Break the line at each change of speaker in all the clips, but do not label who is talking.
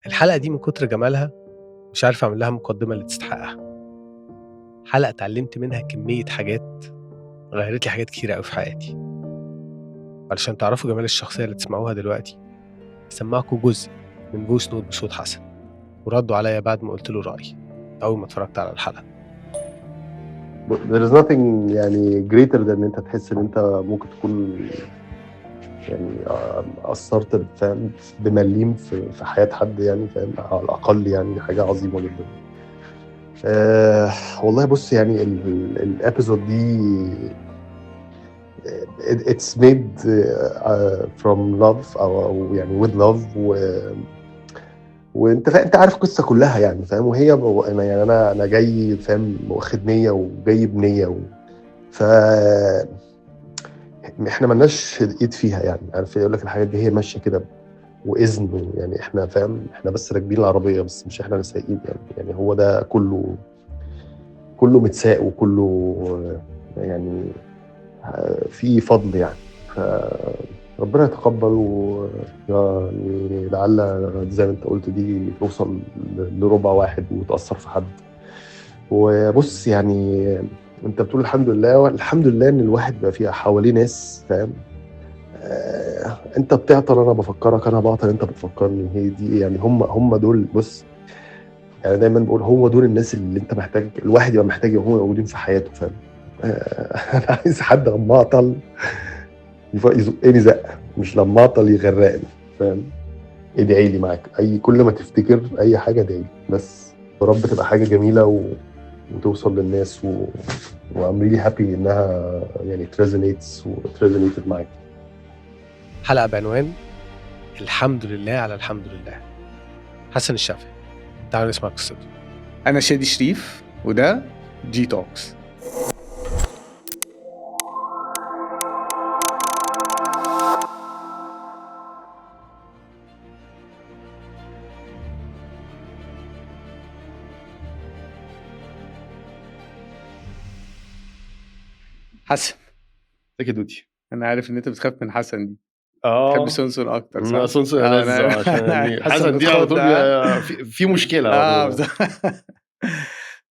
الحلقة دي من كتر جمالها مش عارف أعمل لها مقدمة اللي تستحقها. حلقة اتعلمت منها كمية حاجات غيرت لي حاجات كتيرة أوي في حياتي. علشان تعرفوا جمال الشخصية اللي تسمعوها دلوقتي، سمعكوا جزء من voice note بصوت حسن، وردوا عليا بعد ما قلت له رأيي أول ما اتفرجت على الحلقة.
There is nothing يعني greater than ان انت تحس ان انت ممكن تكون يعني أثرت، فاهم، بمليم في حياة حد، يعني فاهم، على الأقل يعني دي حاجة عظيمة جدا. والله بص، يعني ال episode دي it's made from love أو يعني with love، وانت انت عارف القصة كلها يعني فاهم. وهي انا يعني انا جاي فاهم واخد نيه وجاي بنيه ف احنا مالناش ايد فيها يعني، عارف، يقول لك الحاجات دي هي ماشية كده واذن، يعني احنا فاهم احنا بس راكبين العربية بس مش احنا اللي سايقين يعني هو ده كله متساق وكله يعني في فضل يعني. فربنا يتقبل، ويعني لعل زي ما انت قلت دي توصل لربع واحد وتأثر في حد. وبص يعني انت بتقول الحمد لله، والحمد لله ان الواحد بقى فيها حواليه ناس فاهم. انت بتعطل انا بفكرك، انا بعطل انت بتفكرني. هي دي يعني هم دول. بص يعني دايما بقول هو دول الناس اللي انت محتاج، الواحد يبقى محتاج يبقى هم موجودين في حياته فاهم. انا عايز حد لما اعطل يزقني زقه، مش لما اعطل يغرقني فاهم. ادعي لي معاك، اي كل ما تفتكر اي حاجة ادعي لي بس، يا رب تبقى حاجة جميلة وتوصل للناس و I'm really happy انها يعني resonates و resonated معاك.
حلقة بعنوان الحمد لله على الحمد لله. حسن الشافعي، تعالوا نسمع قصته.
انا شادي شريف وده G Talks. حسن،
ازيك يا دودي؟
انا عارف ان انت بتخاف من حسن دي. بتحب سونسون اكتر صح؟
سونسون عشان حسن دي على طول في مشكلة.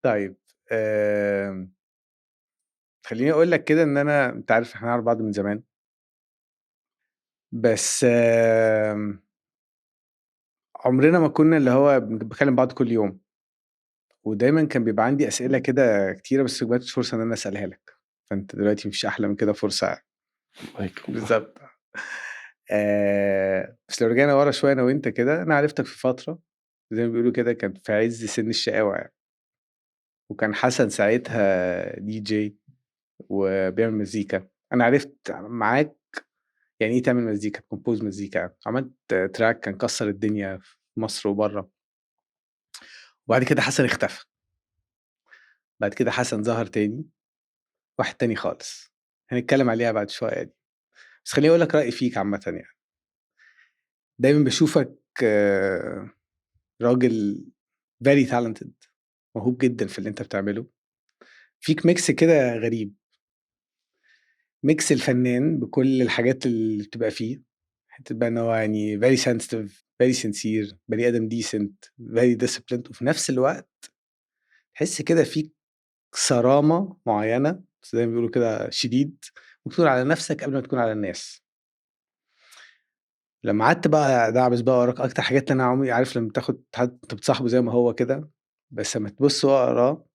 طيب خليني اقول لك كده ان انا، انت عارف احنا نعرف بعض من زمان، بس عمرنا ما كنا اللي هو بنتكلم بعض كل يوم، ودايما كان بيبقى عندي اسئلة كده كتيرة بس ما جاتش فرصة ان انا اسالها لك، فانت دلوقتي مفيش احلى من كده فرصة بالظبط. بس لو رجعنا ورا شوية انا وانت كده، انا عرفتك في فترة زي ما بيقولوا كده كان في عز سن الشقاوة يعني، وكان حسن ساعتها دي جي وبيعمل مزيكا. انا عرفت معاك يعني ايه تعمل مزيكا، compose مزيكا، عملت track كان كسر الدنيا في مصر وبره. وبعد كده حسن اختفى، بعد كده حسن ظهر تاني، واحد تاني خالص هنتكلم عليها بعد شوية دي. بس خليني أقول لك رأيي فيك عامة يعني. دايما بشوفك راجل very talented، موهوب جدا في اللي انت بتعمله. فيك mix كده غريب، mix الفنان بكل الحاجات اللي بتبقى فيه، حتة بقى ان هو يعني very sensitive، very sincere، بني آدم decent، very disciplined، وفي نفس الوقت تحس كده فيك صرامة معينة زي ما بيقولوا كده، شديد، وتكون على نفسك قبل ما تكون على الناس. لما قعدت بقى دعبس بقى وراك اكتر حاجات اللي انا عمري، عارف لما تاخد حد انت بتصاحبه زي ما هو كده، بس لما تبص وراه،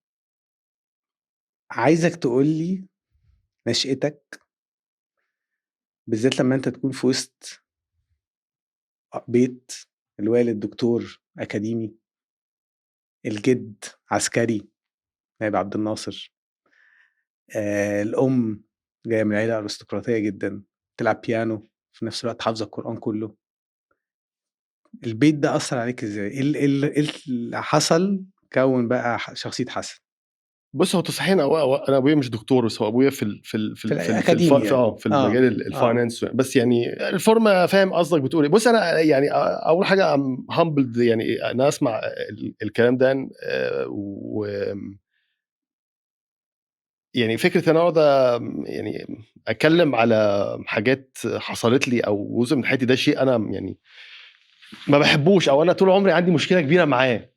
عايزك تقول لي نشأتك، بالذات لما انت تكون في وسط بيت الوالد دكتور اكاديمي، الجد عسكري نائب عبد الناصر، الأم جاية من عيلة أرستقراطية جدا، تلعب بيانو في نفس الوقت حافظة القرآن كله. البيت ده أثر عليك إزاي؟ إيه اللي حصل كون بقى شخصية حسن؟
بص، هو تصحيح انا ابويا مش دكتور، بس هو ابويا في المجال ال finance، بس يعني الفورمة فاهم قصدك بتقول ايه. بص انا يعني اول حاجة I'm humbled يعني انا اسمع الكلام ده، و يعني فكرة ان انا اقعد يعني اتكلم على حاجات حصلت لي او جزء من حياتي، ده شيء انا يعني ما بحبوش، او انا طول عمري عندي مشكلة كبيرة معاه،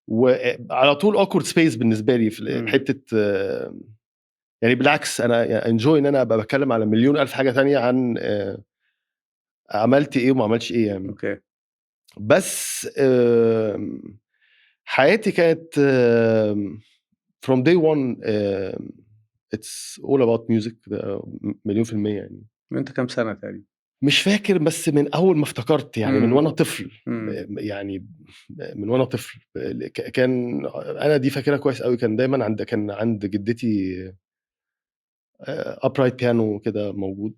وعلى طول awkward space بالنسبة لي في حتة. يعني بالعكس انا enjoy ان انا ابقى بتكلم على مليون الف حاجة تانية عن عملت ايه وما عملتش ايه يعني.
okay.
بس حياتي كانت from day one it's all about music مليون في المية يعني.
انت كام سنة تقريبا؟
مش فاكر، بس من اول ما افتكرت يعني، من وانا طفل. يعني من وانا طفل كان انا دي فاكرها كويس قوي، كان دايما كان عند جدتي upright piano كده موجود،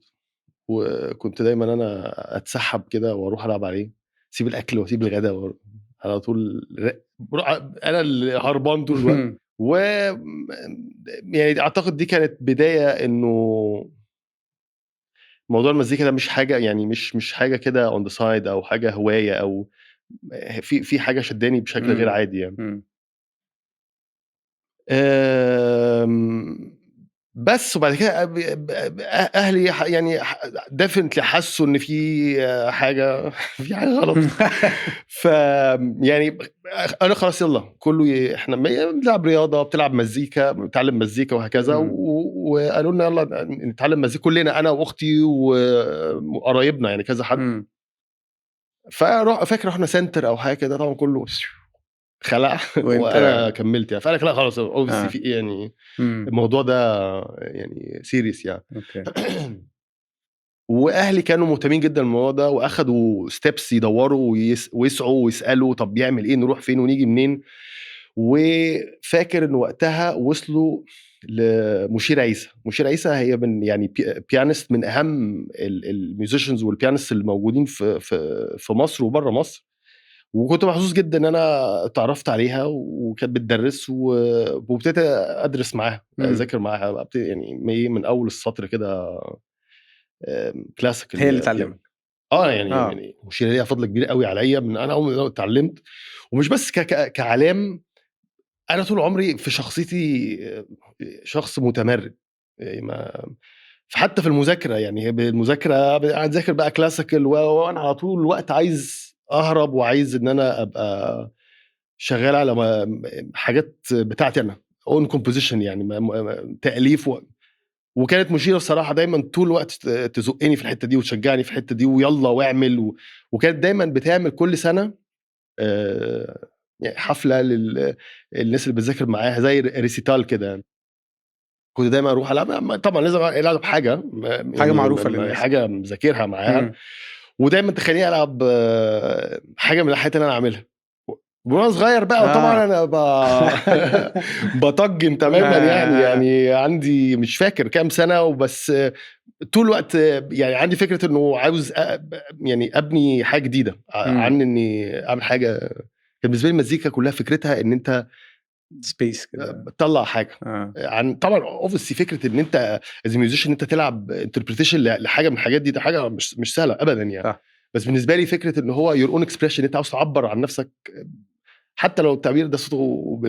وكنت دايما انا اتسحب كده واروح العب عليه، اسيب الاكل واسيب الغداء على طول، انا اللي هربان طول الوقت. و يعني اعتقد دي كانت بداية انه موضوع المزيكا ده مش حاجه، يعني مش حاجة كده on the side او حاجة هوايه، او في حاجة شداني بشكل غير عادي يعني. بس وبعد كده اهلي يعني definitely حسوا ان في حاجه غلط، ف يعني انا خلاص يلا كله احنا بنلعب رياضه، بتلعب مزيكا، بتعلم مزيكا وهكذا. وقالوا لنا يلا نتعلم مزيكا كلنا، انا واختي وقرايبنا، يعني كذا حد. فروح فاكر رحنا center او حاجة كده، طبعا كله خلع وانا كملت يعني. فقال لك لا خلاص obviously في ايه يعني. الموضوع ده يعني serious يعني. واهلي كانوا مهتمين جدا بالموضوع ده، واخدوا steps يدوروا ويسعوا ويسالوا طب يعمل ايه، نروح فين ونيجي منين. وفاكر ان وقتها وصلوا لمشير عيسى. مشير عيسى هي من يعني pianist من اهم ال musicians وال pianists الموجودين في مصر وبره مصر، وكنت محظوظ جدا ان انا اتعرفت عليها وكانت بتدرس، وابتديت ادرس معاها، اذاكر معاها يعني من اول السطر كده كلاسيك.
هي اللي تعلمك؟
اه يعني يعني مشير ليها فضل كبير قوي عليا من انا اول ما اتعلمت، ومش بس كعلام، انا طول عمري في شخصيتي شخص متمرد يعني، ما فحتى في المذاكره، يعني هي بالمذاكره قاعد اذاكر بقى classical وانا على طول الوقت عايز اهرب وعايز ان انا ابقى شغال على حاجات بتاعتي انا، own composition يعني تاليف وكانت مشيره الصراحة دايما طول الوقت تزقني في الحتة دي وتشجعني في الحتة دي، ويلا واعمل وكانت دايما بتعمل كل سنة يعني حفلة للناس اللي بتذاكر معاها زي recital كده يعني. كنت دايما اروح العب، طبعا لازم العب حاجة
حاجة
يعني
معروفة للناس.
حاجة مذاكرها معاها. ودايما تخليني العب حاجة من الحاجات اللي انا عاملها وانا صغير بقى. وطبعا انا بطجن تماما يعني. يعني عندي مش فاكر كام سنة وبس، طول الوقت يعني عندي فكرة انه عاوز يعني ابني حاجة جديدة عن اني اعمل حاجه. كان بالنسبة لي المزيكا كلها فكرتها ان انت
space كده.
بتطلع حاجة عن طبعا obviously فكرة ان انت as musician انت تلعب interpretation لحاجة من الحاجات دي، ده حاجة مش سهلة ابدا يعني. بس بالنسبة لي فكرة ان هو your own expression، انت عاوز تعبر عن نفسك، حتى لو التعبير ده صوته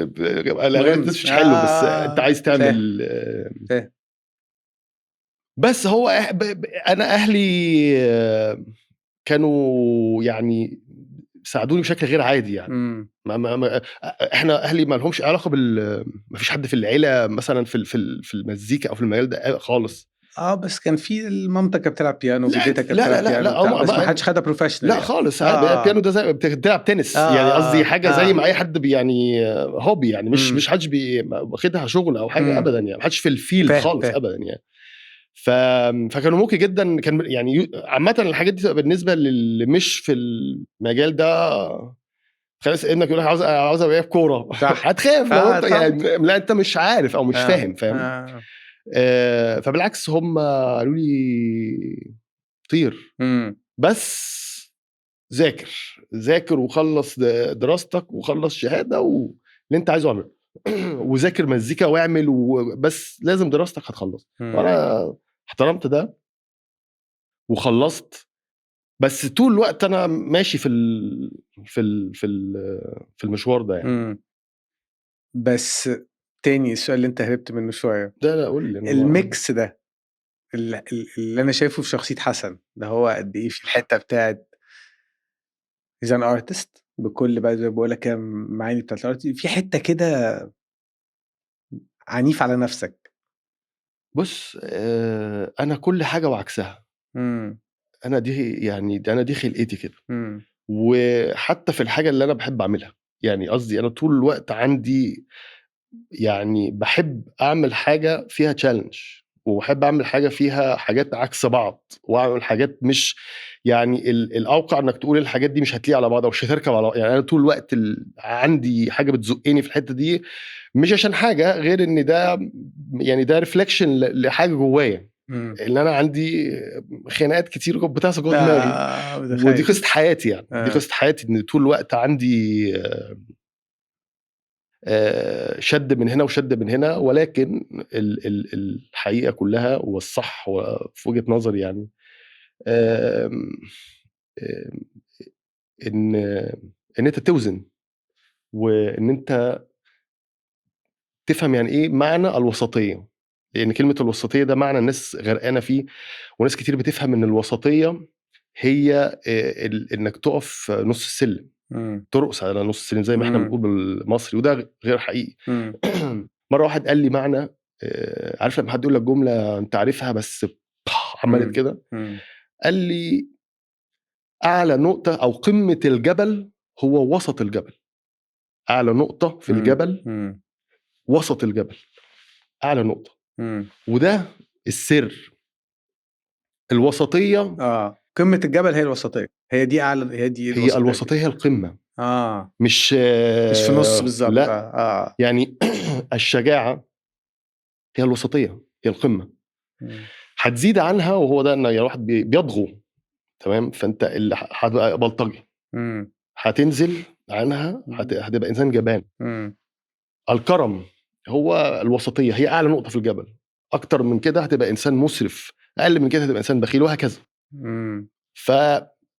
الاغاني
مهم.
مش حلو، بس انت عايز تعمل
فاهم.
بس هو انا اهلي كانوا يعني ساعدوني بشكل غير عادي يعني. ما ما ما احنا اهلي ما لهمش علاقة بال، ما فيش حد في العيلة مثلا في المزيكا او في المجال ده خالص.
اه، بس كان في مامتك كانت بتلعب بيانو؟
لا،
جدتك كانت
لا،
بتلعب
لا،
بيانو
لا،
بتاع، بس ما حدش خدها professional
لا
يعني.
خالص. البيانو ده زي بتلعب تنس يعني، قصدي حاجة زي ما اي حد يعني hobby يعني، مش مش حدش واخدها شغل او حاجة ابدا يعني، ما حدش في ال field خالص ابدا يعني. فكانوا ممكن جدا كان يعني عامة الحاجات دي تبقى بالنسبة للي مش في المجال ده، خلاص ابنك يقول لك عاوز ابقى كوره، هتخاف لو انت يعني لا انت مش عارف او مش فاهم فاهم. فبالعكس هم قالوا لي طير، بس ذاكر ذاكر وخلص دراستك وخلص شهادة واللي انت عايزه اعمله، وذاكر مزيكا واعمل بس لازم دراستك هتخلص. وانا احترمت ده وخلصت، بس طول الوقت انا ماشي في المشوار ده يعني.
بس تاني السؤال اللي انت هربت منه شويه.
ده لا قول لي أنا
ال mix ده اللي انا شايفه في شخصية حسن ده، هو قد ايه في الحتة بتاعت he's an artist بكل بقى زي ما بقول لك كده المعاني بتاعت ال art، في حتة كده عنيف على نفسك.
بص، انا كل حاجة وعكسها. انا دي يعني انا دي خلقتي كده. وحتى في الحاجة اللي انا بحب اعملها، يعني قصدي انا طول الوقت عندي يعني بحب اعمل حاجة فيها challenge، وبحب اعمل حاجة فيها حاجات عكس بعض، واعمل حاجات مش يعني الاوقع انك تقول الحاجات دي مش هتليق على بعض او مش هتركب على بعض. يعني انا طول الوقت عندي حاجة بتزقني في الحتة دي، مش عشان حاجة غير ان ده يعني ده reflection لحاجة جوايا، ان انا عندي خناقات كتير بتحصل جوه دماغي، ودي قصة حياتي يعني. دي قصة حياتي، ان طول الوقت عندي شد من هنا وشد من هنا، ولكن الحقيقة كلها والصح في وجهه نظري يعني آم، آم، ان انت توزن، وان انت تفهم يعني ايه معنى الوسطية، لان كلمة الوسطية ده معنى الناس غرقانة فيه، وناس كتير بتفهم ان الوسطية هي انك تقف نص السلم، ترقص على نص السلم زي ما احنا بنقول بالمصري، وده غير حقيقي. مرة واحد قال لي معنى، عارف لما حد يقول لك جملة انت عارفها بس عملت كده، قال لي اعلى نقطة او قمة الجبل هو وسط الجبل. اعلى نقطة في الجبل وسط الجبل، اعلى نقطة. وده السر، الوسطية.
قمة الجبل هي الوسطية، هي دي اعلى، هي دي
الوسطية، هي الوسطية، هي القمه. مش
في النص بالظبط.
لا. يعني الشجاعة هي الوسطية، هي القمه. هتزيد عنها، وهو ده ان الواحد بيضغو، تمام، فانت اللي هتبقى بلطجي، هتنزل عنها هتبقى انسان جبان. الكرم هو الوسطية، هي اعلى نقطة في الجبل. اكتر من كده هتبقى انسان مسرف، اقل من كده هتبقى انسان بخيل، وهكذا.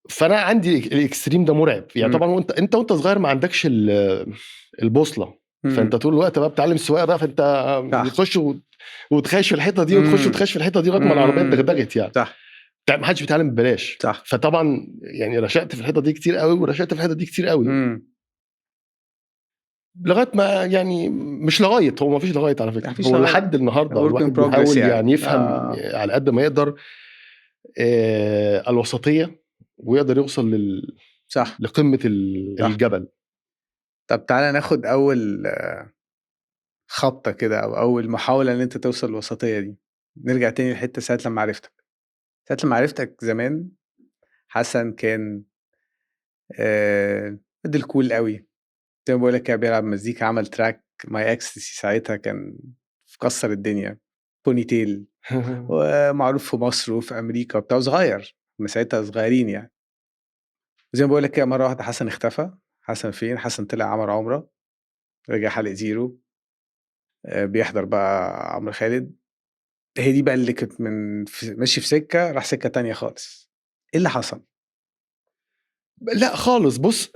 فانا عندي ال extreme ده مرعب يعني. طبعا وانت انت وانت صغير ما عندكش البوصلة، فانت طول الوقت بقى بتعلم السواقة بقى، فانت بتخش وتخش في الحتة دي، وتخش وتخش في الحتة دي لغاية ما العربية اتدغدغت يعني.
صح،
ما حدش بيتعلم ببلاش.
صح.
فطبعا يعني رشقت في الحتة دي كتير قوي، ورشقت في الحتة دي كتير قوي، لغاية ما يعني مش لغاية، هو ما فيش لغاية على فكرة، هو لحد النهارده الواحد بيحاول يعني يفهم على قد ما يقدر الوسطية، ويقدر يوصل
صح.
لقمة الجبل.
طب تعالى ناخد اول خبطه كده، او اول محاولة ان انت توصل للوسطيه دي. نرجع تاني لحته ساعة لما عرفتك. ساعة لما عرفتك زمان، حسن كان فضل cool قوي زي ما بقول لك، بيلعب مزيكا، عمل track My Ecstasy ساعتها كان كسر الدنيا، ponytail، ومعروف في مصر وفي امريكا وبتاع، صغير من ساعتها، صغيرين يعني. زي ما بقول لك كده، مرة واحدة حسن اختفى. حسن فين؟ حسن طلع عمل عمره، رجع حلقة زيرو، بيحضر بقى عمرو خالد. هي دي بقى اللي كنت من ماشي في سكة، راح سكة تانية خالص. ايه اللي حصل؟
لا خالص. بص،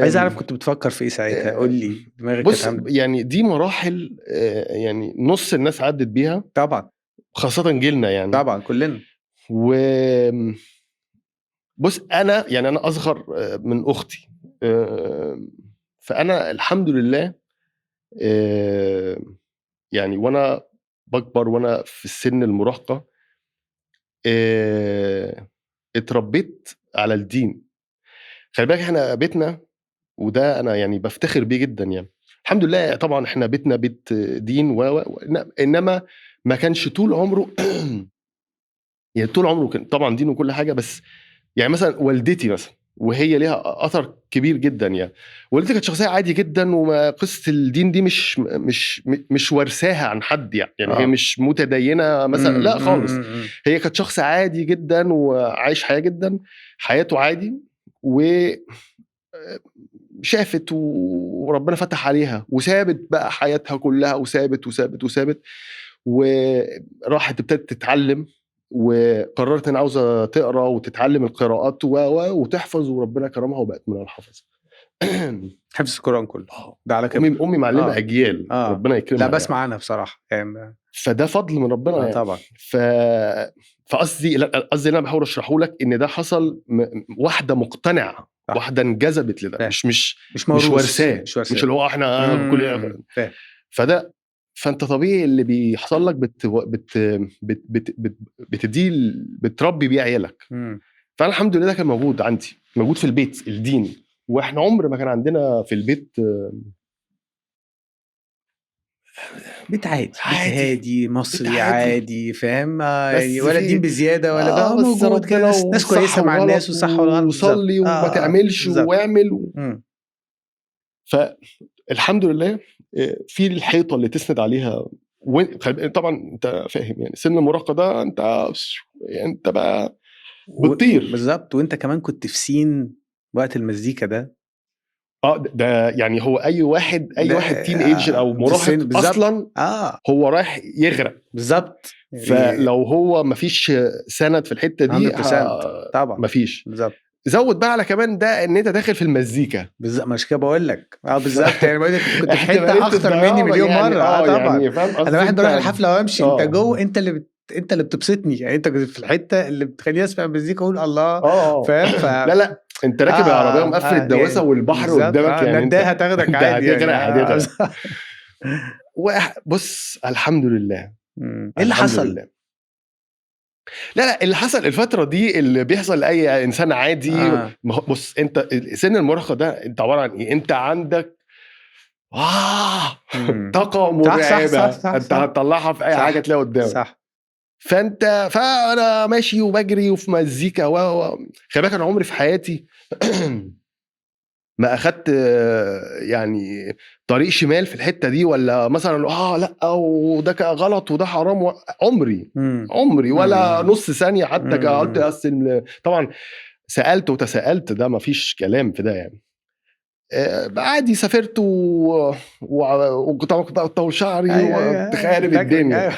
عايز اعرف كنت بتفكر في ايه ساعتها، قول لي دماغك.
بص، يعني دي مراحل يعني نص الناس عدت بيها
طبعا،
خاصة جيلنا يعني،
طبعا كلنا.
و بص، انا يعني انا اصغر من اختي، فانا الحمد لله يعني وانا بكبر وانا في السن المراهقة اتربيت على الدين. خلي بالك احنا بيتنا، وده انا يعني بفتخر بيه جدا يعني، الحمد لله. طبعا احنا بيتنا بيت دين انما ما كانش طول عمره يعني طول عمره كان طبعا دين وكل حاجة، بس يعني مثلا والدتي مثلا، وهي ليها اثر كبير جدا يعني، والدتي كانت شخصية عادي جدا، وما قصة الدين دي مش مش مش ورثاها عن حد يعني, يعني هي مش متدينه مثلا، لا خالص. هي كانت شخص عادي جدا وعايش حياة جدا، حياته عادي، وشافت وربنا فتح عليها، وسابت بقى حياتها كلها، وسابت وسابت وسابت، وراحت ابتدت تتعلم، وقررت ان عاوزه تقرا وتتعلم القراءات وتحفظ، وربنا كرمها وبقت من الحفظ.
حفظ القران كله ده على كبر.
امي معلمه اجيال ربنا يكرمها.
لا بسمع عنها بصراحة يعني،
فده فضل من ربنا يعني.
طبعا.
فقصدي قصدي اللي انا بحاول اشرحه لك ان ده حصل واحدة مقتنعة، واحدة انجذبت لده، مش ورثاه، مش اللي هو احنا كل فده. فانت طبيعي اللي بيحصل لك بت بت بت بت بت بتدي بتربي بيه عيالك. فانا الحمد لله ده كان موجود عندي، موجود في البيت الدين، واحنا عمر ما كان عندنا في البيت بيت عادي،
بيت هادي مصري عادي، فاهم يعني، ولا الدين بزيادة ولا بقى موجود كده، ناس كويسة مع الناس وصح ولا
وصلي وما تعملش واعمل فالحمد لله في الحيطة اللي تسند عليها. طبعا انت فاهم يعني سن المراهقة ده انت بقى بتطير
بالظبط. وانت كمان كنت في scene وقت المزيكا ده.
ده يعني هو اي واحد teenager او مراهق اصلا هو رايح يغرق
بالظبط.
فلو هو مفيش سند في الحتة دي
طبعا
مفيش.
بالظبط.
زود بقى على كمان ده ان انت داخل في المزيكا
بالظبط. مش كده بقول لك بالظبط يعني، بقول لك كنت في حتة اخطر مني مليون مرة. طبعا يعني انا واحد بروح الحفلة وامشي، انت جوه، انت اللي بتبسطني يعني، انت في الحتة اللي بتخليني اسمع مزيكا اقول الله، فاهم؟
لا انت راكب العربية ومقفل الدواسه يعني والبحر قدامك يعني،
انت هتاخدك عادي
يعني. هتغرق. بص الحمد لله.
ايه اللي حصل؟
لا اللي حصل الفترة دي اللي بيحصل لاي انسان عادي. بص انت سن المراهقة ده انت عبارة عن ايه؟ انت عندك طاقة مرعبة، انت هتطلعها في اي حاجة تلاقيها قدامك.
صح.
فانا ماشي وبجري وفي مزيكا خلي بالك انا عمري في حياتي ما اخدت يعني طريق شمال في الحتة دي، ولا مثلا لا وده غلط وده حرام. عمري ولا نص ثانية حتى قلت اصل. طبعا سالت وتساءلت، ده ما فيش كلام في ده يعني. عادي سافرت وكنت بطول شعري وخارب الدنيا.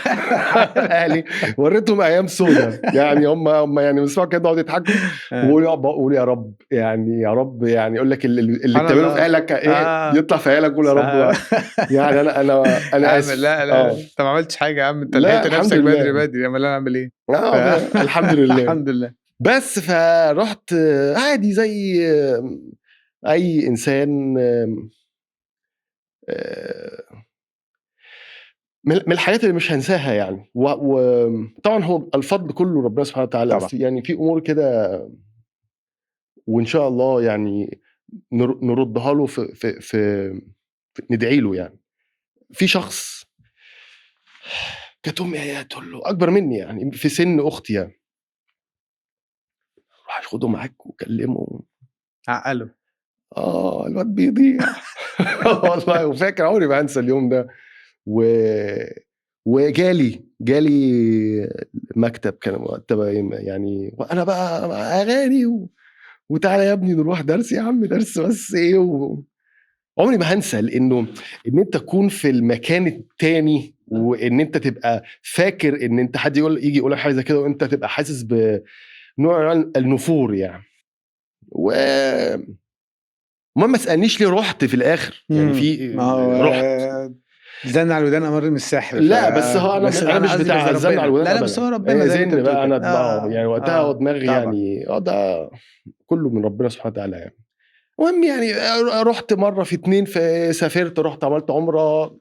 اهلي وريتهم ايام سودة يعني، هم يعني بيسمعوا كده يقعدوا يضحكوا ويقولوا يا رب يعني، يا رب يعني، يقول لك اللي بتعمله في اهلك ايه يطلع في اهلك، قول يا رب يعني انا اسف.
لا انت ما عملتش حاجة يا عم، انت لحقت نفسك بدري بدري. امال انا اعمل ايه؟
الحمد لله
الحمد لله.
بس فرحت عادي زي اي انسان. من الحاجات اللي مش هنساها يعني، وطبعا هو الفضل كله ربنا سبحانه وتعالى، بس يعني في امور كده وان شاء الله يعني نردها له في في في ندعي له يعني. في شخص كانت امي تقول له اكبر مني يعني في سن اختي يعني، روح خده معاك وكلمه
عقله،
الواد بيضيع. والله وفاكر عمري ما هنسى اليوم ده. وجالي مكتب كان وقتها يعني، وانا بقى اغاني وتعالى يا ابني نروح درس، يا عم درس بس ايه عمري ما هنسى، لانه ان انت تكون في المكان التاني، وان انت تبقى فاكر ان انت حد يقول يجي يقول لك حاجة زي كده، وانت تبقى حاسس بنوع النفور يعني. و ما تسالنيش ليه رحت في الاخر يعني، في رحت
زن على الودان امر من السحر.
لا بس هو انا انا مش بتاع زن على الودان.
لا بس هو ربنا
زن بقى انا اتبعه يعني وقتها، ودماغي يعني ده كله من ربنا سبحانه وتعالى يعني. المهم يعني رحت مرة في 2، في سافرت رحت عملت عمره،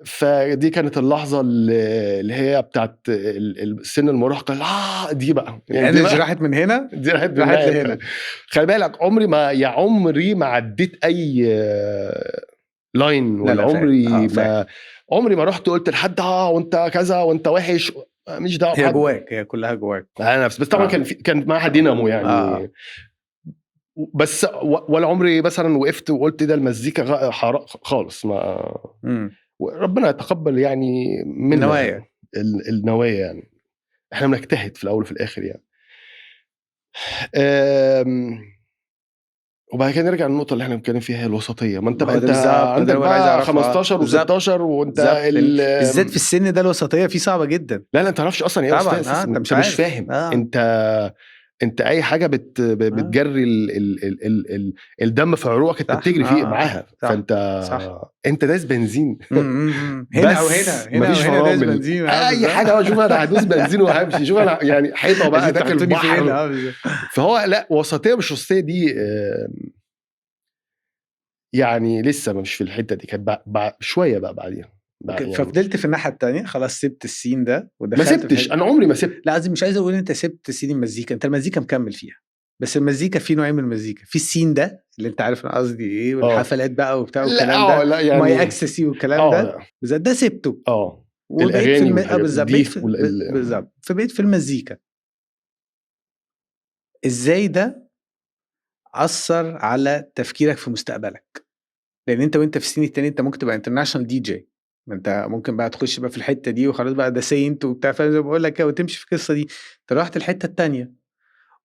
فدي كانت اللحظة اللي هي بتاعت السن المراهقة. دي بقى
يعني دي راحت من هنا،
دي راحت لهنا. خلي بالك عمري ما عديت اي line، ولا عمري ما عمري ما رحت قلت لحد وانت كذا وانت وحش، مش دعوه.
هي جواك، هي كلها جواك.
انا بس طبعا كان معاها دينامو يعني. بس ولا عمري مثلا وقفت وقلت ده المزيكا خالص. ما ربنا يتقبل يعني من
النوايا،
النوايا يعني. احنا بنجتهد في الاول وفي الاخر يعني. وبعد كده نرجع للنقطة اللي احنا بنتكلم فيها، هي الوسطية. ما انت بقى انت عندك بقى 15 و16 وانت
بالذات في السن ده الوسطية فيه صعبة جدا.
لا لا انت تعرفش اصلا ايه وسطية. انت مش فاهم. انت انت اي حاجة بتجري ال ال ال ال ال الدم في عروقك انت بتجري فيه معاها. فانت
صح.
انت دايس بنزين
هنا او هنا، هنا
مفيش
هنا دايس بنزين
اي حاجة. شوف انا هدوس بنزين وهمشي، شوف انا يعني حيطة بقى داخل البحر. فهو لا، وسطية مش وسطية دي يعني لسه مش في الحتة دي، كانت شوية بقى بعديها.
يعني ففضلت في الناحية الثانية، خلاص سبت ال scene ده
ودخلت. ما سبتش، انا عمري ما سبت.
لا قصدي مش عايز اقول انت سبت scene المزيكا، انت المزيكا مكمل فيها، بس المزيكا في نوعين من المزيكا، في ال scene ده اللي انت عارف انا قصدي ايه، والحفلات بقى وبتاع والكلام ده،
لا يعني
my ecstasy والكلام ده بالذات، ده سبته.
الاغاني
بالظبط. فبقيت في المزيكا. ازاي ده اثر على تفكيرك في مستقبلك؟ لان انت وانت في ال scene التاني انت ممكن تبقى international DJ، ما انت ممكن بقى تخش بقى في الحتة دي وخلاص بقى ده saint وبتاع، فاهم زي ما بقول لك، وتمشي في القصة دي. انت رحت الحتة التانية،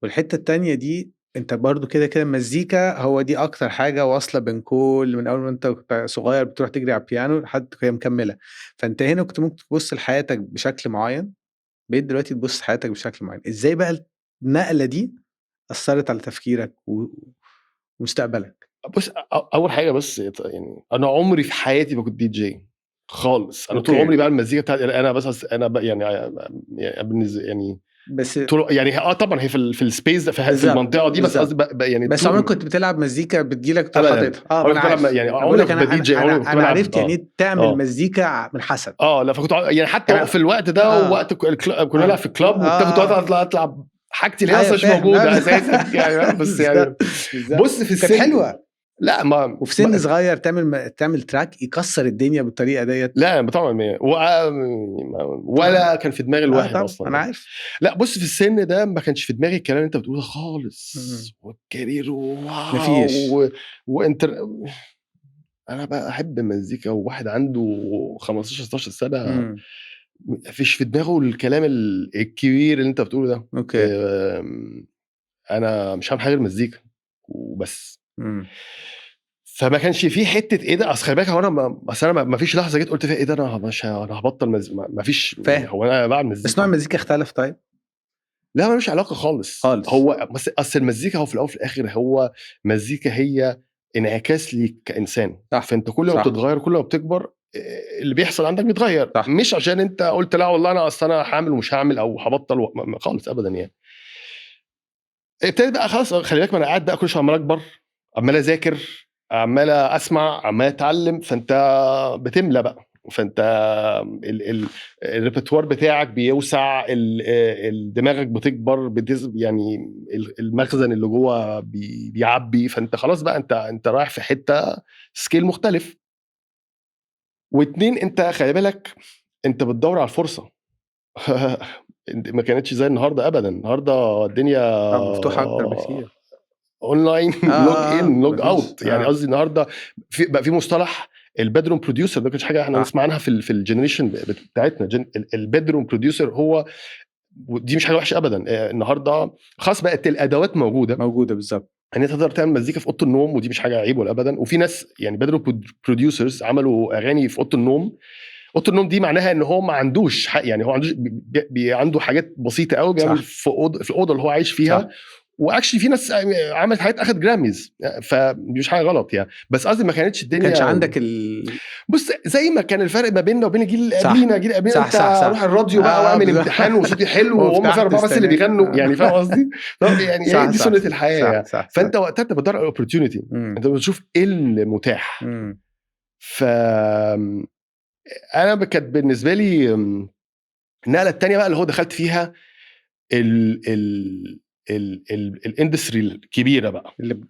والحتة التانية دي انت برضو كده كده المزيكا هو دي اكتر حاجة واصله بين كل، من اول ما انت كنت صغير بتروح تجري على البيانو لحد هي مكملة. فانت هنا كنت ممكن تبص لحياتك بشكل معين، بقيت دلوقتي تبص لحياتك بشكل معين. ازاي بقى النقلة دي اثرت على تفكيرك ومستقبلك؟
بص، اول حاجة بس يعني انا عمري في حياتي ما كنت دي جي خالص. انا طول عمري بقى المزيكا بتاعتي انا بس انا بقى يعني يعني
بس
طول يعني طبعا هي في ال space ده في المنطقة دي، بس قصدي يعني
بس عمرك كنت بتلعب مزيكا بتجيلك تروح حاططها؟
انا عارف يعني عمري ما كنت دي جي،
انا عرفت يعني تعمل مزيكا من حسن.
لا فكنت يعني حتى في الوقت ده وقت كنا نلعب في club وبتاع، كنت اطلع العب حاجتي اللي هي اصلا مش موجودة اساسا يعني. بس يعني بص في السن
حلوة.
لا ما
وفي سن صغير تعمل track يكسر الدنيا بالطريقة ديت.
لا طبعا ولا كان في دماغي الواحد اصلا.
انا عارف.
لا بص، في السن ده ما كانش في دماغي الكلام اللي انت بتقوله خالص، وال career
مفيش
وانت انا بقى احب المزيكا، وواحد عنده 15 16 سنة مفيش في دماغه الكلام الكبير اللي انت بتقوله ده.
okay.
انا مش هعمل حاجة غير مزيكا وبس. فما كانش في حتة ايه ده. اصل خلي بالك، هو انا اصل انا ما فيش لحظة جيت قلت فيها ايه ده انا مش انا هبطل ما فيش. هو انا بعمل مزيكا
بس نوع المزيكا اختلف. طيب
لا ملوش علاقة خالص. هو بس اصل المزيكا هو في الاول وفي الاخر هو مزيكا، هي انعكاس ليك كانسان.
صح.
فانت كل ما بتتغير كل ما بتكبر اللي بيحصل عندك بيتغير.
صح.
مش عشان انت قلت لا والله انا اصل انا هعمل ومش هعمل او هبطل خالص ابدا يعني. ابتديت بقى خلاص، خلي بالك ما انا قاعد بقى كل شوية عمال اكبر، عمال اذاكر، عمال اسمع، عمال اتعلم. فانت بتملى بقى، فانت الريpertoire بتاعك بيوسع، دماغك بتكبر، يعني المخزن اللي جوه بيعبي. فانت خلاص بقى انت رايح في حتة scale مختلف. واتنين، انت خلي بالك انت بتدور على الفرصة. ما كانتش زي النهارده ابدا. النهارده الدنيا
مفتوحة اكتر بكتير،
online log in log out. يعني قصدي النهارده بقى في مصطلح ال bedroom producer، ده كانش حاجة احنا نسمع عنها في ال generation بتاعتنا. ال bedroom producer هو، ودي مش حاجة وحشة ابدا. النهارده خلاص بقت الادوات موجودة
بالظبط،
ان انت تقدر تعمل مزيكا في اوضة النوم، ودي مش حاجة عيب ولا ابدا. وفي ناس يعني bedroom producers عملوا اغاني في اوضة النوم. اوضة النوم دي معناها ان هو ما عندوش حق، يعني هو عندوش عنده حاجات بسيطة قوي بيعمل في الاوضة اللي هو عايش فيها.
صح.
و actually في ناس عملت حاجات اخد Grammys، فمش حاجة غلط يعني. بس قصدي ما كانتش الدنيا،
كانش عندك
بص زي ما كان الفرق ما بيننا وبين الجيل اللي قبلينا. جيل قبلينا انت روح الراديو بقى واعمل امتحان وصوتي حلو وهم في اربعة بس اللي بيغنوا يعني، فاهم قصدي؟ يعني صح، دي سنة الحياة يعني.
صح.
فانت وقتها انت بتدور على ال opportunity، انت بتشوف ايه المتاح. ف انا كانت بالنسبة لي النقلة الثانية بقى اللي هو دخلت فيها ال industry الكبيرة بقى،
اللي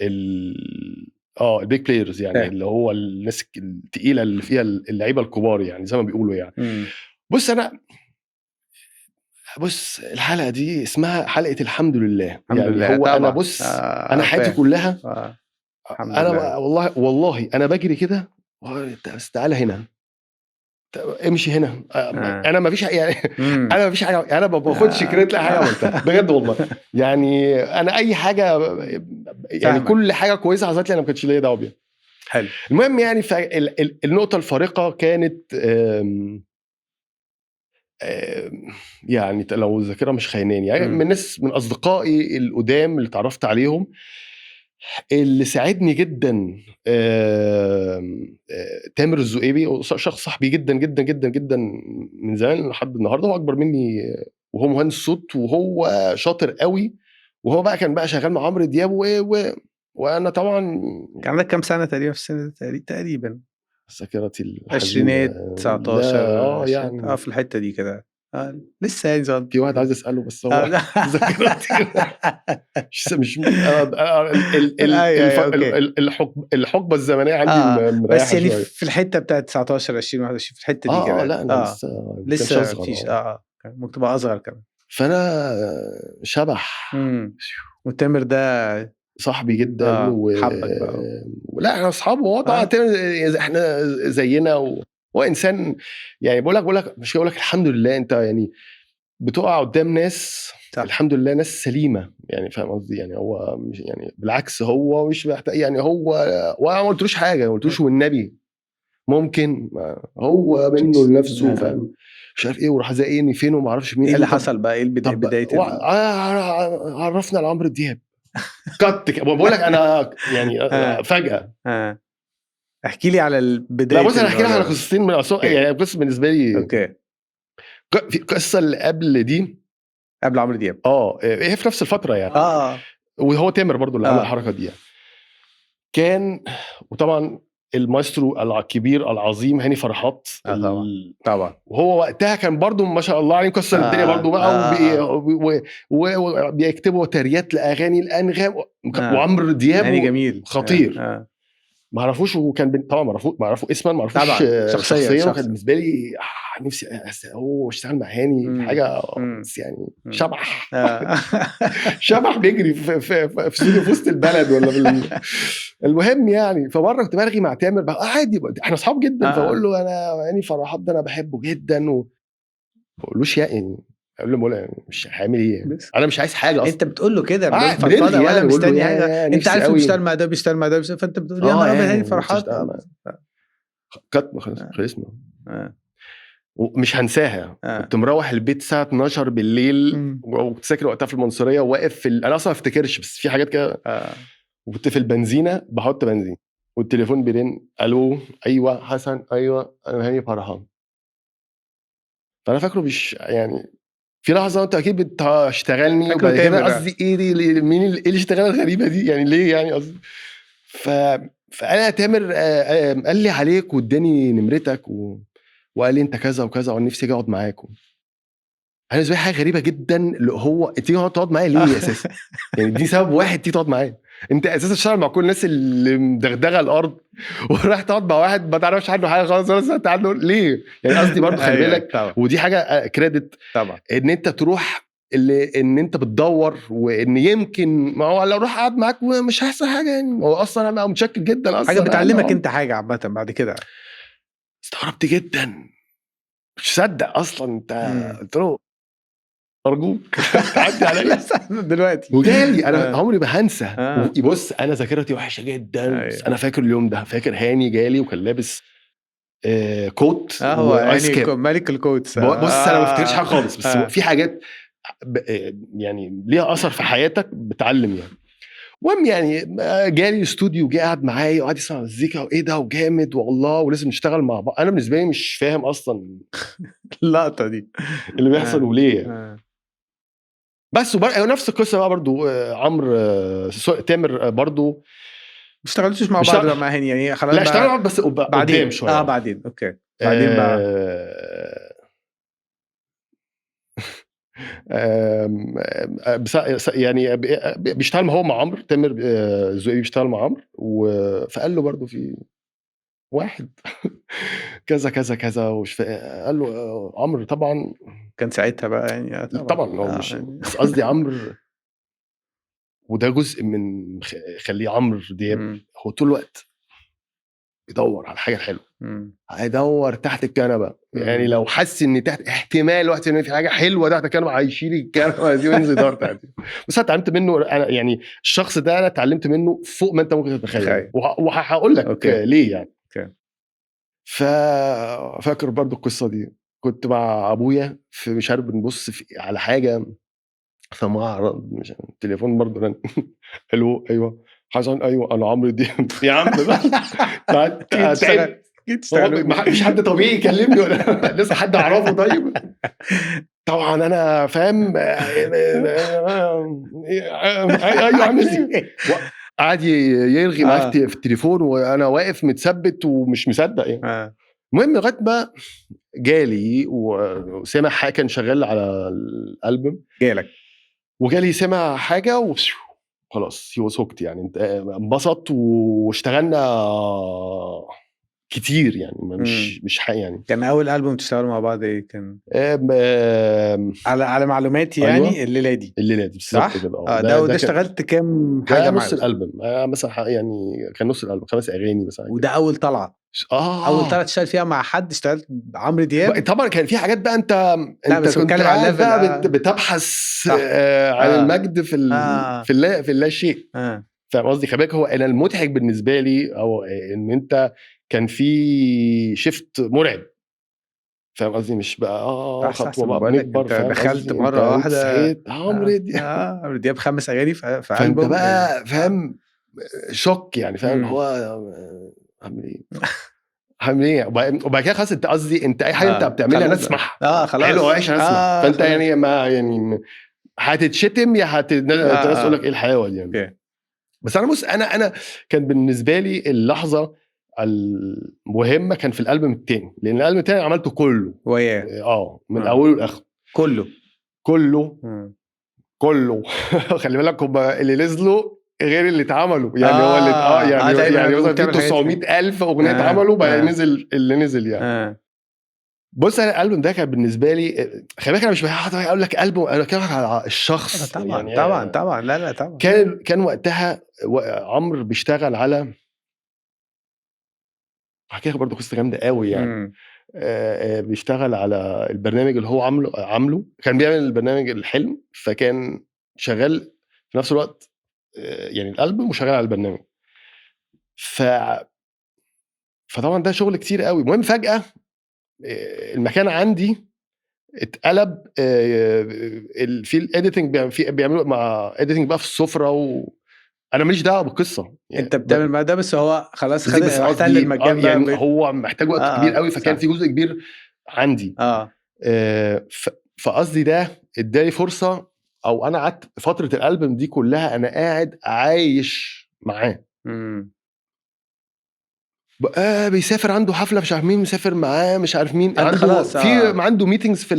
ال big players يعني، اللي هو الناس الثقيلة اللي فيها اللعيبة الكبار يعني زي ما بيقولوا يعني. بص انا بص الحلقة دي اسمها حلقة الحمد لله.
الحمد
يعني
لله.
هو
طبعا.
انا بص انا حياتي كلها انا
لله.
والله انا بجري كده، بس تعالى هنا، امشي هنا. انا ما فيش يعني انا ما فيش حاجة، انا ما باخدش credit لا حاجة عملتها بجد والله يعني. انا اي حاجة يعني كل حاجة كويسة حصلت لي انا ما كانش ليا دعوه بيها.
حلو.
المهم يعني النقطة الفارقة كانت يعني لو الذاكرة مش خايناني يعني، من ناس من اصدقائي القدام اللي اتعرفت عليهم اللي ساعدني جدا، تامر الزقيبي، شخص صاحبي جدا جدا جدا جدا من زمان لحد النهارده، هو اكبر مني وهو مهندس صوت وهو شاطر قوي، وهو بقى كان بقى شغال مع عمرو دياب وانا طبعا.
كان عندك كام سنة تقريبا في السنة تقريبا؟
ذاكرتي
العشرينات، 19
يعني
في الحتة دي كده، لسه يعني صغير.
في واحد عايز اساله بس هو ذاكرتي مش الحقبة الزمنية عندي
بس يعني شوية. في الحتة بتاعت 19 20 21 في الحتة دي كده.
لا انا
لسه مفيش، ممكن تبقى اصغر كمان.
فانا شبح.
وتامر ده
صاحبي جدا
حبك بقى.
لا احنا اصحابه، هو طبعا احنا زينا هو انسان يعني، بقول لك مش هقول لك الحمد لله، انت يعني بتقع قدام ناس
صح.
الحمد لله ناس سليمة يعني، فاهم قصدي يعني؟ هو مش يعني بالعكس، هو مش محتاج يعني، هو وانا ما قلتلوش حاجة، ما قلتلوش والنبي ممكن، هو منه لنفسه، فاهم مش عارف ايه، وراح زقني فين وما اعرفش مين.
ايه اللي حصل بقى؟ ايه البداية؟ بداية
عرفنا على عمرو دياب كت بقول لك انا يعني فجاة.
احكي لي على البداية.
لا بص، انا احكي لك على قصتين من يعني قصة بالنسبة لي.
okay.
في قصة اللي قبل دي،
قبل عمرو دياب،
هي في نفس الفترة يعني. وهو تامر برضو اللي عمل الحركة دي يعني. كان وطبعا المايسترو الكبير العظيم هاني فرحات.
طبعا.
وهو وقتها كان برضو ما شاء الله عليه مكسر الدنيا برضو بقى، وبيكتبوا تريات لاغاني الانغام وعمرو دياب
هاني جميل
خطير. ما عرفوش، وكان طبعا ما عرفوا اسما، ما عرفوش شخصيا. وكان بالنسبة لي نفسي هو اشتغل مع هاني حاجة، بس يعني شبح. شبح بيجري في في في استوديو في وسط البلد ولا المهم يعني. فمره كنت برغي مع تامر بقى عادي، احنا اصحاب جدا. فاقول له انا هاني فرحات ده انا بحبه جدا، و بقولوش يعني، اقول له يعني مش هعمل ايه، انا مش عايز حاجة اصلا.
انت بتقول له كده فضفضة ولا مستني حاجة؟ انت عارف بيشتغل مع ده بيشتغل مع ده، فانت بتقول يا نهار ابيض هاني فرحات.
كت خلصنا ومش هنساها. كنت مروح البيت الساعة 12 بالليل، وكنت ساكن وقتها في المنصوريه، وواقف في انا اصلا ما افتكرش، بس في حاجات كده. وكنت في البنزينه بحط بنزين، والتليفون بيرن، الو ايوه حسن، ايوه انا هاني فرحان. فانا فاكره مش يعني في لحظة انت اكيد بتشتغلني، وبعد كده قصدي ايه دي، مين ايه الاشتغاله الغريبة دي يعني، ليه يعني قصدي. فانا تامر قال لي عليك واداني نمرتك وقال لي انت كذا وكذا، وانا نفسي اجي اقعد معاك. انا بالنسبة لي حاجة غريبة جدا، اللي هو تيجي تقعد معايا ليه اساسا؟ يعني دي سبب واحد تيجي تقعد معايا، انت اساسا بتشتغل مع كل الناس اللي مدغدغه الارض، وراح تقعد مع واحد ما تعرفش عنه حاجة خالص ولا سمعت عنه ليه يعني؟ قصدي برضه خلي بالك، ودي حاجة credit
طبعا،
ان انت تروح اللي ان انت بتدور، وان يمكن ما هو لو روح قعد معاك ومش هيحصل حاجة يعني، هو اصلا انا متشكر جدا اصلا،
حاجة بتعلمك انت حاجة عامة بعد كده.
استغربت جدا، مش صدق اصلا انت. قلت له ارجوك تعدي عليا
دلوقتي.
وجالي انا عمري ما هنسى. بص انا ذاكرتي وحشة جدا، بس انا فاكر اليوم ده، فاكر هاني جالي وكان لابس coat،
هو هاني ملك ال coats.
بص انا ما افتكرش حاجة خالص، بس في حاجات يعني ليها اثر في حياتك بتعلم يعني. المهم يعني جالي الاستوديو، جه قعد معايا وقعد يسمع مزيكا، وايه ده وجامد والله، ولازم نشتغل مع بعض. انا بالنسبة لي مش فاهم اصلا
اللقطة دي
اللي بيحصل وليه. بس نفس القصة بقى برضو، عمرو تامر برضو
ما اشتغلتوش مع بعض مع هاني يعني خلاص؟
لا اشتغلنا بس بعدين شوية.
بعدين okay، بعدين بقى
يعني بيشتغل هو مع عمرو، تامر زويبي بيشتغل مع عمرو، فقال له برضو في واحد كذا كذا كذا، قال له عمرو طبعا
كان ساعتها بقى يعني
طبعا هو مش يعني. بس قصدي عمرو، وده جزء من خليه عمرو دياب هو طول الوقت بيدور على الحاجة الحلوة، هيدور تحت الكنبة يعني، لو حس ان تحت احتمال وقت ان في حاجة حلوة تحت الكنبة هيشيل الكنبة دي وينزل يدور تحت. بس انا اتعلمت منه، انا يعني الشخص ده انا اتعلمت منه فوق ما انت ممكن تتخيل، وهقول لك ليه يعني. ففاكر برضو القصة دي، كنت مع ابويا في مش عارف بنبص على حاجة في معرض، مش عارف، التليفون برضه رن. الو، ايوه حسن، ايوه انا عمرو دياب. يا عم بقى تعبت، مفيش حد طبيعي يكلمني ولا لسه حد اعرفه. طيب طبعا انا فاهم، ايوه عامل ايه، قعد يرغي معايا في التليفون وانا واقف متثبت ومش مصدق يعني. المهم لغاية ما جالي وسمع حاجة، كان شغال على الالبوم،
جالك
وجالي سمع حاجة وخلاص هو سكت يعني، انبسط واشتغلنا كتير يعني، مش حق يعني.
كان اول البوم تشتغلوا مع بعض ايه كان؟ على معلوماتي يعني. أيوة. الليلة دي
بالظبط كده.
ده اشتغلت كام حاجة
معاه؟ نص الالبوم مثلا يعني، كان نص الالبوم 5 اغاني مثلا.
وده اول طلعه اول طلعه تشتغل فيها مع حد؟ اشتغلت عمرو دياب
طبعا، كان في حاجات بقى انت كنت على بقى بتبحث عن المجد في في اللا شيء. فاهم قصدي؟ خلي بالك، هو انا المضحك بالنسبة لي او ان انت كان في shift مرعب، فاهم قصدي؟ مش بقى خطوة بقى بنكبر،
دخلت مرة واحدة
عمرو دياب،
عمرو دياب 5 اغاني في
البوم بقى، فاهم؟ shock يعني، فاهم؟ هو عامل ايه عامل ايه؟ وبعد كده خلاص، انت قصدي انت اي حاجة انت بتعملها الناس تسمعها،
خلاص
حلو وحش هسمع، فانت يعني ما يعني هتتشتم يا الناس تقول لك ايه الحلاوة دي يعني. بس انا بص، انا كان بالنسبة لي اللحظة المهمة كان في الالبوم الثاني، لان الالبوم الثاني عملته كله وياه من اوله لاخره، كله كله. خلي بالك هم اللي نزلوا غير اللي اتعملوا يعني. هو اللي يعني يعني مثلا في 900,000 اغنية اتعملوا بقى نزل اللي نزل يعني. بص انا الالبوم ده كان بالنسبة لي، خلي بالك انا مش هقول لك البوم، انا بتكلم على الشخص.
طبعا يعني طبعا طبعا، لا طبعا.
كان وقتها عمرو بيشتغل على، هحكي لك برضه قصة جامدة قوي يعني. بيشتغل على البرنامج اللي هو عامله، كان بيعمل البرنامج الحلم، فكان شغال في نفس الوقت يعني الالبوم وشغال على البرنامج. فطبعا ده شغل كتير قوي. المهم فجاة المكان عندي اتقلب، في ال editing بيعملوا مع editing بقى في السفرة، انا ماليش دعوه بالقصة
يعني، انت بتعمل مع ده، بس هو خلاص خد احتل المكان
بقى يعني هو محتاج وقت كبير قوي، فكان في جزء كبير عندي. فقصدي ده اداني فرصة، او انا قعدت فترة الالبوم دي كلها انا قاعد عايش معاه. بيسافر عنده حفلة مش عارف مين، مسافر معاه مش عارف مين، عنده خلاص في عنده meetings في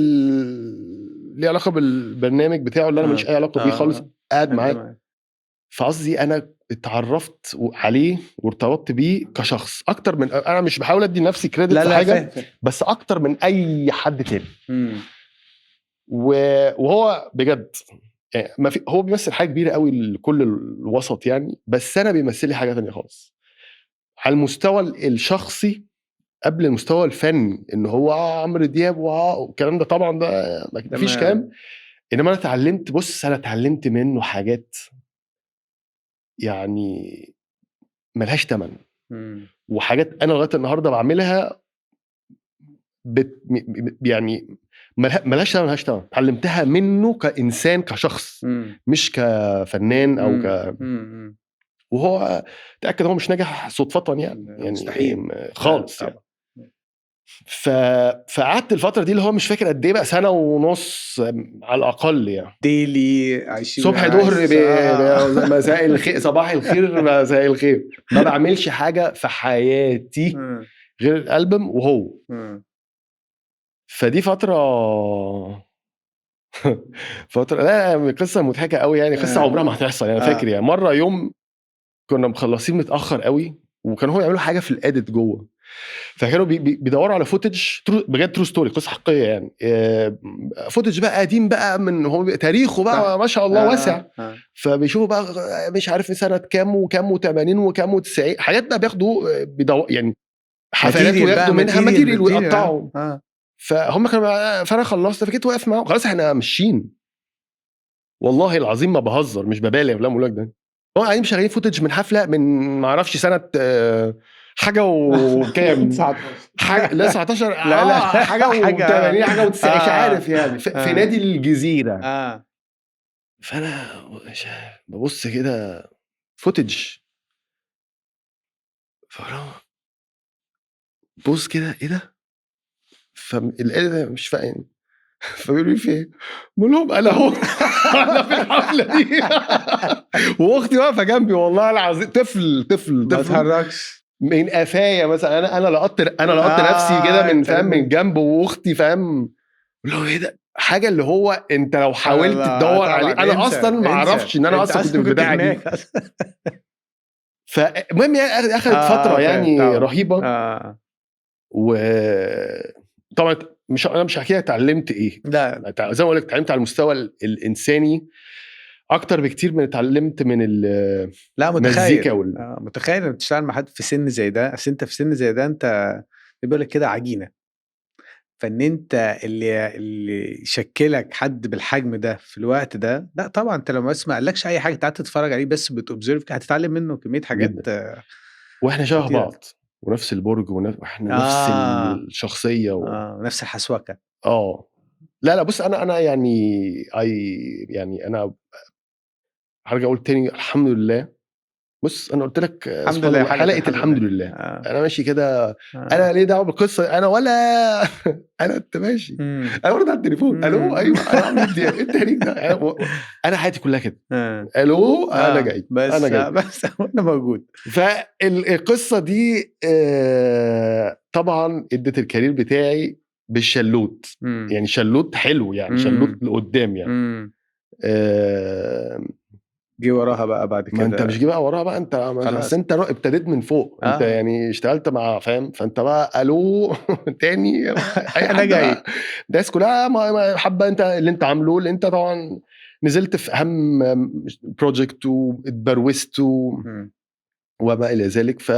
ليه علاقة بالبرنامج بتاعه اللي انا ماليش اي علاقة بيه خالص، قاعد معاه. فقصدي انا اتعرفت عليه وارتبطت بيه كشخص اكتر من، انا مش بحاول ادي لنفسي credit في حاجة، بس اكتر من اي حد تاني. وهو بجد يعني ما في، هو بيمثل حاجة كبيرة قوي لكل الوسط يعني، بس انا بيمثل لي حاجة تانية خالص على المستوى الشخصي قبل المستوى الفني، ان هو عمرو دياب والكلام ده طبعا ده مفيش كلام. انما انا اتعلمت، بص انا اتعلمت منه حاجات يعني ملهاش تمن، وحاجات انا لغاية النهارده بعملها يعني ملهاش تمن، ملهاش تمن. اتعلمتها منه كانسان، كشخص، مش كفنان او وهو تاكد هو مش ناجح صدفة يعني
مستحيل
خالص يعني. فقعدت الفترة دي اللي هو مش فاكر قد ايه بقى، 1.5 سنة على الاقل يعني،
daily عايشين
صبح ظهر مساء الخير صباح الخير مساء الخير، ما بعملش حاجة في حياتي غير الالبوم وهو. فدي فترة لا قصة مضحكة قوي يعني، قصة عمرها ما هتحصل يعني. فاكر يعني مرة يوم كنا مخلصين متاخر قوي، وكانوا هم يعملوا حاجة في ال edit جوه، فكانوا بيدوروا على footage بجد true story، قصة حقيقية يعني، footage بقى قديم بقى من هو تاريخه بقى ما شاء الله واسع. فبيشوفوا بقى مش عارف سنة كام وكام و80 وكام و90، حاجات بقى بياخدوا يعني حفلات وياخدوا منها material ويقطعوا. فهم كانوا، فانا خلصت فجيت واقف معاهم خلاص احنا ماشيين، والله العظيم ما بهزر مش ببالغ ولا بقول لك ده، هو قاعدين شغالين footage من حفلة من ما اعرفش سنة حاجة وكام
19
حاجة، لا 19،
لا، لا.
حاجة و80، حاجة و90، مش عارف يعني، في نادي الجزيرة. فانا مش عارف، ببص كده footage، فأنا بص كده ايه ده؟ فالآلة مش فاهم، فبيقولوا لي في ايه؟ بقول لهم انا اهو، انا في الحفلة دي، واختي واقفة جنبي والله العظيم، طفل طفل
ما
طفل
تهرجش
من قفايا مثلا، انا لقطت نفسي كده من فاهم من جنب، واختي فاهم، بقول لهم ايه ده؟ حاجة اللي هو انت لو حاولت
لا،
تدور
طبعاً،
عليه، انا
انسى،
اصلا ما
انسى.
اعرفش ان انا
انت
اصلا كنت في البتاعه دي.
هناك أصلاً.
فالمهم يعني اخذت فترة
فاهم،
يعني
طبعاً.
رهيبة. و طبعا مش انا مش هحكي لك اتعلمت ايه،
لا
زي ما بقول لك اتعلمت على المستوى الانساني اكتر بكتير من اتعلمت من
لا متخيل
المزيكا وال...
متخيل انك تشتغل مع حد في سن زي ده، اصل انت في سن زي ده انت بيقول لك كده عجينه، فان انت اللي يشكلك حد بالحجم ده في الوقت ده، لا طبعا انت لو بس ما قالكش اي حاجة قعدت تتفرج عليه بس بت observe هتتعلم منه كمية حاجات.
جداً. واحنا شبه
خطيرة.
بعض ونفس البرج واحنا نفس الشخصية و...
نفس الحسوكه.
لا لا بص، انا يعني اي يعني انا هرجع اقول تاني الحمد لله. بص انا قلت لك
الحمد
سبحان
لله،
الله، حلقة
الحمد
الحمد
لله.
لله. انا ماشي كده، انا ليه دعوه بالقصة، انا ولا انا انت ماشي، انا برد على التليفون، الو ايوه انا عمرو دياب، ايه التهريج ده؟ انا حياتي كلها كده، الو انا جاي،
بس
انا جاي.
بس انا موجود.
فالقصة دي طبعا ادت ال career بتاعي بالشلوت، يعني شلوت حلو يعني، شلوت لقدام يعني.
جه وراها بقى بعد
ما انت
كده.
مش جه بقى وراها بقى، انت
خلاص.
بس انت ابتديت من فوق، انت يعني اشتغلت مع فاهم، فانت بقى الو تاني اي
أنا
حد
جاي.
بقى. الناس كلها ما حابة انت اللي انت عامله، اللي انت طبعا نزلت في اهم project واتبروست وما الى ذلك، ف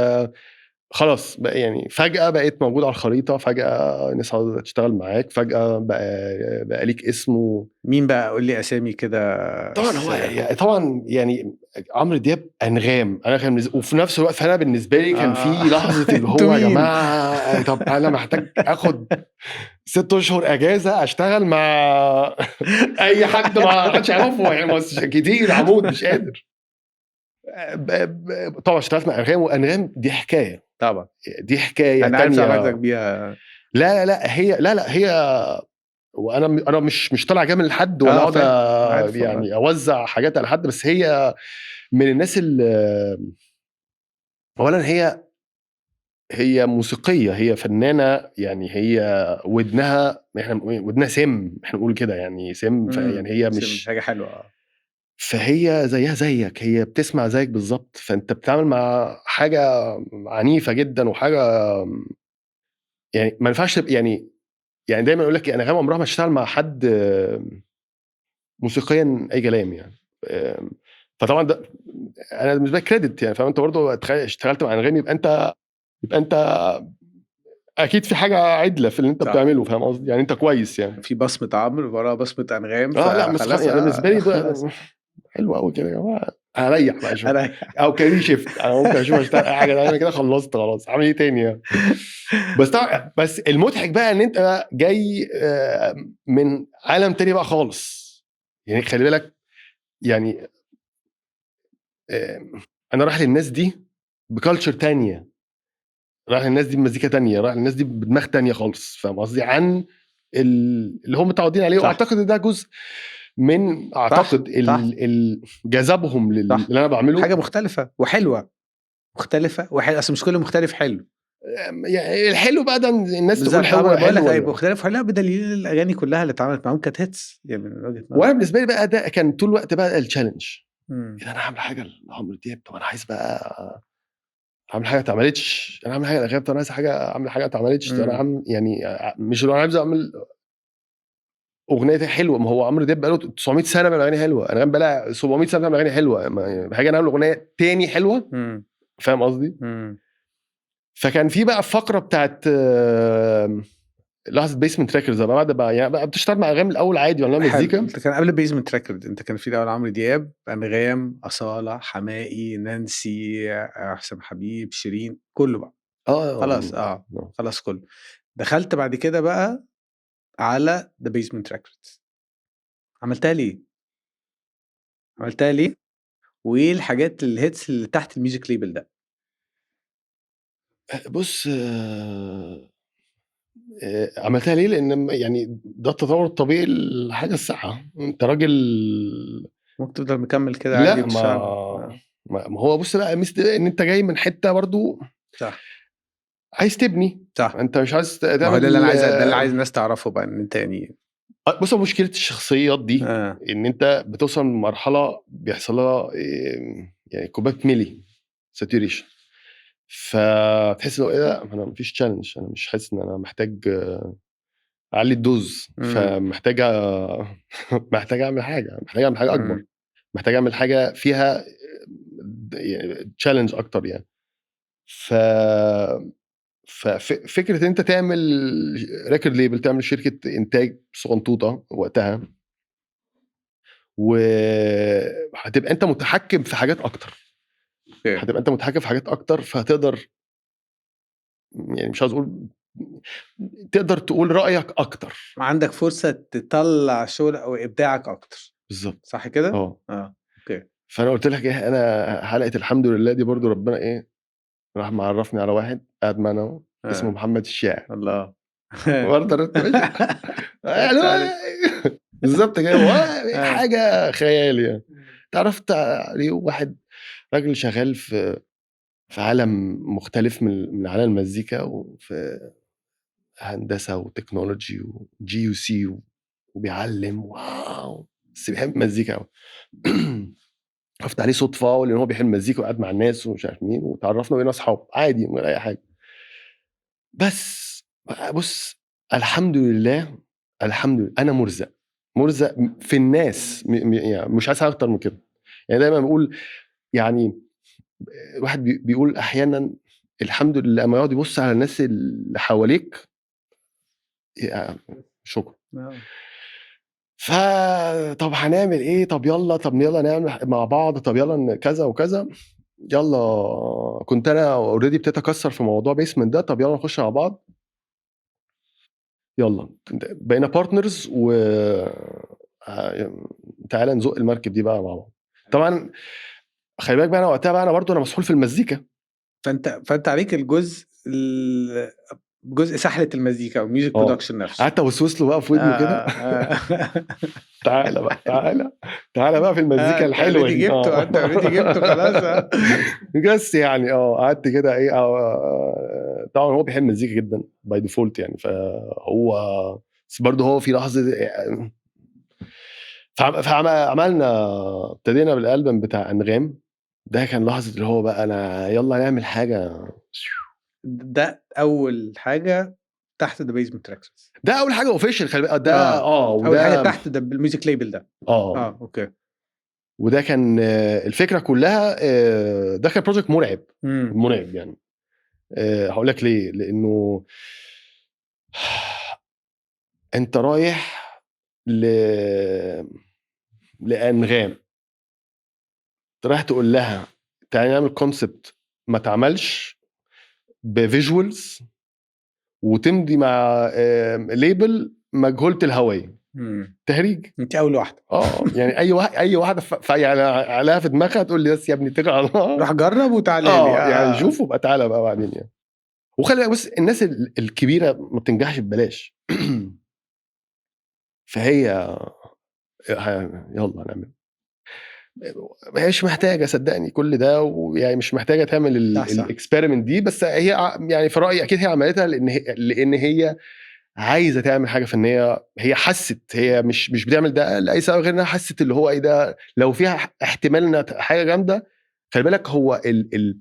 خلاص بقى يعني فجأة بقيت موجود على الخريطة، فجأة الناس عاوزة تشتغل معاك، فجأة بقى ليك اسم
مين بقى؟ قول لي أسامي كده.
طبعا هو
سريع.
يعني طبعا يعني عمرو دياب، أنغام، أنا كان وفي نفس الوقت فأنا بالنسبة لي كان في لحظة اللي هو
انتوا
يا
مين؟
جماعة طب أنا محتاج آخد 6 أشهر أجازة أشتغل مع أي حد ما حدش يعرفه يعني، بس كتير عمود مش قادر. طبعا اشتغلت مع أنغام، وأنغام دي حكاية.
طبعا.
دي حكاية
أنا عارف
تانية.
علاقتك بيها.
لا، لا، لا، هي، لا، لا، هي وأنا أنا مش طالع جامل لحد ولا أقعد
عارف والله.
أوزع حاجات على حد، بس هي من الناس اللي أولاً هي موسيقية، هي فنانة، يعني هي ودنها، إحنا بنقول ودنها سم، إحنا بنقول كده يعني سم، يعني هي
سم،
مش
حاجة حلوة.
فهي زيها زيك، هي بتسمع زيك بالظبط، فأنت بتتعامل مع حاجة عنيفة جدا وحاجة يعني ما ينفعش تبقى يعني، يعني دايما يقول لك أنغام عمرها ما تشتغل مع حد موسيقيا أي كلام يعني. فطبعا ده أنا بالنسبة لي كريدت يعني، فاهم؟ أنت برضه اشتغلت مع أنغام يبقى أنت أكيد في حاجة عدلة في اللي أنت بتعمله، فاهم قصدي؟ يعني أنت كويس يعني.
في بصمة عمرو وراها بصمة أنغام،
لا، بس
فخلاص،
يعني بالنسبة لي ده
خلاص.
حلو قوي كده يا جماعة. هريح بقى شوية.
هريح.
أو career shift. أنا ممكن أشوف أشتغل أي حاجة، أنا كده خلصت خلاص، هعمل إيه تاني يعني؟ بس طبعاً، بس المضحك بقى إن أنت جاي من عالم تاني بقى خالص. يعني خلي بالك، أنا رايح للناس دي ب culture تانية، رايح للناس دي بمزيكا تانية، رايح للناس دي بدماغ تانية خالص، فاهم قصدي؟ عن اللي هم متعودين عليه. وأعتقد ده جزء من أعتقد جذبهم اللي أنا بعمله.
حاجة مختلفة وحلوة، مختلفة وحلوة، أصل مش كل مختلف حلو.
يعني الحلو بقى ده الناس تقول
بالظبط.
حلو
أنا بقول لك
حلو
هيبقى
ولا.
مختلف وحلو بدليل الأغاني كلها اللي اتعملت معاهم كانت hits يعني من وجهة نظري.
وأنا بالنسبة لي بقى ده كان طول الوقت بقى ال challenge. إيه ده، أنا هعمل حاجة لعمرو دياب، طب أنا عايز بقى أعمل حاجة ما اتعملتش، أنا هعمل حاجة لأنغام، طب أنا عايز حاجة، أعمل حاجة ما اتعملتش، طب أنا هعمل يعني مش أنا عايز أعمل أغنية حلوة. ما هو عمرو دياب بقاله 900 سنة بيعمل أغاني حلوة، أنغام بقالها 700 سنة بتعمل أغاني حلوة، حاجة نعمل أغنية تاني حلوة. فاهم قصدي؟ فكان في بقى فقرة بتاعت، لحظة Basement Records بقى، بعد بقى يعني بقى بتشتغل مع أنغام الأول عادي ولا
حلو.
مزيكا؟
أنت كان قبل Basement Records، أنت كان في الأول عمرو دياب، أنغام، أصالة، حماقي، نانسي، حسام حبيب، شيرين، كله بقى. خلاص خلاص كله. دخلت بعد كده بقى على The Basement Records. عملتها ليه؟ عملتها ليه؟ وايه الحاجات ال hits اللي تحت ال music label ده؟
بص، عملتها ليه؟ لان يعني ده التطور الطبيعي للحاجة الساقعه. انت راجل
ممكن تفضل مكمل كده
لا
عادي
ما
وتشتغل.
ما هو بص بقى، ميزة ان انت جاي من حتة برضو عايز تبني. انت مش عايز
ما هو
تعمل
ده اللي انا عايز، ده اللي عايز الناس تعرفه بقى، ان انت يعني
بص، هو مشكلة الشخصيات دي ان انت بتوصل لمرحلة بيحصل لها يعني كوباية ملي saturation، فتحس انه ايه ده، انا مفيش challenge، انا مش حاسس ان انا محتاج اعلي ال dose. فمحتاج محتاج اعمل حاجه، محتاج اعمل حاجة اكبر. محتاج اعمل حاجة فيها challenge اكتر يعني. ففكره ان انت تعمل record label، تعمل شركة انتاج صغنطوطه وقتها، وهتبقى انت متحكم في حاجات اكتر. هتبقى انت متحكم في حاجات اكتر، فهتقدر يعني مش عايز اقول تقدر تقول رايك اكتر.
عندك فرصة تطلع شغل او ابداعك اكتر.
بالظبط.
صح كده؟
اه.
Okay.
فانا قلت لك ايه، انا حلقة الحمد لله دي برضو ربنا ايه راح معرفني على واحد قاعد معانا أهو، اسمه محمد الشاعر.
الله.
برضه يعني بالظبط كده، هو حاجة خيال يعني. تعرفت عليه، واحد راجل شغال في عالم مختلف من عالم المزيكا، وفي هندسة و technology و GUC، وبيعلم، wow، بس بيحب المزيكا قوي. عرفت عليه صدفة لان هو بيحب المزيكا وقاعد مع الناس ومش عارف مين، وتعرفنا وبقينا اصحاب عادي من غير اي حاجة. بس بص، الحمد لله، الحمد لله، انا مرزق، مرزق في الناس، يعني مش عايز حاجة اكتر من كده. يعني دايما بقول، يعني الواحد بيقول احيانا الحمد لله اما يقعد يبص على الناس اللي حواليك، شكرا. فطب هنعمل ايه؟ طب يلا، طب يلا نعمل مع بعض، طب يلا كذا وكذا، يلا. كنت انا already ابتديت اكسر في موضوع Basement ده، طب يلا نخش مع بعض، يلا بقينا partners و تعالى نزق المركب دي بقى مع بعض. طبعا خلي بالك بقى، انا وقتها بقى انا برضو انا مسحول في المزيكا.
فانت عليك الجزء جزء سحله المزيكا او music production نفسه.
قعدت اوسوس له بقى في ودنه كده. تعالى بقى، تعالى تعالى بقى في المزيكا الحلوة
دي. جبته، انت already جبته خلاص.
بس يعني قعدت كده ايه، طبعا هو بيحب المزيكا جدا by default يعني، فهو بس برضه هو في لحظة فعملنا ابتدينا بالالبوم بتاع انغام، ده كان لحظة اللي هو بقى انا يلا نعمل حاجة.
ده اول حاجة تحت The Basement Records.
ده اول حاجة official، خلي بالك ده.
اول حاجة تحت ده ال music label ده. Okay.
وده كان الفكرة كلها، ده كان project مرعب. مرعب يعني. هقول لك ليه، لانه انت رايح لانغام، انت رايح تقول لها تعالي نعمل concept ما اتعملش ب visuals وتمضي مع label مجهولة الهوية. تهريج.
انت اول واحدة.
يعني اي واحد، اي واحدة يعني عليها في دماغها تقول لي بس يا ابني اتكل على الله،
روح جرب وتعالى لي.
يعني شوف وبقى تعالى بقى بعدين يعني. وخلي بالك بس الناس الكبيرة ما بتنجحش ببلاش. فهي يلا نعمل، هي مش محتاجه صدقني كل ده، ويعني مش محتاجه تعمل ال experiment دي، بس هي يعني في رايي اكيد هي عملتها لان هي عايزه تعمل حاجة فنية. هي حست، هي مش بتعمل ده لاي سبب غير انها حست اللي هو ايه ده، لو فيها احتمال انها حاجة جامدة. خلي بالك هو ال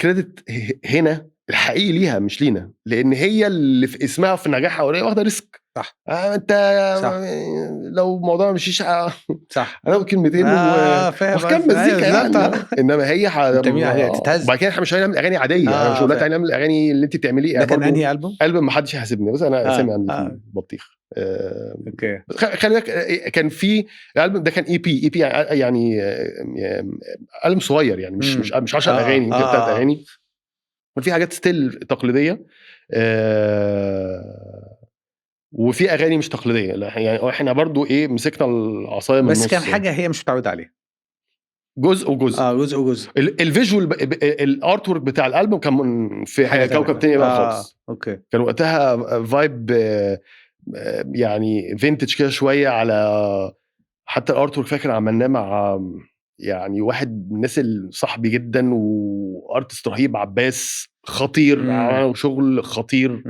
credit هنا الحقيقي ليها مش لينا، لان هي اللي في اسمها في نجاحها وهي واخده risk. انت صح. لو الموضوع ما مشيش انا كلمتين
فاهم
وكم مزيكا يعني. انما هي
هتتهز.
بعد كده احنا مش هنعمل اغاني عادية. انا مش هقول لك تعالى نعمل الاغاني اللي انت بتعمليه.
ده كان انهي البوم؟
البوم ما حدش يحاسبني، بس انا اسامي عندي بطيخ.
Okay.
خلي بالك كان في الالبوم ده كان EP يعني البوم صغير يعني مش 10 اغاني، يمكن 3 اغاني. في حاجات still تقليدية، وفي اغاني مش تقليدية. لا، يعني احنا برضو ايه مسكنا العصاية من
بس
النص
كان
يعني.
حاجة هي مش متعوده عليها.
جزء وجزء.
جزء وجزء.
ال visual، ال artwork بتاع الالبوم كان في
حاجة تانية.
كوكب تاني بقى خالص.
okay.
كان وقتها vibe يعني vintage كده شوية، على حتى ال artwork فاكر عملناه مع يعني واحد من الناس اللي صاحبي جدا و artist رهيب، عباس خطير. عملوا شغل خطير.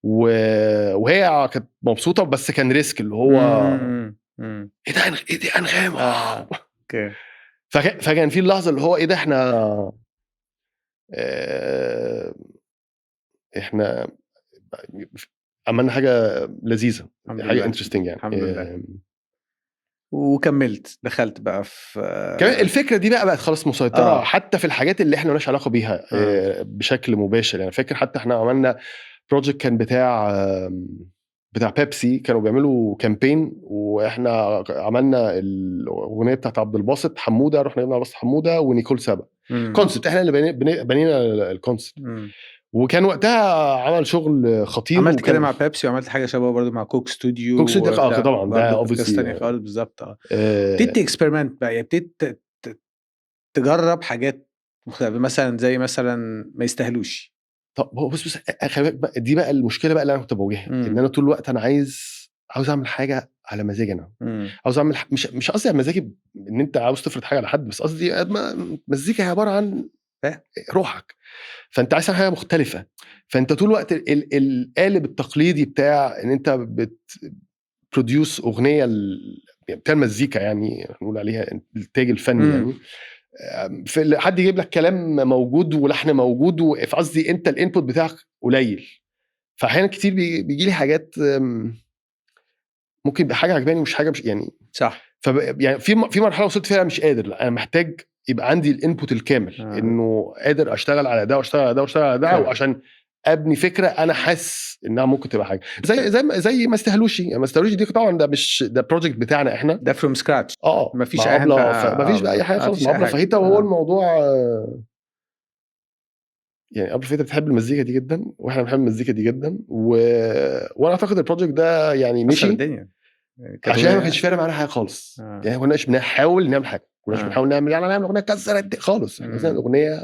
وهي كانت مبسوطة، بس كان risk اللي هو ايه ده، ايه دي انغام.
okay.
فكان في اللحظة اللي هو ايه ده، احنا عملنا حاجة لذيذة،
الحمد
حاجة
لله.
interesting يعني.
الحمد لله. وكملت دخلت بقى في
كمان الفكرة دي بقى بقت خلاص مسيطرة حتى في الحاجات اللي احنا مالناش علاقة بيها بشكل مباشر يعني. فاكر حتى احنا عملنا project كان بتاع بيبسي، كانوا بيعملوا campaign، واحنا عملنا الاغنية بتاعت عبد الباسط حموده، رحنا جبنا عبد الباسط حموده ونيكول سابا. concept احنا اللي بنينا ال concept. وكان وقتها عمل شغل خطير.
عملت كده
وكان
مع بيبسي، وعملت حاجة شبه برضو مع كوك ستوديو.
كوك ستوديو،
وبتاع.
طبعا ده
برضو قصة
obviously.
تانية خالص بالظبط. ابتديت experiment بقى، يعني ابتديت تجرب حاجات مختلفة، مثلا زي مثلا ما يستاهلوش.
طب هو بص خلي بالك بقى، دي بقى المشكلة بقى اللي انا كنت بواجهها، ان انا طول الوقت انا عاوز اعمل حاجة على مزاجي انا. عاوز اعمل مش قصدي على مزاجي ان انت عاوز تفرض حاجة على حد، بس قصدي مزيكا هي عبارة عن روحك، فانت عايز تعمل حاجة مختلفة. فانت طول الوقت القالب التقليدي بتاع ان انت بت produce اغنية بتاع المزيكا، يعني نقول عليها الانتاج الفني. يعني في حد يجيب لك كلام موجود ولحن موجود، في قصدي انت ال input بتاعك قليل. فاحيانا كتير بيجي لي حاجات، ممكن يبقى حاجة عجباني ومش حاجة مش يعني يعني في مرحلة وصلت فيها مش قادر، لا انا محتاج يبقى عندي ال input الكامل، انه قادر اشتغل على ده واشتغل على ده واشتغل على ده، وعشان ابني فكرة انا حاسس انها ممكن تبقى حاجة زي ما استاهلوش. يعني ما استاهلوش دي طبعا ده مش ده project بتاعنا احنا،
ده from scratch. مفيش
مع
أي حاجة.
مفيش بقى اي حاجة خالص،
مفيش
مع
أي
أبلة
حاجة.
فاهيتا. وهو الموضوع، يعني أبلة فاهيتا بتحب المزيكا دي جدا، واحنا بنحب المزيكا دي جدا، وانا اعتقد ال project ده يعني
كسر
مشي
الدنيا. كانت
عشان ما
أغنية.
كانش فارق معانا حاجة خالص. يعني ما كناش بنحاول نعمل حاجة، ما كناش بنحاول نعمل، يعني نعمل اغنية كسرت الدنيا خالص. احنا عايزين اغنية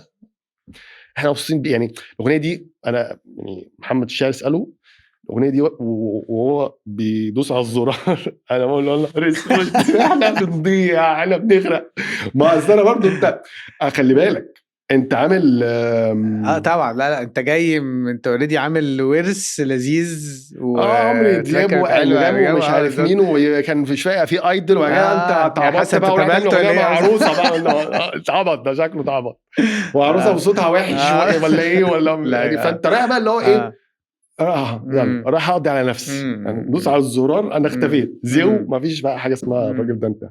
احنا مبسوطين بيها. يعني الاغنية دي انا يعني محمد الشاعر اساله الاغنية دي وهو بيدوس على الزرار انا بقول له والله ريسبوت، احنا بنضيع، احنا بنغرق. ما اصل انا برضه انت خلي بالك انت عامل،
طبعا. لا لا انت جاي انت already عامل ورث لذيذ و
عمرو دياب
track ات حلوة
وانغام ومش
آه،
عارف
بالظبط.
مين، وكان في شوية في idol، ويا جماعة انت
يعني
اتعبطت
حسن
بقى وراح
انت
تعمل اغنية
تملت
مع
ولا إيه؟
عروسه بقى، ولا اتعبط ده شكله اتعبط، وعروسه وصوتها وحش ولا ايه ولا
لا،
يعني. فانت رايح بقى اللي هو ايه، يلا رايح اقضي على نفسي. يعني دوس على الزرار انا اختفيت زيو، مفيش بقى حاجة اسمها الراجل ده انت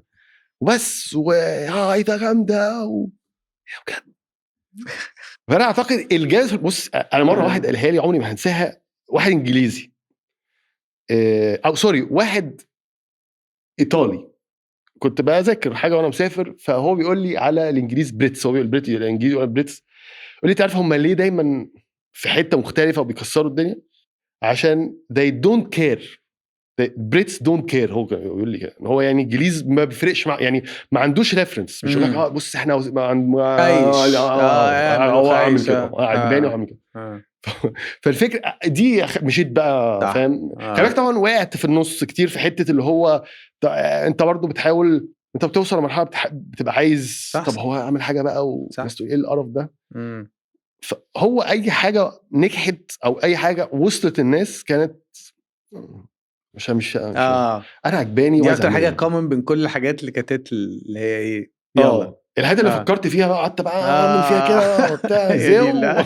وبس، و ايه ده جامدة يا بجد. فانا اعتقد الجاز، بص انا مرة واحد قالها لي عمري ما هنساها، واحد انجليزي، او sorry واحد ايطالي، كنت بذاكر حاجة وانا مسافر، فهو بيقول لي على الانجليز Brits، هو بيقول Brit الانجليزي ولا Brits، يقول لي تعرف هم ليه دايما في حتة مختلفة وبيكسروا الدنيا؟ عشان they don't care، the Brits don't care. هو كان بيقول لي كده ان هو يعني انجليز ما بيفرقش مع، يعني ما عندوش reference، مش يقول لك بص احنا ما عند- ما-
خايش.
لا،
اعمل
هو عامل
وخايش.
كده، عجباني وعامل كده. فالفكرة دي مشيت بقى، فاهم؟ خلي بالك طبعا وقعت في النص كتير في حتة اللي هو انت برضو بتحاول، انت بتوصل لمرحلة بتبقى عايز، طب هو اعمل حاجة بقى والناس تقول ايه القرف ده؟ فهو اي حاجة نجحت او اي حاجة وصلت الناس كانت مش انا عجباني
دي
وعايز
اكتر حاجة
أعملها.
common بين كل الحاجات اللي كانت اللي هي ايه؟ يلا.
الحاجات اللي فكرت فيها بقى قعدت بقى اعمل فيها كده وبتاع
يا
زي
دي لا.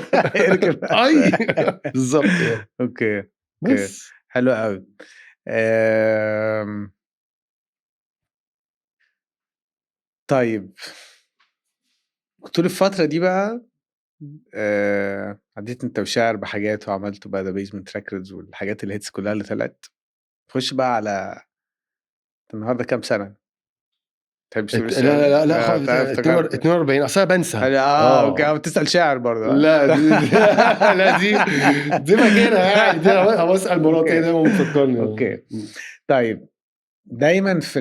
اركب.
اي بالظبط يعني. بس.
حلو قوي. طيب طول الفترة دي بقى، عديت انت وشاعر بحاجات وعملت بقى The Basement Records والحاجات ال hits كلها اللي طلعت. خش بقى على النهارده كام سنة؟ تحبش تقول
لا لا لا لا
آه،
خالص.
طيب، افتكرت.
42، اصل انا بنسى.
اه okay، بتسال شاعر برضه.
لا دي لا دي فاكرها يعني، دي انا بسال مراتي، هي دايما بتفكرني.
okay طيب، دايما في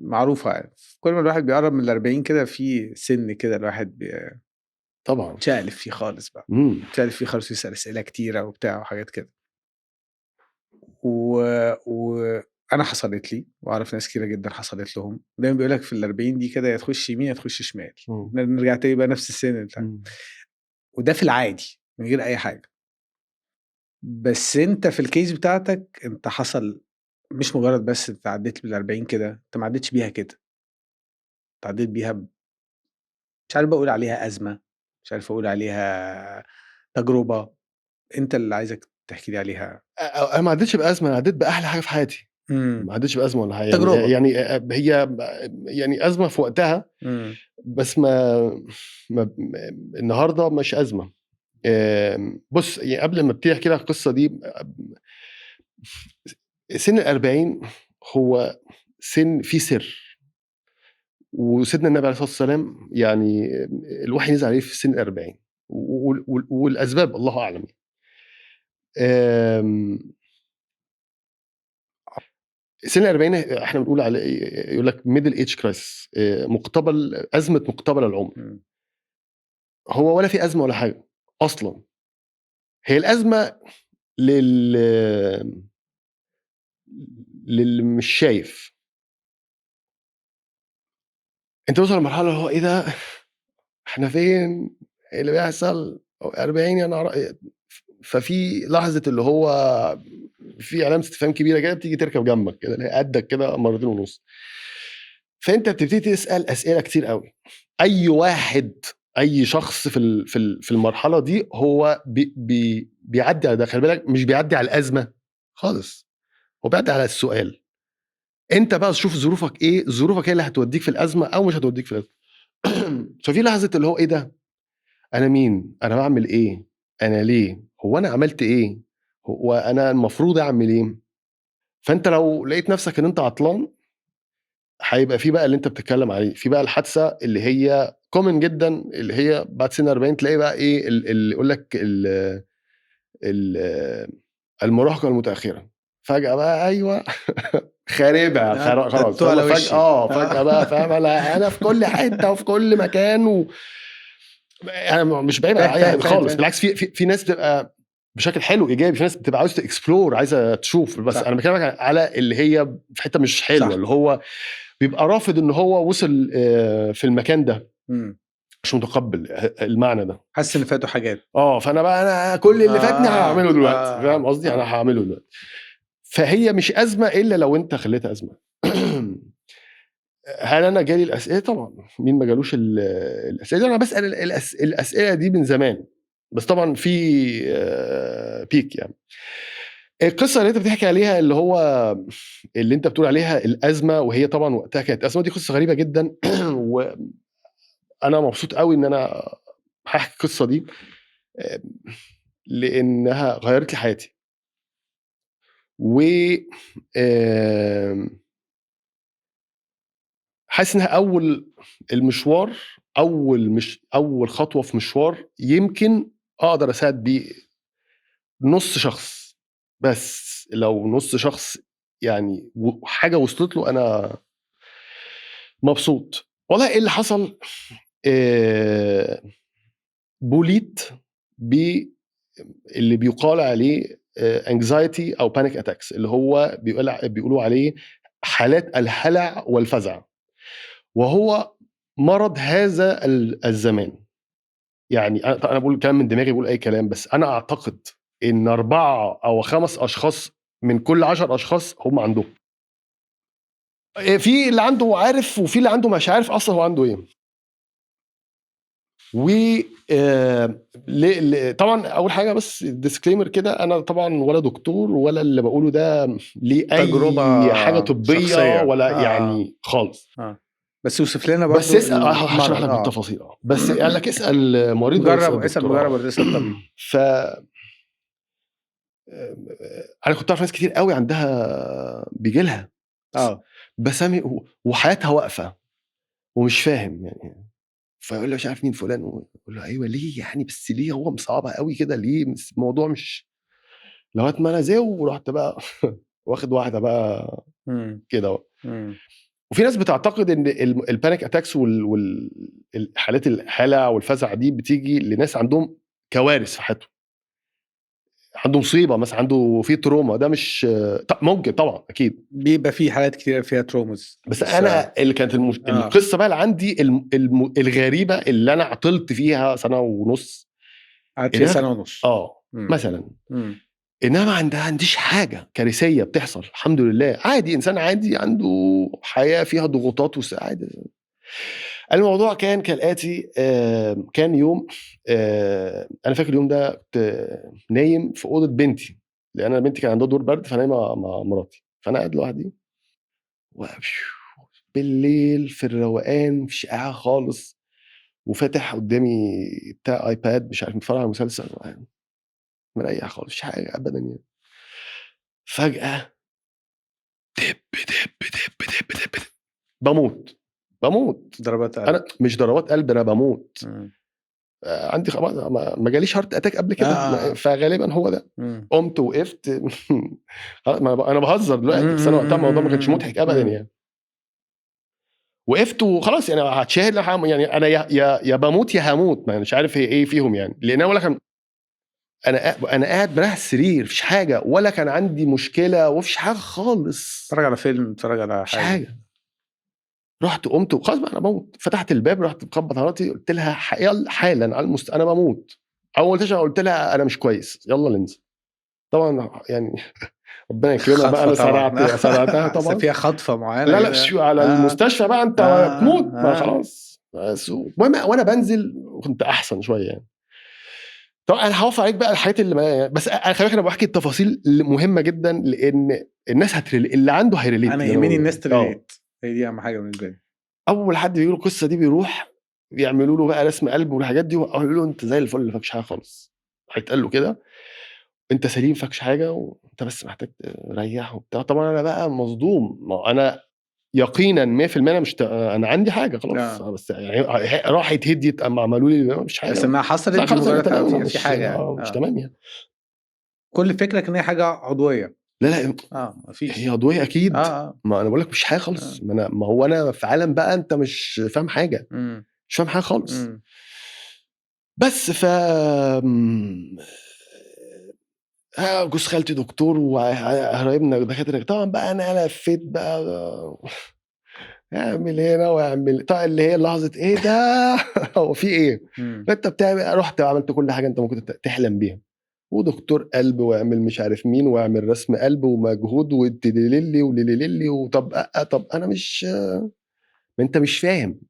معروفة يعني، كل ما الواحد بيقرب من ال 40 كده في سن كده الواحد
طبعا
بيتشقلب فيه خالص بقى، بيتشقلب فيه خالص ويسال اسئلة كتيرة وبتاع وحاجات كده. وانا حصلت لي واعرف ناس كتيرة جدا حصلت لهم. دايما بيقول لك في ال 40 دي كده يا تخش يمين يا تخش شمال، نرجع تاني بقى نفس السن بتاع. وده في العادي من غير اي حاجة، بس انت في ال case بتاعتك انت حصل مش مجرد بس انت عديت بال 40 كده، انت ما عديتش بيها كده، انت عديت بيها مش عارف بقول عليها ازمة، مش عارف اقول عليها تجربه، انت اللي عايزك تحكي لي عليها.
انا ما عديتش بازمه، انا عديت باحلى حاجة في حياتي. ما عديتش بازمه ولا حاجة.
تجربة.
يعني هي يعني ازمة في وقتها، بس ما النهارده مش ازمة. بص يعني قبل ما ابتدي احكي لك القصة دي، سن ال40 هو سن فيه سر، وسيدنا النبي عليه الصلاة والسلام يعني الوحي نزل عليه في سن ال40، والاسباب الله اعلم. سن ال40 احنا بنقول على، يقول لك middle age crisis، مقتبل، ازمة مقتبل العمر. هو ولا في ازمة ولا حاجة اصلا، هي الازمة للي مش شايف. انت توصل لمرحلة اللي هو ايه ده، احنا فين، ايه اللي بيحصل، 40 يا نهار. ففي لحظة اللي هو في علامة استفهام كبيرة كده بتيجي تركب جنبك كده، اللي هي قدك كده مرتين ونص. فانت بتبتدي تسال اسئلة كتير قوي. اي واحد، اي شخص في في المرحلة دي هو بي بي بيعدي على ده. خلي بالك مش بيعدي على الازمة خالص، هو بيعدي على السؤال. انت بقى شوف ظروفك ايه، ظروفك هي اللي هتوديك في الازمة او مش هتوديك في الازمة. ففي لحظة اللي هو ايه ده، انا مين، انا بعمل ايه، انا ليه، هو انا عملت ايه، هو انا المفروض اعمل ايه. فانت لو لقيت نفسك ان انت عطلان، هيبقى في بقى اللي انت بتتكلم عليه، في بقى الحادثة اللي هي common جدا، اللي هي بعد سن 40 تلاقي بقى ايه اللي يقول لك المراهقة المتاخرة. فجاة بقى ايوه خاربه خلاص، فجاة فجاة بقى فاهم، انا في كل حتة وفي كل مكان انا مش بعيب عليها خالص، بالعكس في ناس بتبقى بشكل حلو ايجابي، في ناس بتبقى عاوزه ت explore، عايزه تشوف، بس انا بكلمك على اللي هي في حتة مش حلوة، اللي هو بيبقى رافض ان هو وصل في المكان ده، مش متقبل المعنى ده،
حاسس ان فاته حاجات.
فانا بقى انا كل اللي فاتني هعمله دلوقتي، فاهم قصدي، انا هعمله دلوقتي. فهي مش ازمة الا لو انت خليتها ازمة. هل انا جالي الاسئلة؟ طبعا، مين ما جالوش الاسئلة؟ انا بسال الاسئلة دي من زمان، بس طبعا في بيك. يعني القصة اللي انت بتحكي عليها، اللي هو اللي انت بتقول عليها الازمة، وهي طبعا وقتها كانت ازمة، دي قصة غريبة جدا. وانا مبسوط قوي ان انا هحكي القصة دي لانها غيرت لي حياتي. و حاسس انها اول المشوار، اول خطوة في مشوار يمكن اقدر اساعد بيه نص شخص بس. لو نص شخص يعني حاجة وصلت له انا مبسوط. والله ايه اللي حصل؟ بوليت باللي بيقال عليه anxiety او panic attacks، اللي هو بيقولوا عليه حالات الهلع والفزع، وهو مرض هذا الزمان. يعني انا بقول كلام من دماغي، بقول اي كلام، بس انا اعتقد ان 4 أو 5 اشخاص من كل 10 اشخاص هم عندهم. في اللي عنده عارف، وفي اللي عنده مش عارف اصلا هو عنده ايه. و طبعا اول حاجة بس disclaimer كده، انا طبعا ولا دكتور ولا اللي بقوله ده ليه اي تجربة حاجة طبية شخصية. ولا يعني خالص.
بس وصف لنا برضه،
بس اسال، هشرح لك بالتفاصيل. بس قال لك اسال مريض،
جرب، اسال مجرب ولا اسال طبيب.
ف انا كنت اعرف ناس كتير قوي عندها بيجي لها بسامي وحياتها واقفة ومش فاهم يعني. فيقول له مش عارف مين فلان، يقول له ايوه ليه يعني، بس ليه هو مصعبها قوي كده ليه؟ الموضوع مش لغاية ما انا زي ورحت بقى واخد واحدة بقى كده. وفي ناس بتعتقد ان ال panic attacks والحالات الهلع والفزع دي بتيجي لناس عندهم كوارث في حياتهم، عنده مصيبة مثلا، عنده في trauma. ده مش ممكن طبعا اكيد
بيبقى في حالات كتير فيها traumas،
بس انا اللي كانت القصة بقى اللي عندي الغريبة اللي انا عطلت فيها سنة ونص.
قعدت فيها سنة ونص
مثلا. انما ما عنديش حاجة كارثية بتحصل الحمد لله، عادي، انسان عادي عنده حياة فيها ضغوطات وسعادة. الموضوع كان كالاتي. كان يوم، انا فاكر اليوم ده كنت نايم في اوضة بنتي، لان انا بنتي كان عندها دور برد، فنايمه مع مراتي، فانا قاعد لوحدي بالليل في الروقان، مفيش قاعة خالص، وفاتح قدامي بتاع ايباد، مش عارف متفرج على مسلسل، مريح خالص، مش حاجة ابدا يعني. فجاة دب دب دب دب دب, دب. بموت بموت
ضربات قلب.
انا مش ضربات قلب، انا بموت. عندي ما جاليش heart attack قبل كده، فغالبا هو ده. قمت وقفت. انا بهزر دلوقتي، بس انا وقتها الموضوع ما كانش مضحك ابدا يعني. وقفت وخلاص يعني هتشاهد يعني انا يا بموت يا هموت، ما مش عارف هي ايه فيهم يعني. لان انا ولا كان انا قاعد براح السرير، مفيش حاجة، ولا كان عندي مشكلة، ومفيش حاجة خالص.
اتفرج على فيلم، اتفرج على حاجة.
رحت قمت وخلاص بقى انا بموت. فتحت الباب، رحت مخبط على مراتي، قلت لها يلا حالا على انا بموت. اول ما قلت لها انا مش كويس، يلا ننزل. طبعا يعني ربنا يكرمها بقى، انا سرعتها طبعا.
فيها خطفه معينة؟
لا لا، على المستشفى بقى، انت بتموت ما خلاص. المهم وانا بنزل كنت احسن شوية يعني. طبعا انا هوفر عليك بقى الحاجات اللي ما... بس انا خلي بالك انا بحكي التفاصيل المهمة جدا، لان الناس هت relate، اللي عنده هي relate.
انا يهمني الناس ت relate، هي دي اهم حاجة بالنسبة لي.
اول حد بيقول القصة دي بيروح يعملوا له بقى رسم قلب والحاجات دي، ويقولوا له انت زي الفل، فاكش حاجة خالص. هيتقال له كده انت سليم، فاكش حاجة، وانت بس محتاج تريح وبتاع. طبعا انا بقى مصدوم، ما انا يقينا 100% انا مش انا عندي حاجة خلاص، بس يعني راحت هديت، اما عملوا لي مش حاجة،
بس انها حصلت مجرد في حاجة يعني.
مش تمام يعني.
كل فكرك ان هي حاجة عضوية.
لا لا
مفيش،
هي عضوية اكيد. ما انا بقول لك مش حاجة خالص. ما انا ما هو انا في عالم بقى انت مش فاهم حاجة، مش فاهم حاجة خالص. بس ف جوز خالتي دكتور وقرايبنا دكاترة. طبعا بقى انا لفيت بقى، اعمل هنا واعمل طبعا اللي هي لحظة ايه ده هو في ايه؟ فانت بتعمل، رحت عملت كل حاجة انت ممكن تحلم بيها، ودكتور قلب، واعمل مش عارف مين، واعمل رسم قلب ومجهود وتدللي ولللي، وطب طب انا مش، ما انت مش فاهم.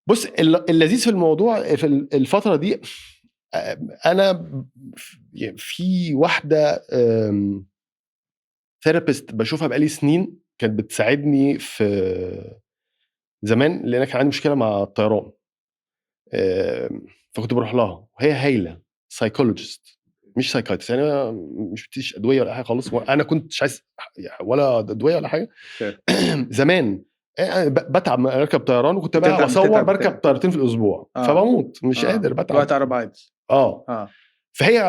بص اللذيذ في الموضوع في الفترة دي، انا في واحدة therapist بشوفها بقالي سنين، كانت بتساعدني في زمان، لان كان عندي مشكلة مع الطيران، فكنت بروح لها، وهي هايلة، psychologist مش psychiatrist يعني، مش بتديش ادوية ولا حاجة خالص. انا كنت مش عايز ولا ادوية ولا حاجة. زمان بتعب اركب طيران، وكنت بقى بصور بركب طيارتين في الاسبوع، فبموت مش قادر، بتعب
وقت عرب.
فهي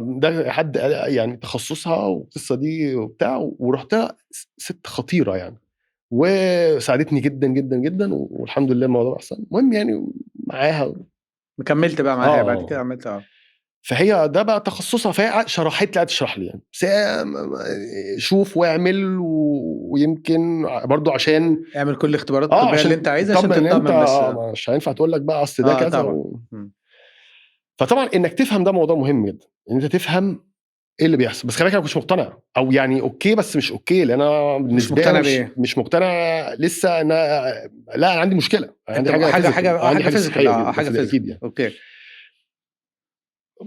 ده حد يعني تخصصها والقصه دي وبتاع، ورحتها ست خطيرة يعني، وساعدتني جدا جدا جدا، والحمد لله الموضوع احسن. المهم يعني معاها
كملت بقى معاها بعد كده عملت
فهي ده بقى تخصصها، فهي شرحت لي، قعدت تشرح لي يعني، بس شوف واعمل، ويمكن برضو عشان
اعمل كل الاختبارات الطبية اللي انت عايزها عشان تطمن، بس
مش هينفع تقول لك بقى اصل ده كذا فطبعا انك تفهم ده موضوع مهم جدا، ان انت تفهم ايه اللي بيحصل. بس خلي بالك انا مش مقتنع، او يعني okay بس مش okay، لان انا بالنسبة لي مش مقتنع لسه. انا لا، انا عندي مشكلة، عندي حاجة physical،
حاجة physical يعني. okay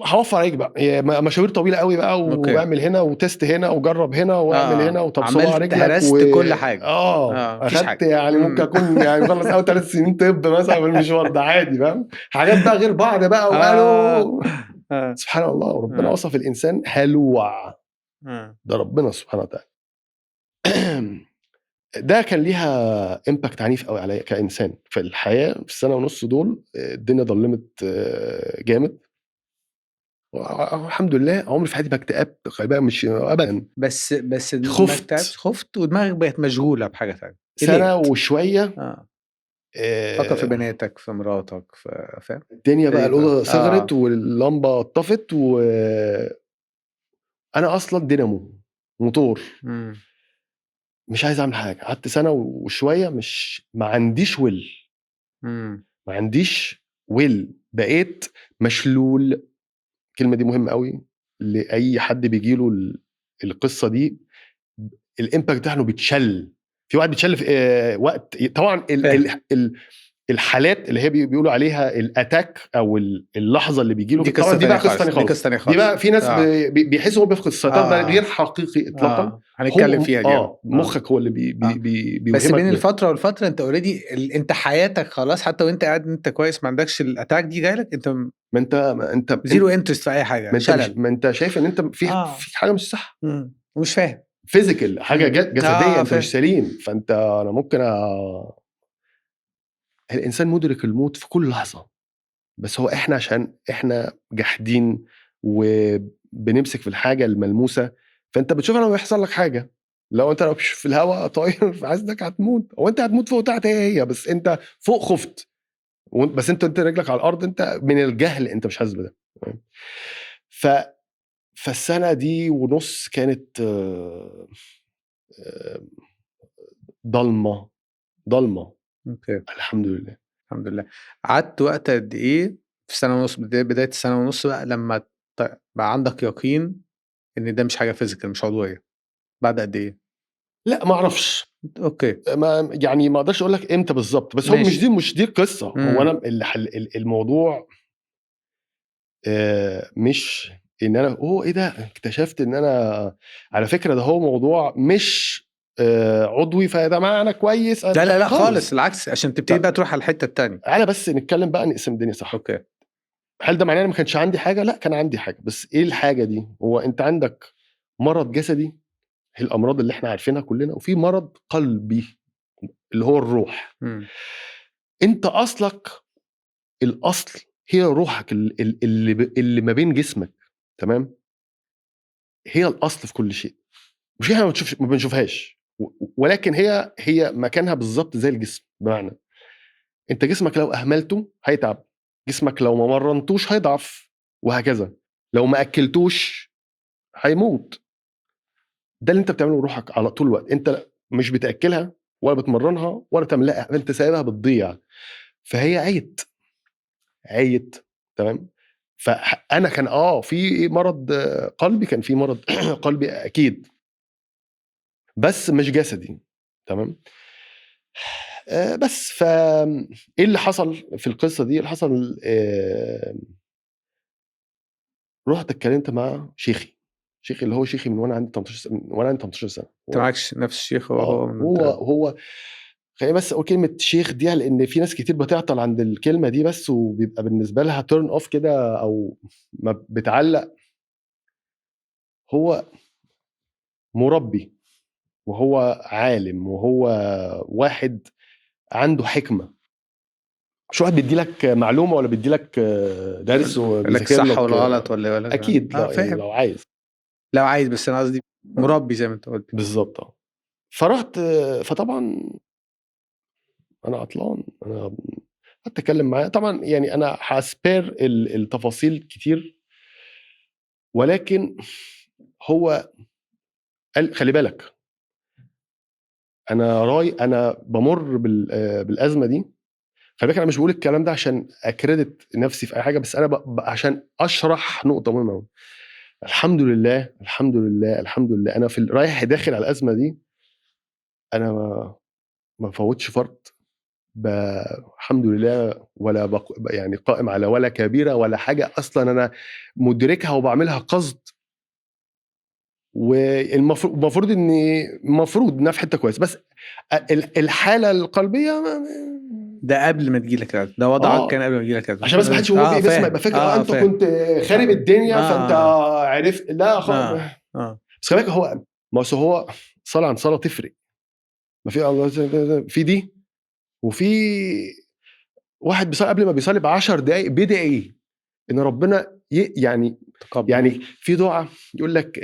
هوفر عليك بقى مشاوير طويلة قوي بقى، واعمل هنا و test هنا وجرب هنا واعمل هنا، وطب صباع رجلك،
هرست كل حاجة.
اخدت يعني ممكن اكون يعني مخلص اول 3 سنين طب مثلا في المشوار ده عادي، فاهم؟ حاجات بقى غير بعض بقى، وقالوا سبحان الله، وربنا وصف الانسان هلوع، ده ربنا سبحانه وتعالى. ده كان ليها impact عنيف قوي عليا كانسان في الحياة. في السنة ونص دول الدنيا ضلمت جامد. الحمد لله عمري في حياتي ما اكتئبت، خلي بالك، مش ابدا.
بس
خفت.
خفت ودماغك بقت مشغولة بحاجة ثانية.
سنة وشوية
فكر في بناتك، في مراتك، في فاهم
الدنيا بقى. الاوضة صغرت واللمبه اتطفت، و انا اصلا دينامو موتور، مش عايز اعمل حاجة. قعدت سنة وشوية مش ما عنديش will، ما عنديش will، بقيت مشلول. الكلمة دي مهمة قوي لاي حد بيجيله القصة دي. ال impact بتاعه بيتشل. في واحد بيتشل في وقت طبعا الحالات اللي هي بيقولوا عليها ال attack او اللحظة اللي بيجي له،
دي قصة
دي بقى قصة ثانية خالص.
دي
بقى في ناس بيحسوا هو بيفقد السيطرة، ده غير حقيقي اطلاقا.
هنتكلم فيها دي.
مخك هو اللي بي بي بي
بس بين الفترة والفترة انت already انت حياتك خلاص، حتى وانت قاعد انت كويس ما عندكش ال attack دي جايلك، انت
ما انت
zero interest في اي حاجة.
ما انت شايف ان انت في حاجة مش صح،
ومش فاهم
physical، حاجة جسدية انت مش سليم. فانت انا ممكن الانسان مدرك الموت في كل لحظة، بس هو احنا عشان احنا جاحدين وبنمسك في الحاجة الملموسة، فانت بتشوف لما بيحصل لك حاجة، لو انت لو في الهواء طاير في عزك هتموت، او انت هتموت فوق تحت هي بس انت فوق خفت، بس انت رجلك على الارض، انت من الجهل انت مش حاسس بده. فالسنة دي ونص كانت ضلمة ضلمة.
okay.
الحمد لله
الحمد لله. قعدت وقت قد ايه في سنة ونص؟ بداية السنة ونص بقى لما بقى عندك يقين ان ده مش حاجة physical، مش عضوية، بعد قد ايه؟
لا ما اعرفش.
okay.
ما يعني ما اقدرش اقول لك امتى بالظبط، بس هو مش دي القصة. هو انا الموضوع مش ان انا ايه ده اكتشفت ان انا على فكرة ده هو موضوع مش عضوي، فده معنى كويس.
لا لا لا خالص، العكس، عشان تبتدي بقى تروح على الحتة الثانية.
على بس نتكلم بقى نقسم الدنيا صح.
okay.
هل ده معناه انا ما كانش عندي حاجة؟ لا كان عندي حاجة، بس ايه الحاجة دي؟ هو انت عندك مرض جسدي، هي الامراض اللي احنا عارفينها كلنا، وفي مرض قلبي اللي هو الروح. انت اصلك، الاصل هي روحك اللي ما بين جسمك، تمام؟ هي الاصل في كل شيء، مش احنا ما بنشوفهاش، ولكن هي مكانها بالظبط زي الجسم. بمعنى انت جسمك لو اهملته هيتعب، جسمك لو ما مرنتوش هيضعف، وهكذا. لو ما اكلتوش هيموت. ده اللي انت بتعمله بروحك على طول الوقت. انت مش بتاكلها ولا بتمرنها ولا بتعملها، انت سايبها بتضيع، فهي عيت تمام. فانا كان في مرض قلبي، كان في مرض قلبي اكيد، بس مش جسدي، تمام. بس ف ايه اللي حصل في القصة دي؟ اللي حصل رحت اتكلمت مع شيخي اللي هو شيخي من وانا عندي 18 سنة.
انت معكش نفس الشيخ؟
هو خليني بس اقول كلمة شيخ دي، لان في ناس كتير بتعطل عند الكلمة دي بس، وبيبقى بالنسبة لها turn off كده، او ما بتعلق. هو مربي، وهو عالم، وهو واحد عنده حكمه، مش واحد بيدي لك معلومة ولا بيدي لك درس
وبيذاكر لك صح ولا غلط ولا
اكيد. لا يعني لو عايز،
بس انا قصدي مربي زي ما انت قلت
بالظبط. فرحت، فطبعا انا عطلان، انا هتكلم معاه طبعا، يعني انا هسبير التفاصيل كتير، ولكن هو قال خلي بالك، انا راي انا بمر بالازمه دي. خلي بالك انا مش بقول الكلام ده عشان اكريدت نفسي في اي حاجة، بس انا عشان اشرح نقطة مهمة. الحمد لله الحمد لله الحمد لله، انا في رايح داخل على الازمة دي، انا ما فوتش فرد، الحمد لله، ولا يعني قائم على ولا كبيرة ولا حاجة اصلا، انا مدركها وبعملها قصد، والمفروض اني المفروض انها في حتة كويس، بس الحالة القلبية
ده قبل ما تجيلك الأزمة، ده وضعك كان قبل ما تجيلك الأزمة،
عشان بس ما حدش هو بس ما يبقى فاكر انت كنت خارب الدنيا فانت عرفت. لا خالص. بس خلي بالك، هو ما هو صلاة عن صلاة تفرق. ما في الله في دي، وفي واحد بيصلي قبل ما بيصلي ب10 دقايق بيدعي ان ربنا يعني
تقبل.
يعني في دعاء يقول لك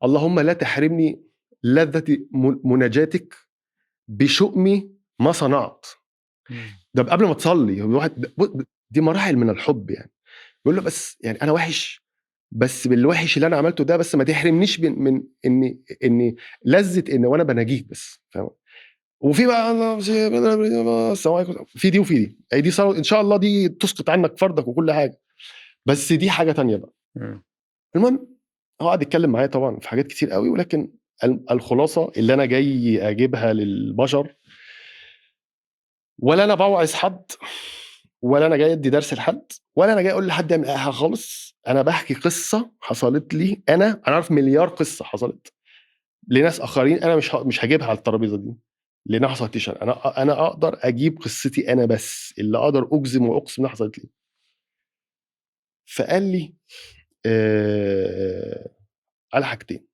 اللهم لا تحرمني لذة مناجاتك بشؤم ما صنعت. ده قبل ما تصلي الواحد، دي مراحل من الحب يعني. بيقول له بس يعني انا وحش، بس بالوحش اللي انا عملته ده، بس ما تحرمنيش من اني لذة ان وانا بناجيك بس، فاهم؟ وفي بقى في دي وفي دي، اي دي صلاة ان شاء الله دي تسقط عنك فرضك وكل حاجة، بس دي حاجة تانية بقى. المهم هو قعد يتكلم معايا طبعا في حاجات كتير قوي، ولكن الخلاصة اللي انا جاي اجيبها للبشر، ولا انا بوعظ حد، ولا انا جاي ادي درس لحد، ولا انا جاي اقول لحد يعمل اي حاجة خالص. انا بحكي قصة حصلت لي انا عارف مليار قصة حصلت لناس اخرين، انا مش هجيبها على الترابيزة دي لانها حصلتليش انا. انا اقدر اجيب قصتي انا بس، اللي اقدر اجزم واقسم انها حصلت لي. فقال لي على حاجتين.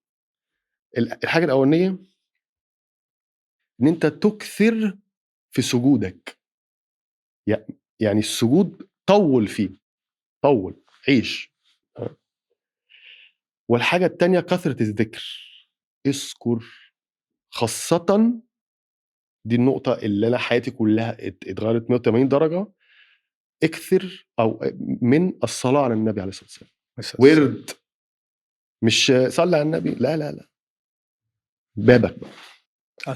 الحاجة الاولانية ان انت تكثر في سجودك، يعني السجود طول فيه، طول عيش. والحاجة التانية كثرة الذكر، اذكر، خاصة دي النقطة اللي انا حياتي كلها اتغيرت 180 درجه، اكثر او من الصلاة على النبي عليه الصلاة والسلام. ورد، مش صلي على النبي، لا لا لا، بابك بقى.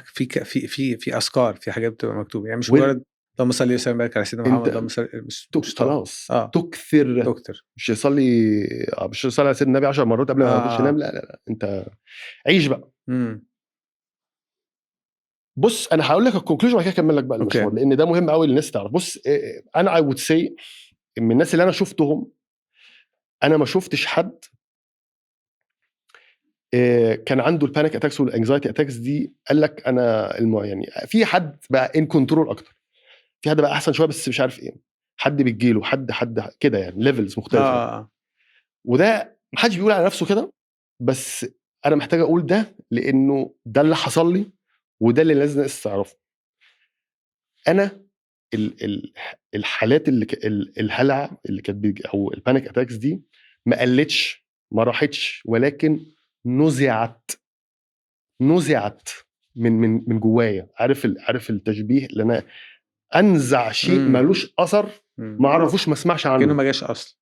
في في في في اذكار، في حاجات بتبقى مكتوبة، يعني مش مجرد اللهم صل وسلم وبارك على سيدنا محمد، اللهم صل، مش
خلاص. تكثر، مش يصلي، مش يصلي على سيدنا النبي 10 مرات قبل ما يخش ينام، لا لا لا، انت عيش بقى. بص انا هقول لك ال conclusion وبعد كده اكمل لك بقى المشوار، لان ده مهم قوي للناس تعرف. بص انا I would say من الناس اللي انا شفتهم، انا ما شفتش حد كان عنده ال panic attacks وال anxiety attacks دي قال لك انا يعني في حد بقى in control اكتر، في حد بقى احسن شوية بس مش عارف ايه، حد بتجيله، حد كده يعني levels مختلفة. وده ما حدش بيقول على نفسه كده، بس انا محتاج اقول ده لانه ده اللي حصل لي وده اللي لازم الناس تعرفه. انا الحالات اللي الهلع اللي كانت بيجي او ال panic attacks دي ما قلتش، ما راحتش، ولكن نزعت من من من جوايا. عارف التشبيه اللي انا انزع شيء ملوش اثر، ما اعرفوش، ما اسمعش عنه،
كانه ما جاش اصلا،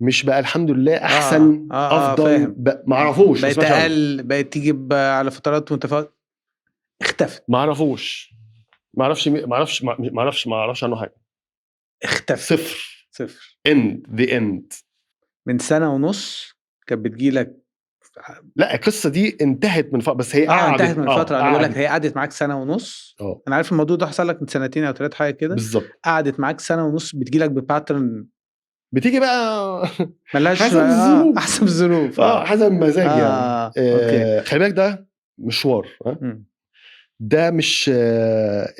مش بقى الحمد لله احسن، افضل، ما اعرفوش،
بقت اقل، بقت تيجي على فترات متفاوتة، اختفت،
ما اعرفوش، ما اعرفش ما اعرفش ما اعرفش ما اعرفش عنه حاجة،
اختفت، صفر
end the end.
من 1.5 سنة كانت بتجيلك؟
لا القصة دي انتهت من فترة، بس هي قعدت
انتهت من فترة. انا بقول لك هي قعدت معاك 1.5 سنة. انا عارف الموضوع ده حصل لك من 2 أو 3 حاجة كده
بالظبط.
قعدت معاك 1.5 سنة، بتجيلك ب pattern،
بتيجي بقى
ملهاش
حسب الظروف،
حسب الظروف،
حسب المزاج يعني. خلي بالك ده مشوار، ده مش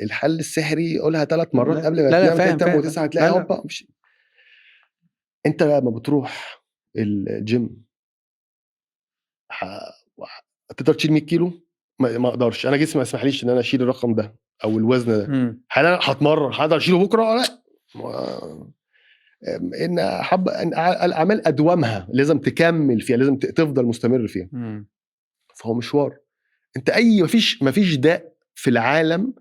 الحل السحري قولها 3 مرات قبل ما تنام، 3 و9 هتلاقي هوبا. مش انت لما بتروح الجيم تقدر تشيل 100 كيلو؟ ما اقدرش، انا جسمي ما يسمحليش ان انا اشيل الرقم ده او الوزن ده. هل انا هتمرن هقدر اشيله بكره؟ لا. ان حب ان الاعمال ادومها، لازم تكمل فيها، لازم تفضل مستمر فيها. فهو مشوار. انت اي مفيش داء في العالم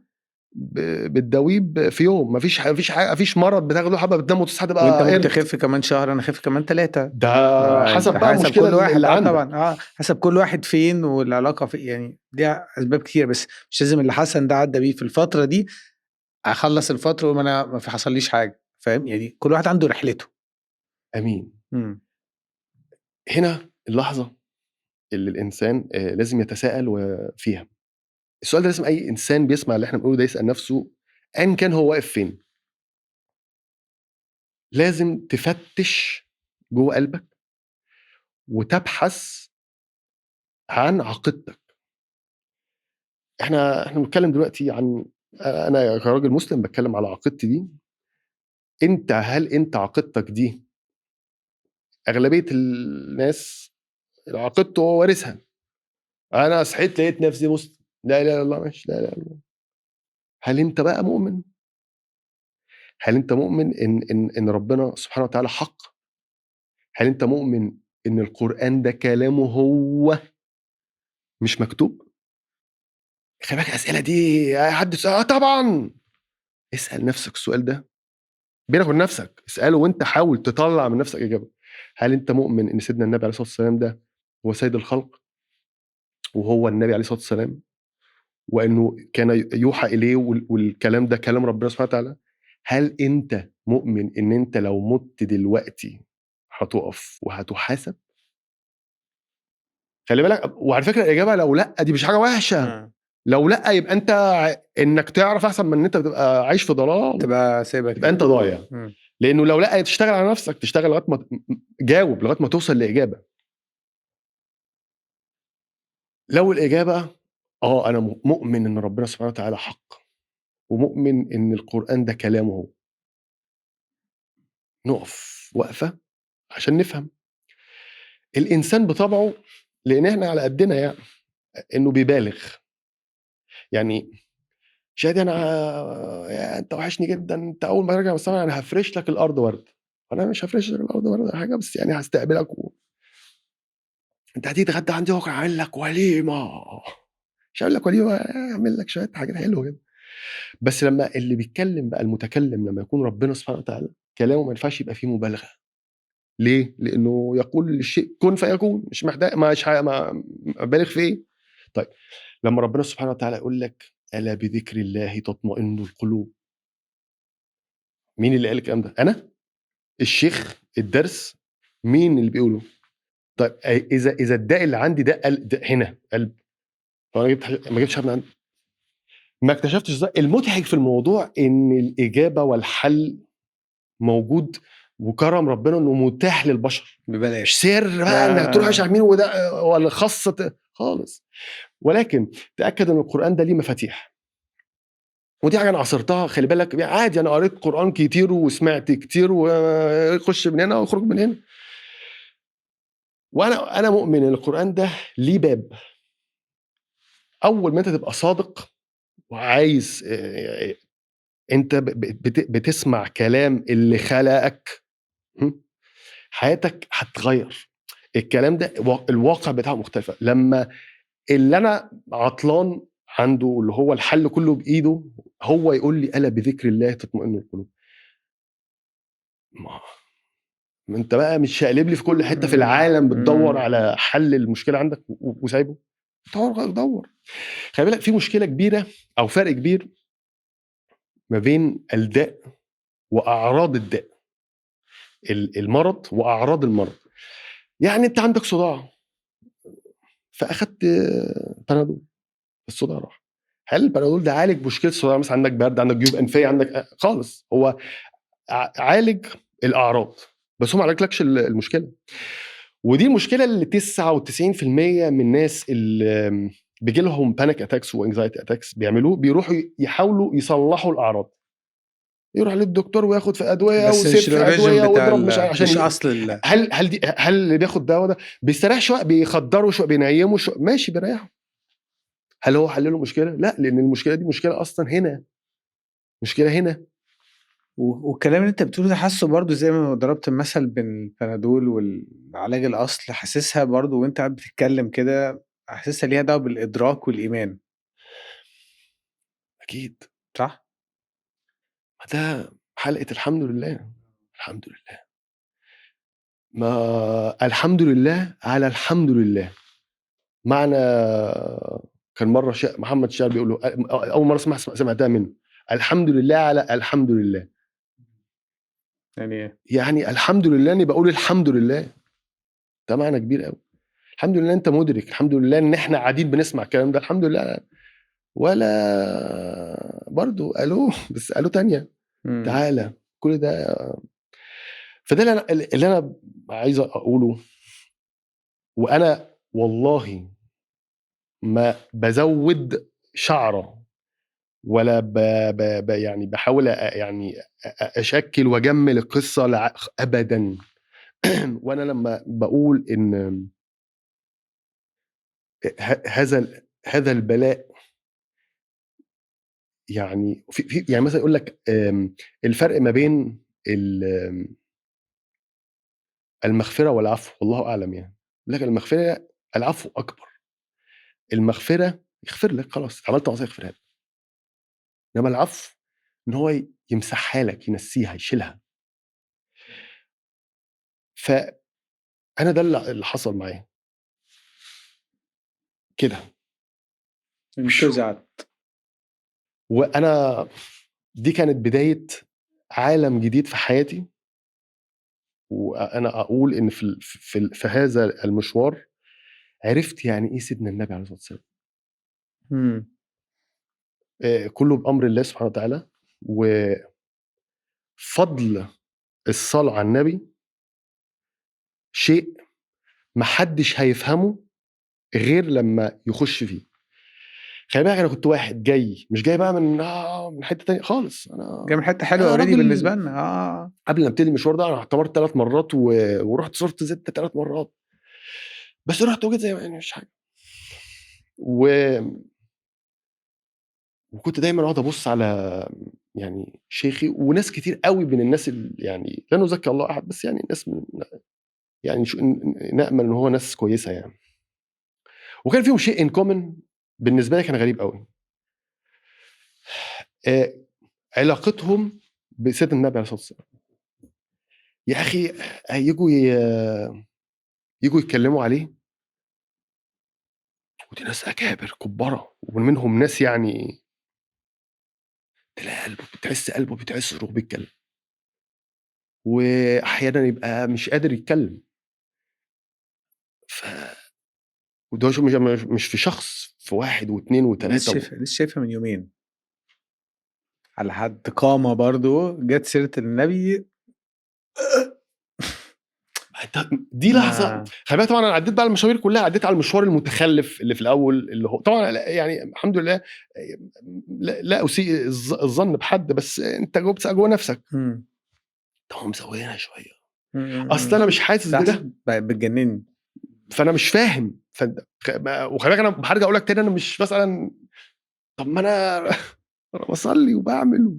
بتداويه في يوم، مفيش حاجة، مفيش مرض بتاخده حبه بتنام وتصحى تبقى
وانت ممكن تخف كمان شهر، انا اخف كمان 3،
ده حسب بقى المشكلة
كل واحد
اللي عندك
طبعا. حسب كل واحد فين والعلاقة في، يعني دي اسباب كتير، بس مش لازم اللي حسن ده عدى بيه في الفترة دي اخلص الفترة وما انا ما في حصليش حاجة، فاهم يعني؟ كل واحد عنده رحلته.
امين. هنا اللحظة اللي الانسان لازم يتساءل فيها. السؤال ده لازم اي انسان بيسمع اللي احنا بنقوله ده يسال نفسه، ان كان هو واقف فين. لازم تفتش جوه قلبك وتبحث عن عقيدتك. احنا بنتكلم دلوقتي عن، انا كراجل مسلم بتكلم على عقيدتي دي. انت هل انت عقيدتك دي، اغلبية الناس عقيدته هو وارثها. انا صحيت لقيت نفسي مسلم. لا اله الا الله، ماشي، لا اله الا الله. هل انت بقى مؤمن؟ هل انت مؤمن ان ان ان ربنا سبحانه وتعالى حق؟ هل انت مؤمن ان القرآن ده كلامه هو مش مكتوب؟ خلي بالك الاسئلة دي اي حد يسأل. طبعا اسال نفسك السؤال ده بينك وبين نفسك، اساله وانت حاول تطلع من نفسك اجابه. هل انت مؤمن ان سيدنا النبي عليه الصلاة والسلام ده هو سيد الخلق، وهو النبي عليه الصلاة والسلام، وانه كان يوحى اليه والكلام ده كلام ربنا سبحانه وتعالى؟ هل انت مؤمن ان انت لو مت دلوقتي هتقف وهتحاسب؟ خلي بالك. وعلى فكرة الاجابة لو لا دي مش حاجة وحشة. لو لا يبقى انت انك تعرف احسن من ان انت بتبقى عايش في ضلال،
تبقى سايبك،
تبقى انت ضايع. لانه لو لا تشتغل على نفسك، تشتغل لغاية ما جاوب، لغاية ما توصل لاجابة. لو الاجابة انا مؤمن ان ربنا سبحانه وتعالى حق، ومؤمن ان القران ده كلامه هو، نقف وقفه عشان نفهم. الانسان بطبعه، لان احنا على قدنا يعني، انه بيبالغ. يعني شادي انا انت وحشني جدا، انت اول ما ترجع من السفر انا هفرش لك الارض ورد. انا مش هفرش لك الارض ورد ولا حاجة، بس يعني هستقبلك انت هتيجي تتغدى عندي بكره، هعمل لك وليمة. مش هعمل لك وليمة، هعمل لك شوية حاجات حلوة كده. بس لما اللي بيتكلم بقى، المتكلم، لما يكون ربنا سبحانه وتعالى كلامه ما ينفعش يبقى فيه مبالغه. ليه؟ لانه يقول للشيء كن فيكون، مش محتاج، مش بالغ في ايه. طيب لما ربنا سبحانه وتعالى يقول لك ألا بذكر الله تطمئن القلوب، مين اللي قال الكلام ده؟ أنا؟ الشيخ؟ الدرس؟ مين اللي بيقوله؟ طيب إذا الداء اللي عندي ده هنا قلب، فأنا ما جبتش حد من عندي، ما اكتشفتش. المضحك في الموضوع إن الإجابة والحل موجود، وكرم ربنا إنه متاح للبشر
ببلاش،
مش سر بقى إنك تروح مش عارف مين وده ولا خاصة خالص. ولكن تأكد ان القرآن ده ليه مفاتيح، ودي حاجة أنا عاصرتها. خلي بالك عادي، أنا قريت قرآن كتير وسمعت كتير، وخش من هنا وخرج من هنا، وأنا مؤمن إن القرآن ده ليه باب. أول ما أنت تبقى صادق وعايز، أنت بتسمع كلام اللي خلقك، حياتك هتغير. الكلام ده الواقع بتاعه مختلفة. لما اللي أنا عطلان عنده، اللي هو الحل كله بإيده، هو يقول لي ألا بذكر الله تطمئن القلوب. ما انت بقى مش شقلب لي في كل حتة في العالم بتدور على حل المشكلة عندك وسايبه. دور. خلي بالك في مشكلة كبيرة أو فرق كبير ما بين الداء وأعراض الداء، المرض وأعراض المرض. يعني انت عندك صداع فاخدت بنادول، الصداع راح. هل البنادول ده عالج مشكلة الصداع؟ مثلا عندك برد، عندك جيوب انفيه، عندك خالص. هو عالج الاعراض بس هو ما عالجلكش المشكلة. ودي المشكلة اللي 99% من الناس اللي بيجي لهم panic attacks و anxiety attacks بيعملوه، بيروحوا يحاولوا يصلحوا الاعراض، يروح للدكتور وياخد في ادوية ويسيب في ادوية ويضرب، مش عشان
مش اصل
هل اللي بياخد دواء ده بيستريح شوية، بيخدره شوية، بينيمه شوية، ماشي بيريحه. هل هو حل له مشكلة؟ لا، لان المشكلة دي مشكلة اصلا هنا، مشكلة هنا.
والكلام اللي انت بتقوله ده حاسه برضو زي ما ضربت المثل بين البنادول والعلاج الاصل، حاسسها برضو وانت قاعد بتتكلم كده، حاسسها ليها دعوه بالادراك والايمان.
اكيد
صح.
ده حلقة الحمد لله. الحمد لله، ما الحمد لله على الحمد لله. معنى كان مرة محمد شعر بيقول له، أول مرة سمعتها منه، الحمد لله على الحمد لله. يعني الحمد لله اني بقول الحمد لله، ده معنى كبير قوي. الحمد لله انت مدرك، الحمد لله ان احنا قاعدين بنسمع الكلام ده، الحمد لله. ولا برضو قالوا، بس قالوا تانية تعالى كل ده. فده اللي انا عايز اقوله. وانا والله ما بزود شعره ولا ب ب ب يعني بحاول يعني اشكل واجمل القصة ابدا. وانا لما بقول ان هذا البلاء يعني في يعني مثلا يقول لك الفرق ما بين المغفرة والعفو، والله اعلم يعني. لكن المغفرة، العفو اكبر. المغفرة يغفر لك خلاص، عملت معصية يغفرها لك. انما العفو ان هو يمسحها لك، ينسيها، يشيلها. فانا ده اللي حصل معايا كده،
انتزعت.
وانا دي كانت بداية عالم جديد في حياتي. وانا اقول ان في في في هذا المشوار عرفت يعني ايه سيدنا النبي عليه الصلاة والسلام. كله بامر الله سبحانه وتعالى، وفضل الصلاة على النبي شيء محدش هيفهمه غير لما يخش فيه. خلي بالك انا كنت واحد جاي، مش جاي بقى من حتة تانية خالص، انا
جاي من حتة حلوة already بالنسبة لنا.
قبل ما ابتدي المشوار ده انا اعتمرت 3 مرات ورحت زرت زدت 3 مرات، بس رحت وجيت زي ما يعني مش حاجة. وكنت دايما اقعد ابص على يعني شيخي وناس كتير قوي من الناس اللي يعني لا نزكي الله احد، بس يعني ناس من يعني نامل ان هو ناس كويسة يعني. وكان فيهم شيء in common بالنسبة لي كان غريب قوي، علاقتهم بسيدنا النبي عليه الصلاة والسلام. يا اخي يجوا يتكلموا عليه، ودي ناس اكابر كبارة، ومنهم ناس يعني تلاقي قلبه، بتحس قلبه بيتعصر وهو بيتكلم، واحيانا يبقى مش قادر يتكلم. وده مش في شخص، في 1 و2 و3.
لسه شايفها من يومين على حد قامة برضو جت سيرة النبي.
دي لحظة خلي بالك. طبعا انا عديت بقى المشاوير كلها، عديت على المشوار المتخلف اللي في الاول، اللي هو طبعا يعني الحمد لله لا اسيء الظن بحد، بس انت جوه نفسك. طب مزودينها شوية، اصل انا مش حاسس بده،
بتجنني،
فانا مش فاهم. وخلي بالك انا هرجع اقول لك تاني، انا مش مثلا طب ما انا بصلي وبعمل.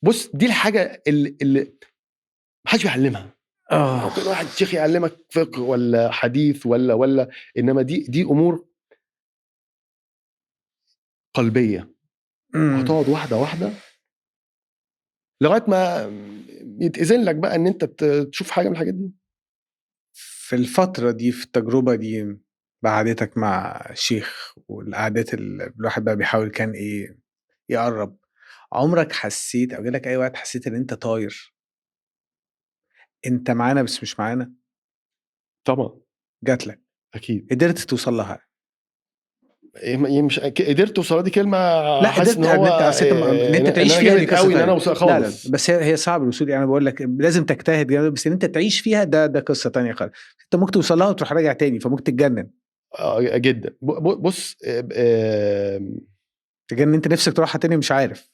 بص دي الحاجة اللي محدش بيعلمها. ممكن واحد شيخ يعلمك فقه ولا حديث ولا انما دي امور قلبية. هتقعد واحدة واحدة لغاية ما يتاذن لك بقى ان انت تشوف حاجة من الحاجات دي.
في الفترة دي، في التجربة دي، بعدتك مع شيخ والقعدات اللي الواحد بقى بيحاول كان ايه يقرب، عمرك حسيت او جالك اي وقت حسيت ان انت طاير، انت معانا بس مش معانا؟
طبعا
جات لك
اكيد.
قدرت توصل لها؟
مش قدرت توصل، دي كلمة
لا قدرت ان هو ان انت تعيش فيها دي
قوي، ان انا اوصل خالص.
لا بس هي صعب الوصول يعني، بقول لك لازم تجتهد يعني، بس ان انت تعيش فيها ده قصة تانية خالص. انت ممكن توصل لها وتروح راجع تاني، فممكن تتجنن
جدا. بص
تجنن، انت نفسك تروحها تاني مش عارف.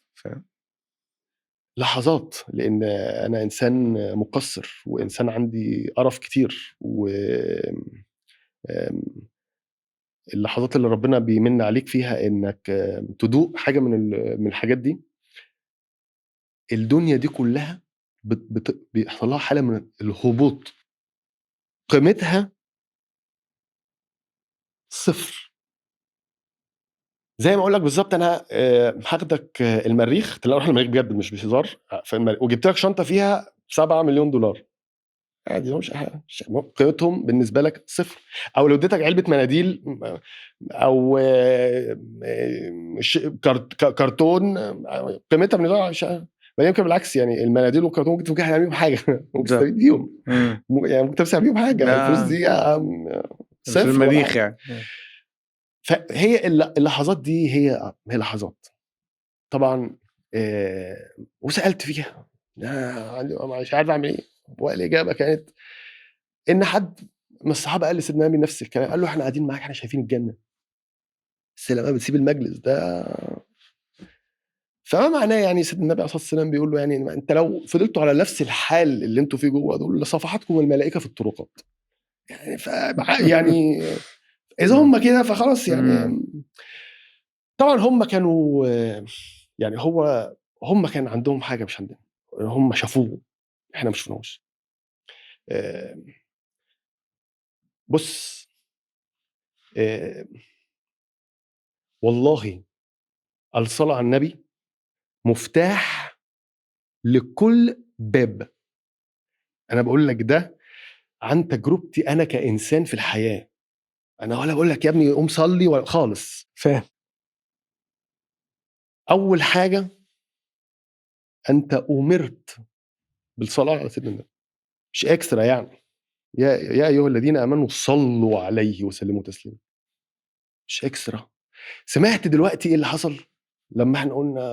لحظات، لان انا انسان مقصر وانسان عندي قرف كتير، و اللحظات اللي ربنا بيمن عليك فيها انك تدوق حاجة من الحاجات دي، الدنيا دي كلها بيحصل لها حاله من الهبوط، قيمتها صفر. زي ما اقول لك بالظبط، انا هاخدك المريخ، تلاقي اروح المريخ بجد مش بهزار، وجبت لك شنطه فيها 7 مليون دولار عادي، مش قيمتهم بالنسبة لك صفر. او لو اديتك علبة مناديل او كرتون، قيمتها بالنسبة لك بل يمكن بالعكس يعني، المناديل والكرتون ممكن تعمل بيهم حاجة، ممكن تستفيد بيهم يعني، ممكن تمسح بيهم حاجة. الفلوس دي صفر
في المريخ يعني.
فهي اللحظات دي هي لحظات طبعا. وسالت فيها مش عارف اعمل ايه، والاجابة كانت ان حد من الصحابة قال لسيدنا النبي نفس الكلام، قال له احنا قاعدين معاك، احنا شايفين الجنة، بس لما بتسيب المجلس ده. فما معناه يعني سيدنا النبي عليه الصلاة والسلام بيقول له يعني انت لو فضلتوا على نفس الحال اللي انتوا فيه جوه دول لصفحتكم الملائكة في الطرقات يعني. يعني اذا هم كده فخلاص يعني. طبعا هم كانوا يعني هو هم كان عندهم حاجة مش عندنا، هم شافوه احنا ما شفناهوش. بص، والله الصلاة على النبي مفتاح لكل باب. انا بقول لك ده عن تجربتي انا كانسان في الحياة. انا ولا بقول لك يا ابني قوم صلي ولا خالص.
فاهم.
اول حاجة انت امرت بالصلاة على سيدنا النبي، مش extra يعني. يا ايها الذين امنوا صلوا عليه وسلموا تسليما، مش extra. سمعت دلوقتي ايه اللي حصل لما احنا قلنا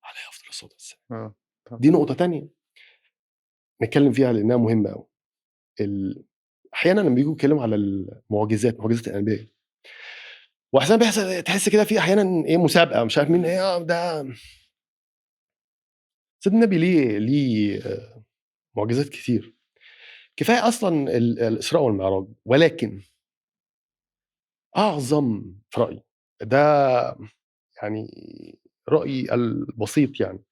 عليه افضل الصلاة والسلام؟ دي نقطة تانية نتكلم فيها لانها مهمة قوي. احيانا لما بيجوا يتكلموا على المعجزات، معجزات الانبياء، واحيانا بيحصل تحس كده في احيانا ايه مسابقة مش عارف مين ايه ده. سيدنا النبي ليه معجزات كتير، كفاية اصلا الاسراء والمعراج. ولكن اعظم في رايي، ده يعني رايي البسيط يعني،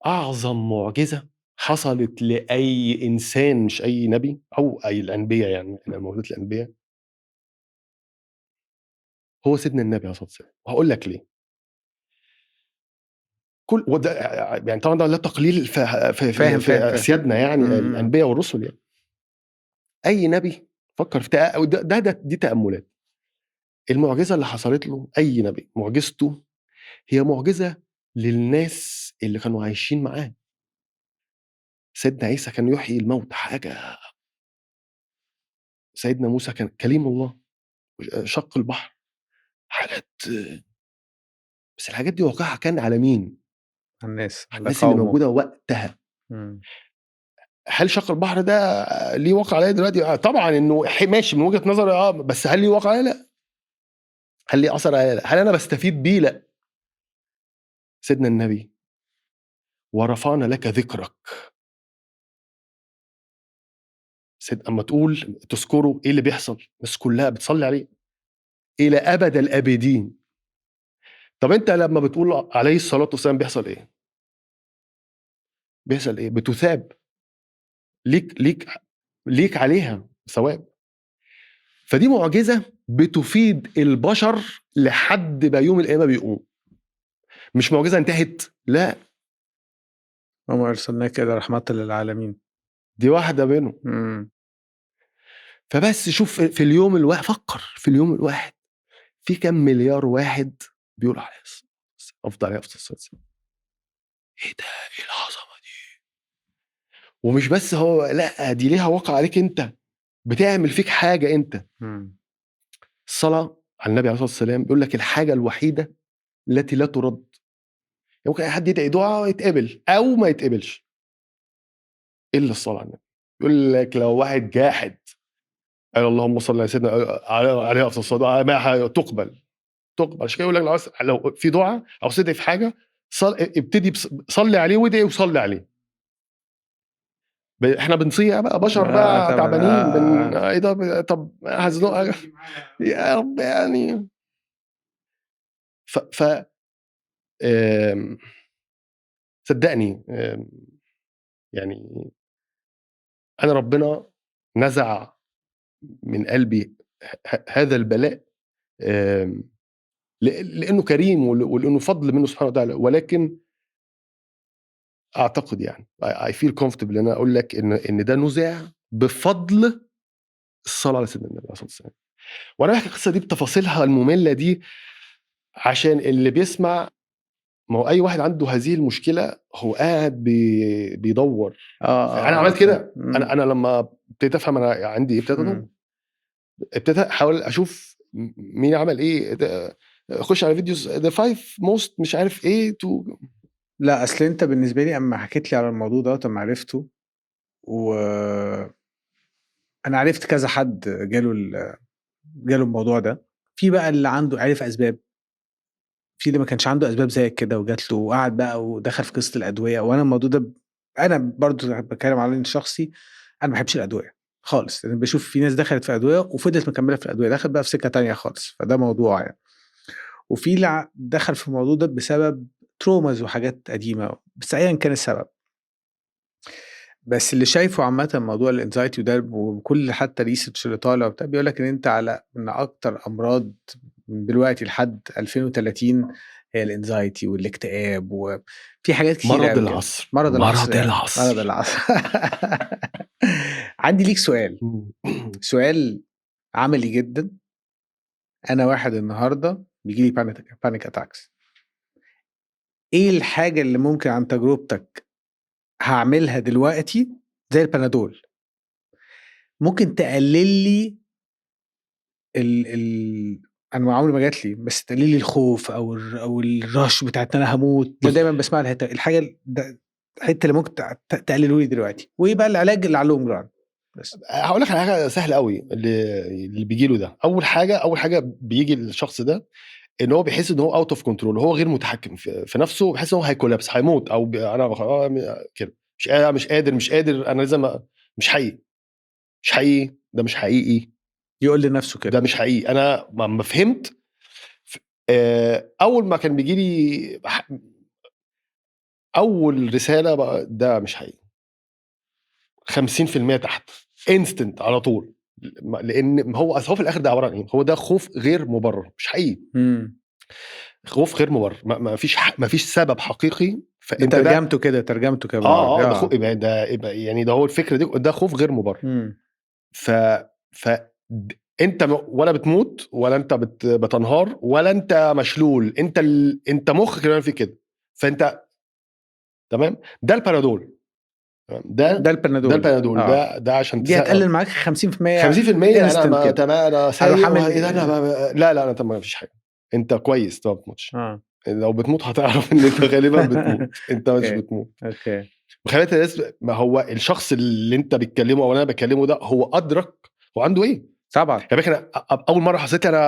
اعظم معجزه حصلت لاي انسان، مش اي نبي او اي الانبياء يعني، معجزات الانبياء، هو سيدنا النبي عليه الصلاة والسلام. وهقول لك ليه. كل وده يعني طبعا ده لا تقليل في سيادنا يعني الانبياء والرسل يعني. اي نبي فكر في ده دي تاملات. المعجزة اللي حصلت له اي نبي، معجزته هي معجزه للناس اللي كانوا عايشين معاه. سيدنا عيسى كان يحيي الموت، حاجة. سيدنا موسى كان كليم الله، شق البحر، حاجات. بس الحاجات دي واقعها كان على مين؟
الناس،
الناس اللي موجودة وقتها. هل شق البحر ده ليه واقع عليا دلوقتي؟ طبعا انه ماشي من وجهه نظري، بس هل ليه واقع عليا؟ لا. هل ليه اثر عليا؟ لا. هل انا بستفيد بيه؟ لا. سيدنا النبي ورفعنا لك ذكرك، اما تقول تذكره ايه اللي بيحصل؟ الناس كلها بتصلي عليه الى ابد الابدين. طب انت لما بتقول عليه الصلاة والسلام بيحصل ايه؟ بيحصل ايه؟ بتثاب، ليك ليك ليك عليها ثواب. فدي معجزه بتفيد البشر لحد ما يوم القيامة بيقوم. مش معجزه انتهت، لا.
وما ارسلناك الا رحمه للعالمين،
دي واحدة منهم. فبس شوف في اليوم الواحد، فكر في اليوم الواحد في كم مليار واحد بيقول عليه افضل عليه افضل الصلاة والسلام. ايه ده؟ ايه العظمة دي؟ ومش بس هو، لا، دي ليها واقع عليك انت، بتعمل فيك حاجة انت. الصلاة على النبي عليه الصلاة والسلام بيقول لك الحاجة الوحيدة التي لا ترد. ممكن اي حد يدعي دعاء يتقبل او ما يتقبلش، الا الصلاة على النبي. يقول لك لو واحد جاحد قال اللهم صل على سيدنا عليه افضل الصلاة، ما تقبل. تقبل. عشان كده يقول لك لو في دعاء او تدعي في حاجة، ابتدي صلي عليه وادعي وصلي عليه. احنا بنصيع بقى، بشر بقى تعبانين، ايه ده؟ طب هزنق يا رب يعني. ف صدقني يعني انا ربنا نزع من قلبي هذا البلاء لانه كريم ولانه فضل منه سبحانه وتعالى. ولكن اعتقد يعني I feel comfortable ان انا اقول لك ان ده نزع بفضل الصلاة على سيدنا النبي عليه الصلاة والسلام. وانا بحكي القصة دي بتفاصيلها الممله دي عشان اللي بيسمع، ما هو اي واحد عنده هذه المشكلة هو قاعد بيدور. انا عملت كده. انا لما ابتديت افهم انا عندي ايه، ابتديت ادور، ابتديت احاول اشوف مين عمل ايه، اخش على videos the 5 most مش عارف ايه to.
لا اصل انت بالنسبة لي اما حكيت لي على الموضوع ده اما عرفته، و انا عرفت كذا حد جاله الموضوع ده. في بقى اللي عنده عرف اسباب، في اللي ما كانش عنده اسباب زي كده وجات له وقعد بقى ودخل في قصة الادوية. وانا الموضوع ده انا برضو بتكلم على الشخصي، انا ما بحبش الادوية خالص، لان بشوف في ناس دخلت في ادوية وفضلت مكملة في الادوية، دخلت بقى في سكة تانية خالص، فده موضوع يعني. وفي اللي دخل في الموضوع ده بسبب traumas وحاجات قديمة، بس ايا كان السبب، بس اللي شايفه عامة موضوع ال anxiety وده، وكل حتى research اللي طالع وبتاع بيقول لك ان انت على ان اكتر امراض من دلوقتي لحد 2030 هي ال anxiety والاكتئاب، وفي حاجات كتير
مرض
أوي كده.
العصر.
مرض العصر
مرض
يعني.
العصر.
مرض العصر. عندي ليك سؤال، سؤال عملي جدا. انا واحد النهارده بيجي لي panic attacks، ايه الحاجة اللي ممكن عن تجربتك هعملها دلوقتي زي البنادول ممكن تقلل لي ال ال انا ما عمري ما جات لي، بس تقلل لي الخوف او ال rush بتاعت ان انا هموت ده؟
بص.
دايما بسمع الحتة، الحاجة الحتة اللي ممكن تقلله لي دلوقتي، وايه بقى العلاج اللي على ال long run بس؟
هقول لك على حاجة سهلة قوي. اللي بيجي له ده، اول حاجه بيجي للشخص ده ان هو بيحس ان هو out of control، هو غير متحكم في نفسه، بيحس ان هو هي collapse، هيموت، او انا كده مش قادر، مش قادر، مش قادر، انا لازم مش حقيقي، مش حقيقي، ده مش حقيقي.
يقول لنفسه كده.
ده مش حقيقي. انا ما فهمت اول ما كان بيجي لي اول رسالة بقى ده مش حقيقي، 50% تحت instant على طول، لان هو أصل هو في الاخر ده عبارة عن ايه؟ هو ده خوف غير مبرر، مش حقيقي. خوف غير مبرر، ما فيش سبب حقيقي، فانت ده
ترجمته كده، ترجمته كده.
اه، ده خوف، يبقى ده يبقى يعني ده هو الفكرة دي، ده خوف غير مبرر. ف ف انت ولا بتموت ولا انت بتنهار ولا انت مشلول، انت مخك اللي فيه كده، فانت تمام. ده البنادول، تمام؟ ده
ده البنادول.
ده البنادول. ده عشان
دي هتقلل معاك 50%.
50%. انا
instant
ما
كده.
تمام، انا سايق
هعمل
ايه ده انا لا لا، انا ما فيش حاجه، انت كويس، انت ما بتموتش. لو بتموت هتعرف ان انت غالبا بتموت، انت مش بتموت. وخلي بالك الناس، ما هو الشخص اللي انت بتكلمه او انا بكلمه ده هو ادرك هو عنده ايه.
طبعا.
يعني انا اول مرة حسيت انا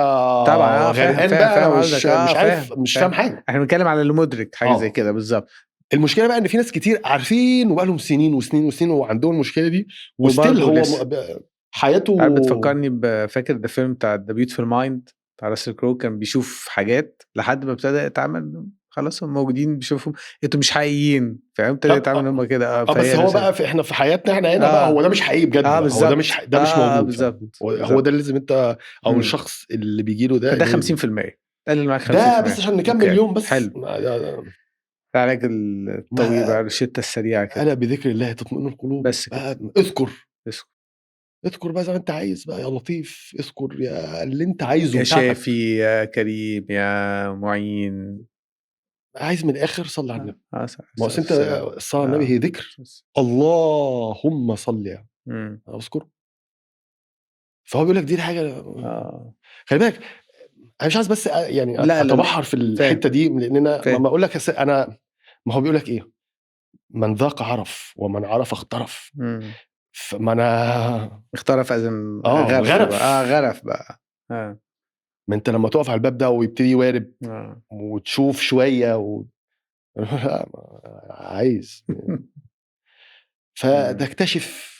طبعا، فاهم،
غرقان
فاهم،
بقى،
فاهم
انا مش
قصدك.
مش عارف،
فاهم،
مش
فاهم.
فاهم حاجه.
احنا بنتكلم على اللي مدرك حاجة زي كده بالظبط.
المشكلة بقى ان في ناس كتير عارفين وبقى لهم سنين وسنين وسنين وعندهم المشكلة دي و still
وبرضه
هو
لسه.
حياته.
عارف بتفكرني فاكر ده فيلم بتاع The Beautiful Mind بتاع راسل كرو؟ كان بيشوف حاجات لحد ما ابتدى يتعامل، خلاص هم موجودين بيشوفهم، انتوا مش حقيقيين، فاهم؟ ابتدى يتعامل هم كده.
اه، بس
فهي
هو
نفس
بقى في احنا في حياتنا احنا هنا بقى هو ده مش حقيقي بجد بقى. هو ده مش ده مش موجود. هو ده اللي لازم انت او الشخص اللي بيجي له ده
ده
اللي
50% تقلل معاك 50%.
ده بس عشان نكمل اليوم بس.
حلو. العلاج الطويل بقى، الروشتة السريعة كده.
الا بذكر الله تطمئن القلوب.
بس كده.
بقى اذكر.
اذكر.
اذكر بقى زي ما انت عايز بقى، يا لطيف اذكر يا اللي انت عايزه
يا
بتاعتك.
شافي يا كريم يا معين.
عايز من الاخر صلي على النبي. ما هو أصل انت
السلام.
الصلاة على النبي هي ذكر. اللهم صل يعني. انا بذكره، فهو بيقول لك دي الحاجة. خلي بالك انا مش عايز بس يعني
لا، لا، لا.
اتبحر في الحتة دي، لان انا لما اقول لك انا ما هو بيقول لك ايه؟ من ذاق عرف ومن عرف اغترف. فما انا
اغترف ازم غرف
غرف.
بقى. غرف بقى.
ما انت لما تقف على الباب ده ويبتدي يوارب وتشوف شوية لا، عايز فتكتشف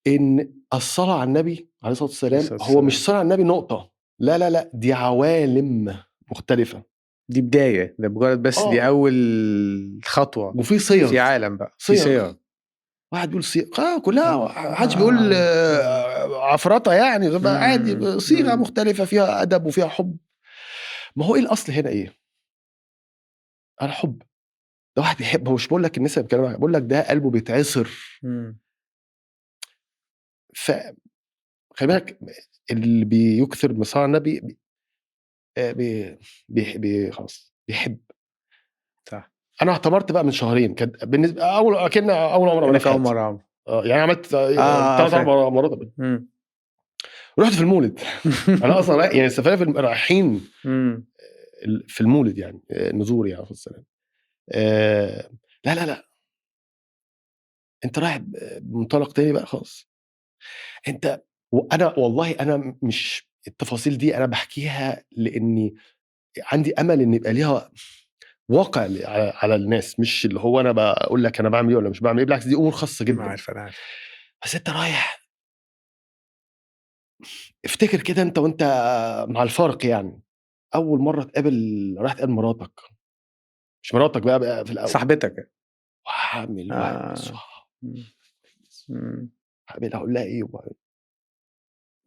ان الصلاة على النبي عليه الصلاة والسلام
الصلاة
هو مش
والسلام.
صلاة على النبي نقطه، لا لا لا، دي عوالم مختلفة.
دي بداية، ده مجرد بس دي أول خطوة
وفي صيغ
في عالم بقى، في
صيغ.
صيغ.
واحد بيقول صيغ كلها، محدش بيقول عفرطه يعني، عادي، صيغة مختلفة فيها ادب وفيها حب. ما هو ايه الاصل هنا؟ ايه؟ الحب. ده واحد بيحب، هو مش بقول لك الناس اللي بيتكلموا، بقول لك ده قلبه بيتعصر. ف خلي بالك اللي بيكثر من صلاة النبي بي بي بي خلاص بيحب. انا اعتمرت بقى من شهرين، كانت بالنسبة اول اكن اول عمره عملها في
كأنك اول
حياتي.
مرة عمرو.
يعني عملت ثلاث اربع مرات قبل. رحت في المولد، انا اصلا يعني السفرية في رايحين في المولد يعني، نزور يعني عليه الصلاة والسلام. لا لا لا، انت رايح بمنطلق تاني بقى خلاص. انت وانا والله انا مش التفاصيل دي انا بحكيها لاني عندي امل ان يبقى ليها واقع على الناس، مش اللي هو انا بقول لك انا بعمل ايه ولا مش بعمل ايه، بالعكس دي امور خاصة جدا.
عارف، انا عارف.
بس انت رايح افتكر كده انت وانت مع الفرق يعني، اول مرة تقابل، رايح تقابل مراتك، مش مراتك بقى في الاول،
صاحبتك،
وهعمل صح، هقابلها اقول لها ايه.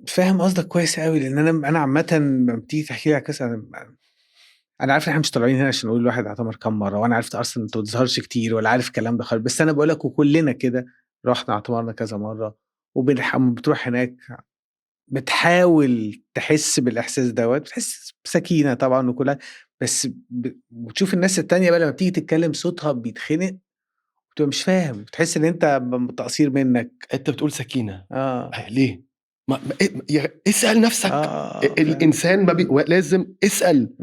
فاهم قصدك كويس قوي، لان انا عامة لما بتيجي تحكي لي على قصة، انا عارف ان احنا مش طالعين هنا عشان نقول الواحد اعتمر كام مرة، وانا عرفت اصلا انت ما بتظهرش كتير ولا عارف الكلام ده خالص، بس انا بقول لك وكلنا كده رحنا اعتمرنا كذا مرة، وبتروح هناك بتحاول تحس بالاحساس دوت، بتحس بسكينة طبعا وكلها، بس بتشوف الناس التانية بقى لما بتيجي تتكلم صوتها بيتخنق، بتبقى مش فاهم، بتحس ان انت تقصير منك.
انت بتقول سكينة ليه؟ ما اسال نفسك. الانسان ما لازم اسال،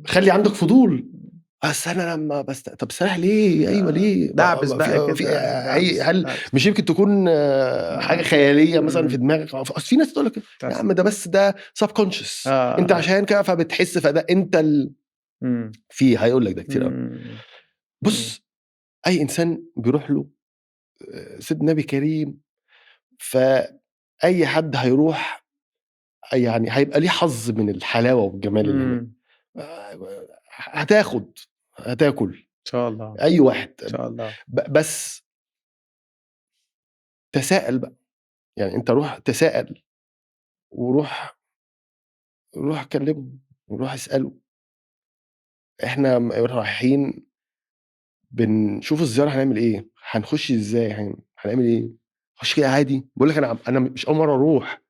خلي عندك فضول. بس انا لما بس طب سرح ليه؟ ايوه ليه؟
دعبس بقى كده.
هل مش يمكن تكون حاجة خيالية مثلا في دماغك؟ اصل في ناس تقول لك يا عم ده بس ده subconscious، انت عشان كده فبتحس، فده انت في هيقول لك ده كتير قوي. بص، اي انسان بيروح له سيدنا نبي كريم، فاي حد هيروح يعني هيبقى ليه حظ من الحلاوة والجمال اللي هناك. هتاخد، هتاكل
ان شاء الله،
اي واحد
ان شاء الله.
بس تساءل بقى، يعني انت روح تساءل، وروح روح كلمة، وروح اساله. احنا رايحين بنشوف الزيارة هنعمل ايه، هنخش ازاي، هنعمل ايه، خش كده عادي. بقول لك انا مش اول مرة اروح،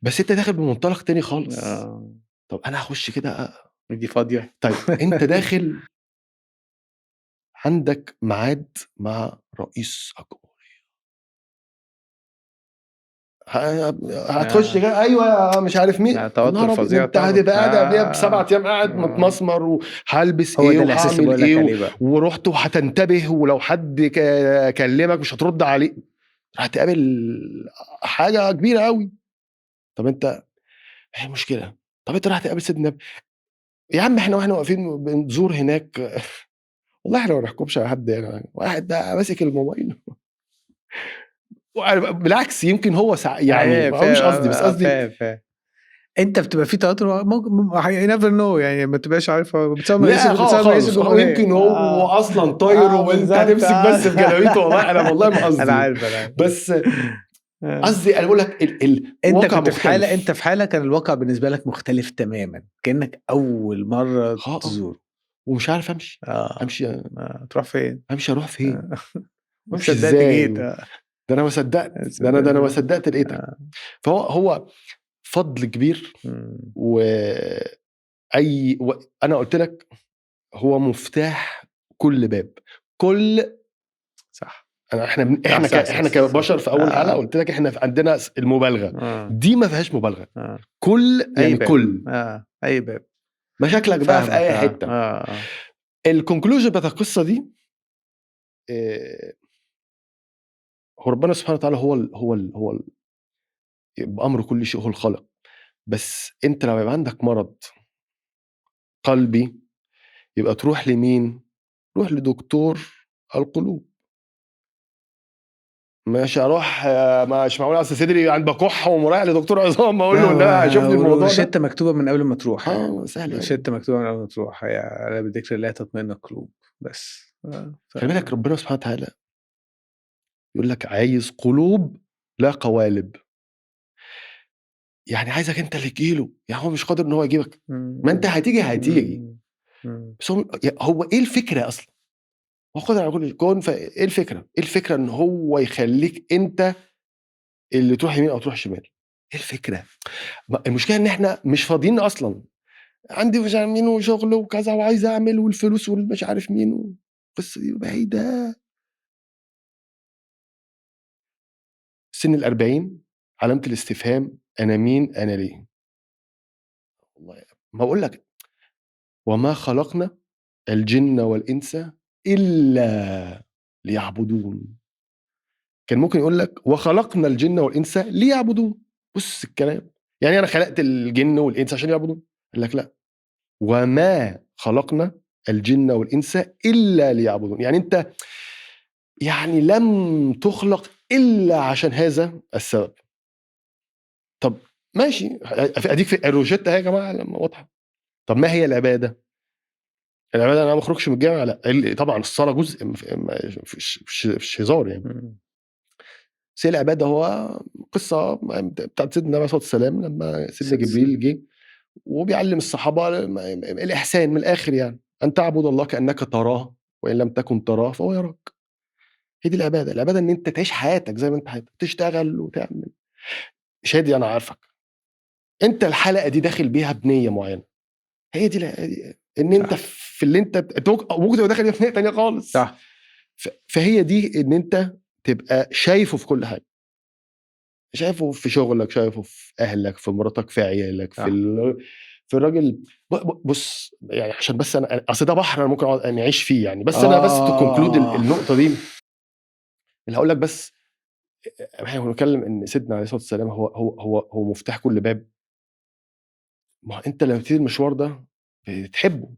بس انت داخل بمنطلق تاني خالص. طب انا هخش كده
دي فاضية.
طيب انت داخل عندك ميعاد مع رئيس الجمهورية، هتخش كده ايوه مش عارف مين،
توتر فظيع.
انت هتبقى قاعد قبلها ب7 ايام قاعد متمسمر، وهلبس ايه وهعمل ايه، ورحت وهتنتبه، ولو حد كلمك مش هترد عليه، هتقابل حاجة كبيرة قوي. طب انت ايه المشكلة؟ طب انت راح تقابل سيدنا النبي يا عم، احنا واحنا واقفين بنزور هناك والله احنا ما بنحكمش على حد يعني، واحد ده ماسك الموبايل بالعكس يمكن هو يعني مش قصدي، بس قصدي
انت بتبقى في توتر، ممكن never know يعني، ما تبقاش عارف
بتسمع رئيس الجمهورية، يمكن هو اصلا طاير وانت هتمسك بس في جلابيته. والله انا والله ما قصدي،
انا عارف، انا
بس قصدي انا بقول لك
انت كنت في حاله، انت في حاله كان الواقع بالنسبة لك مختلف تماما، كانك اول مرة تزور
ومش عارف امشي. امشي
تروح فين؟
امشي اروح فين؟ امشي ازاي؟ ده انا ما صدقت، ده انا ما صدقت لقيتك. فهو فضل كبير، واي انا قلت لك هو مفتاح كل باب، كل
صح.
احنا احنا كبشر في اول حلقة قلت لك احنا عندنا المبالغة دي ما فيهاش مبالغه. كل يعني كل
اي باب
مشاكلك بقى في اي حتة. ال conclusion بتاع القصة دي، هو ربنا سبحانه وتعالى هو ال هو ال هو ال بامر كل شيء، هو الخالق. بس انت لو يبقى عندك مرض قلبي يبقى تروح لمين؟ روح لدكتور القلوب. مش هروح، مش معقول اصل صدري عند بكح ومرايح لدكتور عظام اقول له لا شوف لي الموضوع ده.
روشته مكتوبة من قبل ما تروح.
سهل،
روشته مكتوبة من قبل ما تروح، هي على بذكر الله تطمئن القلوب. بس
خلي بالك ربنا سبحانه وتعالى يقول لك عايز قلوب لا قوالب، يعني عايزك انت اللي تجيله، يعني هو مش قادر ان هو يجيبك، ما انت هتيجي بس هو ايه الفكرة اصلا؟ هو قادر على كل الكون، فايه الفكرة؟ ايه الفكرة ان هو يخليك انت اللي تروح يمين او تروح شمال؟ ايه الفكرة؟ المشكلة ان احنا مش فاضيين اصلا، عندي مش عارف مين وشغل وكذا وعايز اعمل والفلوس والمش عارف مين، القصة دي بعيدة. سن 40 علامة الاستفهام، انا مين، انا ليه؟ والله ما اقول لك، وما خلقنا الجن والانس إلا ليعبدون. كان ممكن يقول لك وخلقنا الجن والإنس ليعبدون، بص الكلام، يعني أنا خلقت الجن والإنس عشان يعبدون؟ قال لك لا، وما خلقنا الجن والإنس إلا ليعبدون. يعني أنت يعني لم تخلق إلا عشان هذا السبب. طب ماشي، اديك في الروشته اهي يا جماعة لما واضحة. طب ما هي العبادة؟ العبادة انا ما اخرجش من الجامع؟ لا طبعا الصلاة جزء، مش هزار يعني. بس العبادة هو قصة بتاعت سيدنا النبي عليه الصلاة والسلام لما سيدنا جبريل جه وبيعلم الصحابة الاحسان من الاخر، يعني ان تعبد الله كانك تراه وان لم تكن تراه فهو يراك. هي دي العبادة. العبادة ان انت تعيش حياتك زي ما انت حياتك، تشتغل وتعمل. شادي انا عارفك انت الحلقة دي داخل بيها بنيه معينة، هي دي ان انت في اللي انت ممكن تبقى داخل بيها بنيه ثانية خالص.
صح.
فهي دي ان انت تبقى شايفه في كل حاجة، شايفه في شغلك، شايفه في اهلك، في مراتك، في عيالك، في الراجل. بص يعني عشان بس انا اصل ده بحر انا ممكن اقعد نعيش فيه يعني، بس انا بس ت conclude النقطة دي اللي هقول لك. بس احنا بنتكلم ان سيدنا عليه الصلاة والسلام هو هو هو هو مفتاح كل باب. ما انت لما تبتدي المشوار ده بتحبه،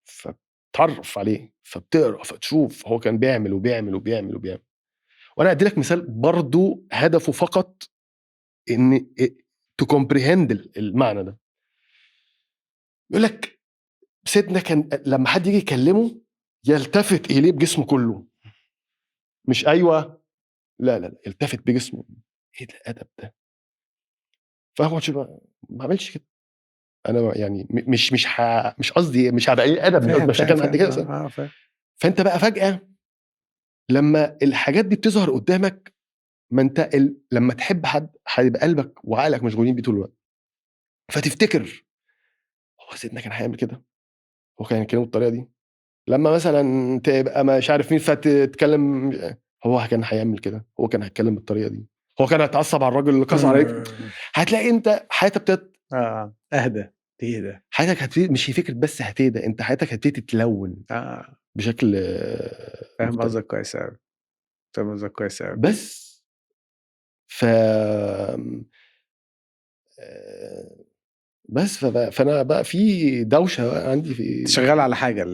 فبتعرف عليه، فبتقرا، فتشوف هو كان بيعمل وبيعمل وبيعمل وبيعمل. وانا ادي لك مثال برضو هدفه فقط ان ت comprehend المعنى ده. يقول لك سيدنا كان لما حد يجي يكلمه يلتفت اليه بجسمه كله، مش ايوه لا لا لا، يلتفت بجسمه. ايه الادب ده؟ فهو ما عملش كده. انا يعني مش مش مش قصدي مش هبقى قليل ادب، مش هكلم حد كده. فانت بقى فجاة لما الحاجات دي بتظهر قدامك، ما انت لما تحب حد هيبقى قلبك وعقلك مشغولين بيه طول الوقت، فتفتكر هو سيدنا كان هيعمل كده، هو كان يتكلم بالطريقة دي. لما مثلا تبقى مش عارف مين فتتكلم، هو كان هيعمل كده، هو كان هيتكلم بالطريقة دي، هو كان هيتعصب على الراجل اللي كسر عليك. هتلاقي انت حياتك ابتدت
اهدى، تهدى
حياتك. هتبتدي، مش فكرة بس هتهدى، انت حياتك هتبتدي تتلون بشكل.
فاهم قصدك كويس قوي، فاهم قصدك كويس قوي.
بس ف بس فانا بقى في دوشه عندي في
شغال على حاجة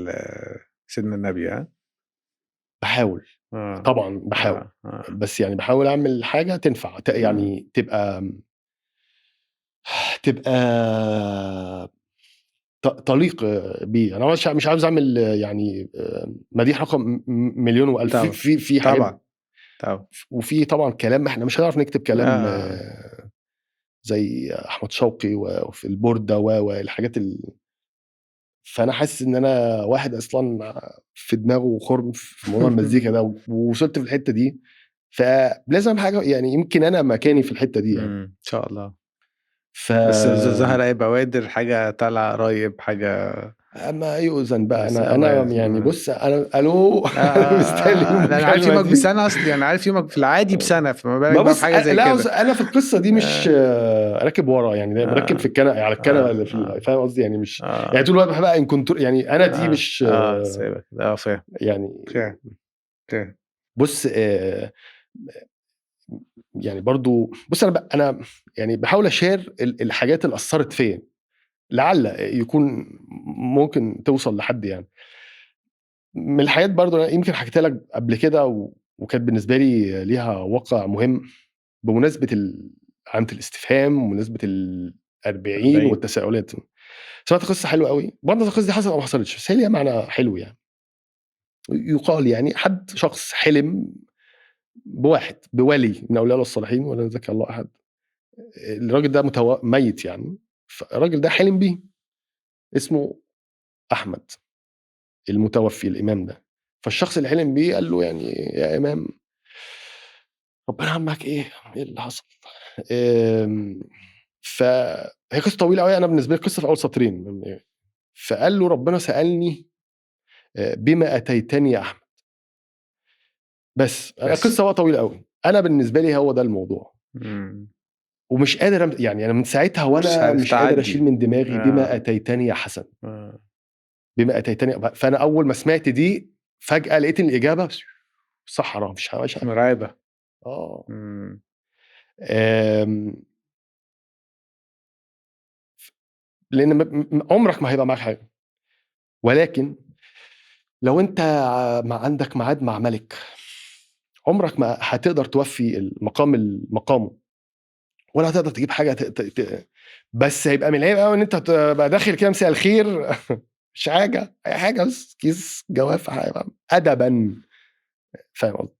سيدنا النبي. ها
بحاول طبعا بحاول بس يعني بحاول اعمل حاجة تنفع، يعني تبقى تليق بيه. انا مش عاوز اعمل يعني مديح رقم مليون والف. في حاجات
طبعا،
وفي طبعا كلام احنا مش هنعرف نكتب كلام زي احمد شوقي وفي البورده والحاجات فانا حاسس ان انا واحد اصلا في دماغه خرم في موضوع المزيكا ده، ووصلت في الحتة دي، فلازم حاجة يعني يمكن انا مكاني في الحتة دي يعني.
ان شاء الله. بس ظهر اي بوادر، حاجة طالعه قريب، حاجة
اما يؤذن بقى. انا يعني بص انا الو مستني.
انا عارف يومك بسنة اصلي، انا عارف يومك في العادي بسنة، فما بالك بقى حاجة زي كده.
لا انا في القصة دي مش راكب ورا يعني، راكب في الكنبة، على الكنبة اللي في، فاهم قصدي يعني؟ مش يعني طول الوقت بحب in control يعني. انا دي مش
سيبك. فاهم
يعني.
فاهم.
بص يعني برضو بص انا يعني بحاول ا share الحاجات اللي اثرت فيا، لعل يكون ممكن توصل لحد يعني. من الحاجات برضو أنا يمكن حكيتها لك قبل كده وكانت بالنسبة لي ليها وقع مهم بمناسبة علامة الاستفهام ومناسبة 40 والتساؤلات. سمعت قصة حلوة قوي برضه، القصة دي حصلت أو ما حصلتش، بس هي ليها معنى حلو يعني. يقال يعني حد شخص حلم بواحد، بولي من أولياء الله الصالحين، ولا نزكي الله أحد. الراجل ده ميت يعني، فالراجل ده حلم بيه، اسمه أحمد المتوفي الإمام ده. فالشخص اللي حلم بيه قال له يعني يا إمام، ربنا عمك إيه اللي حصل؟ فهي قصة طويلة قوي، أنا بالنسبة لي قصة في أول سطرين. فقال له ربنا سألني بما أتيتني يا أحمد. بس قصة بقى طويلة قوي. أنا بالنسبة لي هو ده الموضوع. ومش قادر يعني، أنا من ساعتها وأنا مش قادر أشيل من دماغي بما أتيتني يا حسن، بما أتيتني. فأنا أول ما سمعت دي فجأة لقيت إن الإجابة صحراء، مش حاجة
مرعبة.
لأن عمرك ما هيبقى معاك حاجة. ولكن لو أنت ما عندك ميعاد مع ملك، عمرك ما هتقدر توفي المقام مقامه. ولا هتقدر تجيب حاجة بس هيبقى من العيب قوي ان انت تبقى داخل كده مساء الخير مش حاجة، اي حاجة، بس كيس جوافه ادبا، فاهم قصدي؟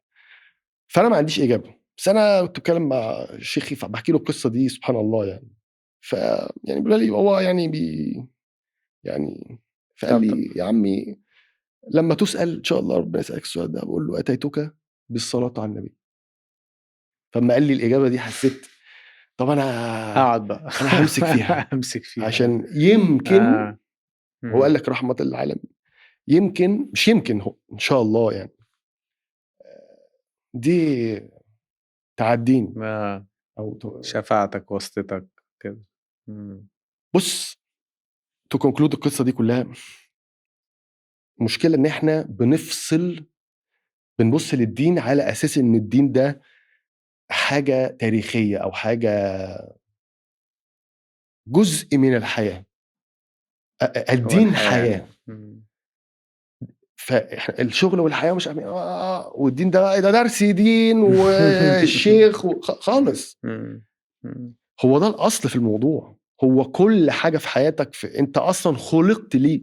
فانا ما عنديش اجابه، بس انا كنت بتكلم مع شيخي فبحكي له القصة دي، سبحان الله يعني. ف يعني بيقول لي هو يعني يعني فقال لي يا عمي لما تسال ان شاء الله ربنا يسالك السؤال ده، بقول له اتيتك بالصلاة على النبي. فلما قال لي الاجابة دي حسيت طب انا
اقعد بقى،
انا همسك فيها
همسك فيها
عشان يمكن هو قال لك رحمه للعالمين، يمكن مش يمكن، هو ان شاء الله يعني دي تعديني او
شفاعتك واسطتك كده.
بص to conclude القصة دي كلها، مشكلة ان احنا بنفصل، بنبص للدين على اساس ان الدين ده حاجة تاريخية او حاجة جزء من الحياة. الدين حياة، فالشغل والحياة مش عارف والدين ده ده درس دين والشيخ خالص. هو ده الاصل في الموضوع، هو كل حاجة في حياتك انت اصلا خلقت ليه.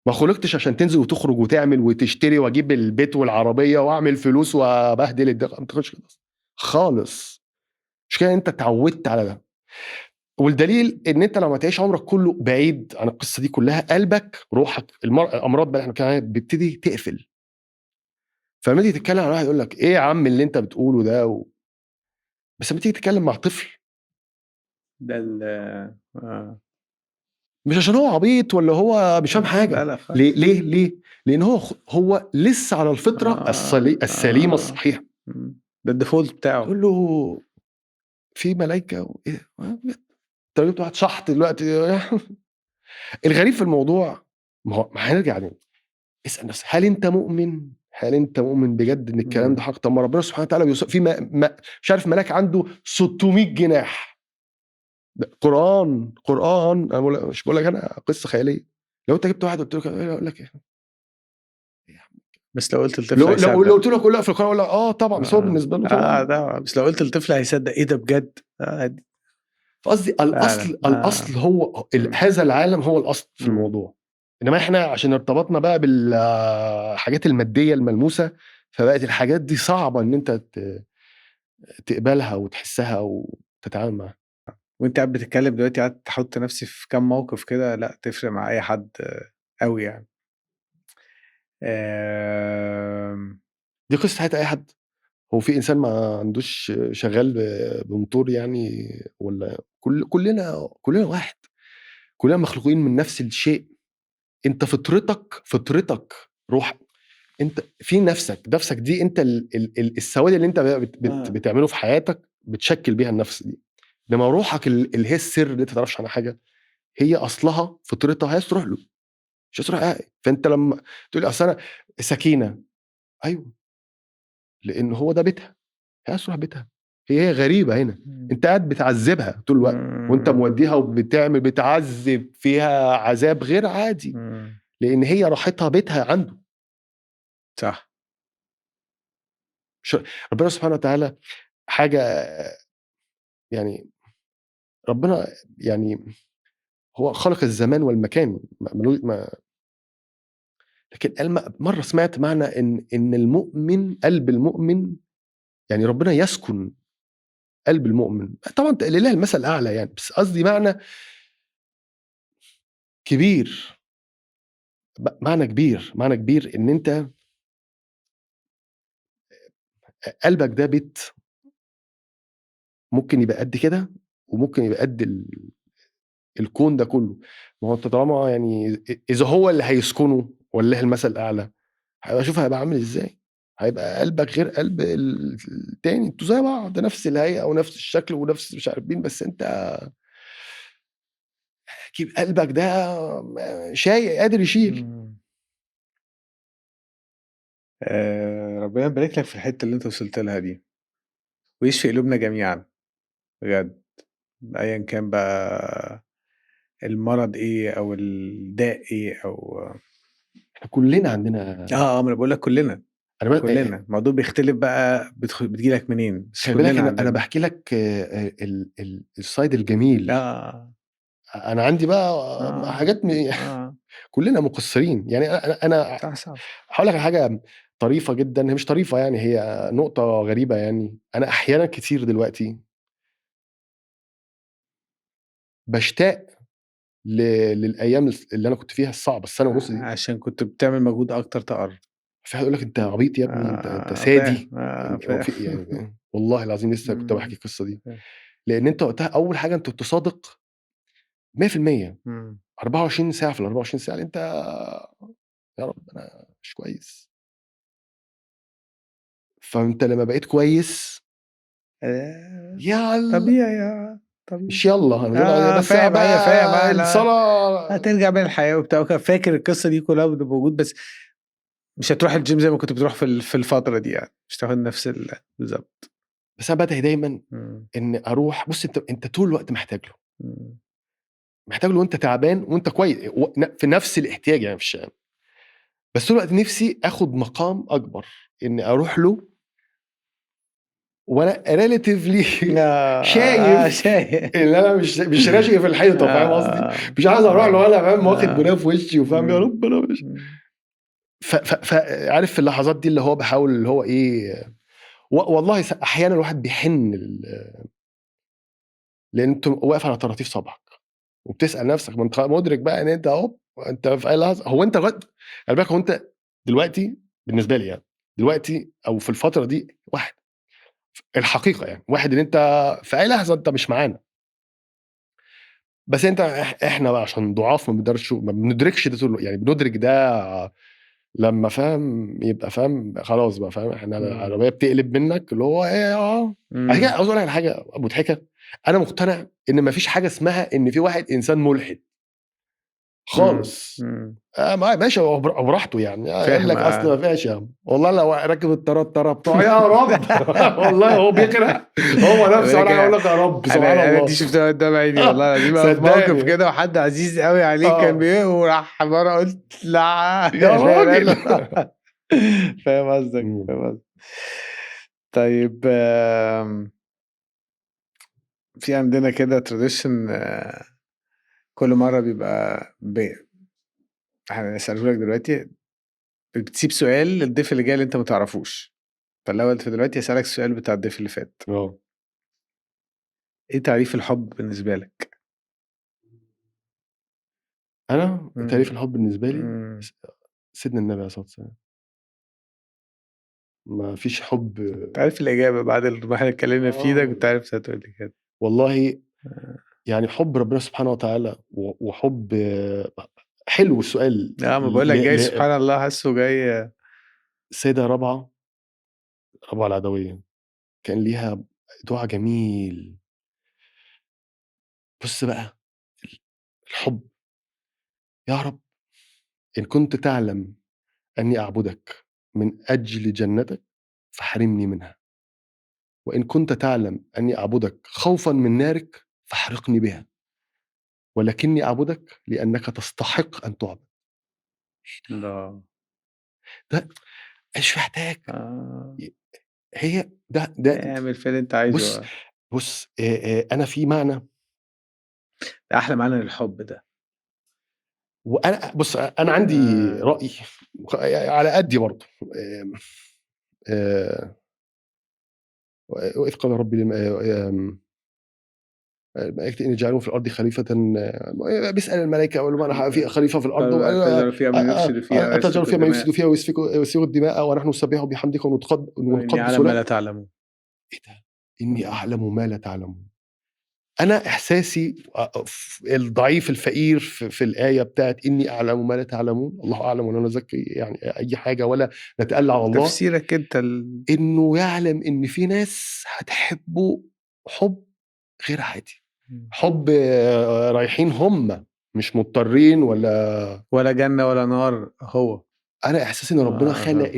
ما خلقتش عشان تنزل وتخرج وتعمل وتشتري واجيب البيت والعربية واعمل فلوس وابهدل الدنيا، ما تخش كده خالص. مش كده، انت اتعودت على ده. والدليل ان انت لما تعيش عمرك كله بعيد عن القصة دي كلها، قلبك، روحك، الامراض بقى احنا بنتكلم بتبتدي تقفل. فلما تيجي تتكلم على واحد يقول لك ايه يا عم اللي انت بتقوله ده بس لما تيجي تتكلم مع طفل
ده
مش عشان هو عبيط ولا هو مش فاهم حاجة،
لا لا.
ليه ليه ليه؟ لان هو لسه على الفطرة السليمة الصحيحة،
ده ال default بتاعه.
تقول له في ملائكة ايه، انت جبت واحد شحط دلوقتي. الغريب في الموضوع، ما هو هنرجع ليه، اسال نفسك هل انت مؤمن؟ هل انت مؤمن بجد ان الكلام ده حق؟ طب ما ربنا سبحانه وتعالى بيوصف في مش عارف ملاك عنده 600 جناح. قرآن انا مش بقول لك انا قصة خيالية. لو انت جبت واحد قلت له اقول لك ايه،
بس لو قلت للطفل لو
قلت له كلها في القرآن ولا طبعا، بس هو بالنسبة له طبعا
طبعا، بس لو قلت للطفل هيصدق ايه ده بجد.
فقصدي الاصل الاصل هو هذا العالم هو الاصل في الموضوع. انما احنا عشان ارتبطنا بقى بالحاجات المادية الملموسة، فبقت الحاجات دي صعبة ان انت تقبلها وتحسها وتتعامل معاها.
وانت قاعد بتتكلم دلوقتي قاعد تحط نفسي في كام موقف كده، لا تفرق مع اي حد قوي يعني.
دي قصة حياة اي حد. هو في انسان ما عندوش شغال بموتور يعني؟ ولا كلنا واحد، كلنا مخلوقين من نفس الشيء. انت فطرتك روح، انت في نفسك دي، انت السواد اللي انت بتعمله في حياتك بتشكل بيها النفس دي. لما روحك اللي هي السر اللي انت ما تعرفش عنها حاجة، هي اصلها فطرتها عايز تروح له، مش عايز تروح. فانت لما تقول اصل انا سكينة، ايوه، لان هو ده بيتها، هي عايز تروح بيتها، هي غريبة هنا. انت قاعد بتعذبها طول الوقت، وانت موديها وبتعمل بتعذب فيها عذاب غير عادي، لان هي راحتها بيتها عنده.
صح.
ربنا سبحانه وتعالى حاجة يعني، ربنا يعني هو خلق الزمان والمكان، ما لكن قال مرة سمعت معنى إن المؤمن، قلب المؤمن، يعني ربنا يسكن قلب المؤمن. طبعا لله المثل الأعلى يعني، بس قصدي معنى كبير، معنى كبير، معنى كبير إن أنت قلبك ده بيت ممكن يبقى قد كده، وممكن يبقى قد الكون ده كله. ما هو انت طالما يعني اذا هو اللي هيسكنه والله المثل الاعلى، هيبقى شوف هيبقى عامل ازاي، هيبقى قلبك غير قلب التاني، انتوا زي بعض، نفس الهيئة ونفس الشكل ونفس مش عارف مين، بس انت قلبك ده شايل، قادر يشيل.
ربنا يبارك لك في الحتة اللي انت وصلت لها دي، ويشفي قلوبنا جميعا بجد، ايا كان بقى المرض ايه او الداء ايه او
احنا كلنا عندنا.
ما انا بقول لك كلنا.
انا
كلنا الموضوع بيختلف بقى، بتجيلك منين.
خلي بالك انا بحكي لك ال side الجميل. انا عندي بقى حاجات كلنا مقصرين يعني. انا هقول لك على حاجة طريفه جدا، هي مش طريفه يعني، هي نقطة غريبة يعني. انا احيانا كتير دلوقتي بشتاق للايام اللي انا كنت فيها الصعبة، السنة ونص دي،
عشان كنت بتعمل مجهود اكتر تقرب.
في حد يقول لك انت عبيط يا ابني، انت سادي يعني. والله العظيم لسه كنت بحكي القصة دي، لان انت وقتها اول حاجة انت كنت صادق 100% 24 ساعة في ال 24 ساعة. انت يا رب انا مش كويس. فانت لما بقيت كويس يلا
طبيعي طبيعي،
مش يلا انا بس
فاهم، فاهم
الصلاة
هترجع بين الحياة وبتاع. فاكر القصة دي كلها موجود، بس مش هتروح الجيم زي ما كنت بتروح في الفترة دي يعني، مش تاخد نفس بالظبط.
بس انا بدعي دايما ان اروح. بص انت طول الوقت محتاج له، محتاج له وانت تعبان وانت كويس، في نفس الاحتياج يعني، مش بس طول الوقت نفسي اخد مقام اكبر، ان اروح له وانا relatively شايف ان انا مش راشق في الحيطة، فاهم قصدي؟ مش عايز اروح له وانا فاهم واخد بنيه في وشي وفاهم يا رب انا مش عارف في اللحظات دي اللي هو بحاول اللي هو ايه. والله احيانا الواحد بيحن لان انت واقف على طراطيف صبعك وبتسال نفسك، ما انت مدرك بقى ان انت اهو، انت في اي لحظة هو انت غد. خلي بالك هو انت دلوقتي بالنسبة لي يعني دلوقتي او في الفترة دي، واحد الحقيقة يعني، واحد ان انت في اي لحظة انت مش معانا، بس انت احنا بقى عشان ضعاف ما بنقدرش، ما بندركش ده طول يعني. بندرك ده لما فاهم يبقى فاهم خلاص بقى، فاهم احنا العربية بتقلب منك اللي هو ايه. عشان كده عاوز اقول لك على حاجة مضحكة، انا مقتنع ان ما فيش حاجة اسمها ان في واحد انسان ملحد خالص. ماشي هو براحته يعني، قال لك اصل ما فيهاش يا عم والله، لو راكب الطرطره بتاعه يا رب والله هو بيقرا هو نفسه، انا اقول لك يا رب سبحان الله.
انا دي شفتها قدام عيني والله العظيم، في موقف كده وحد عزيز قوي عليك كان بيه وراح مرة قلت لا
يا راجل.
فاهم قصدك، فاهم قصدك. طيب في عندنا كده tradition كل مرة بيبقى هنسأله لك دلوقتي، بتسيب سؤال للضيف اللي جاي اللي انت ما تعرفوش. فالأول في دلوقتي هسألك السؤال بتاع الضيف اللي فات. ايه تعريف الحب بالنسبة لك؟
انا تعريف الحب بالنسبة لي سيدنا النبي عليه الصلاة والسلام. ما فيش حب.
انت عارف الإجابة بعد اللي احنا اتكلمنا فيه ده، كنت عارف هتقول لي كده
والله. يعني حب ربنا سبحانه وتعالى وحب. حلو السؤال.
ما بقول لك جاي سبحان الله، حاسه جاي.
السيدة رابعة العدوية كان ليها دعاء جميل. بص بقى الحب، يا رب إن كنت تعلم أني أعبدك من أجل جنتك فحرمني منها، وإن كنت تعلم أني أعبدك خوفا من نارك فاحرقني بها، ولكني أعبدك لأنك تستحق أن تعبد.
لا
ده مش محتاج. هي ده
اعمل في اللي انت عايزه.
بص أنا في معنى
ده أحلى معنى للحب ده.
وأنا بص أنا عندي رأي على قدي برضه. وإذ قال ربي إن جعلوا في الأرض خليفة، بيسأل الملائكة أقول لهم أنا في خليفة في الأرض، أتجعل فيها من يفسد فيها ويسفك الدماء ونحن نسبح بحمدك ونقدس
لك. ما لا تعلمون.
إيه ده؟ إني أعلم ما لا تعلمون. أنا إحساسي الضعيف الفقير في الآية بتاعت إني أعلم ما لا تعلمون، الله أعلم ولا نزكي يعني أي حاجة ولا نتألى على الله.
تفسيرك أنت
إنه يعلم إن في ناس هتحبه حب غير عادي، حب رايحين هم مش مضطرين ولا
جنة ولا نار. هو
أنا إحساسي إن ربنا خلق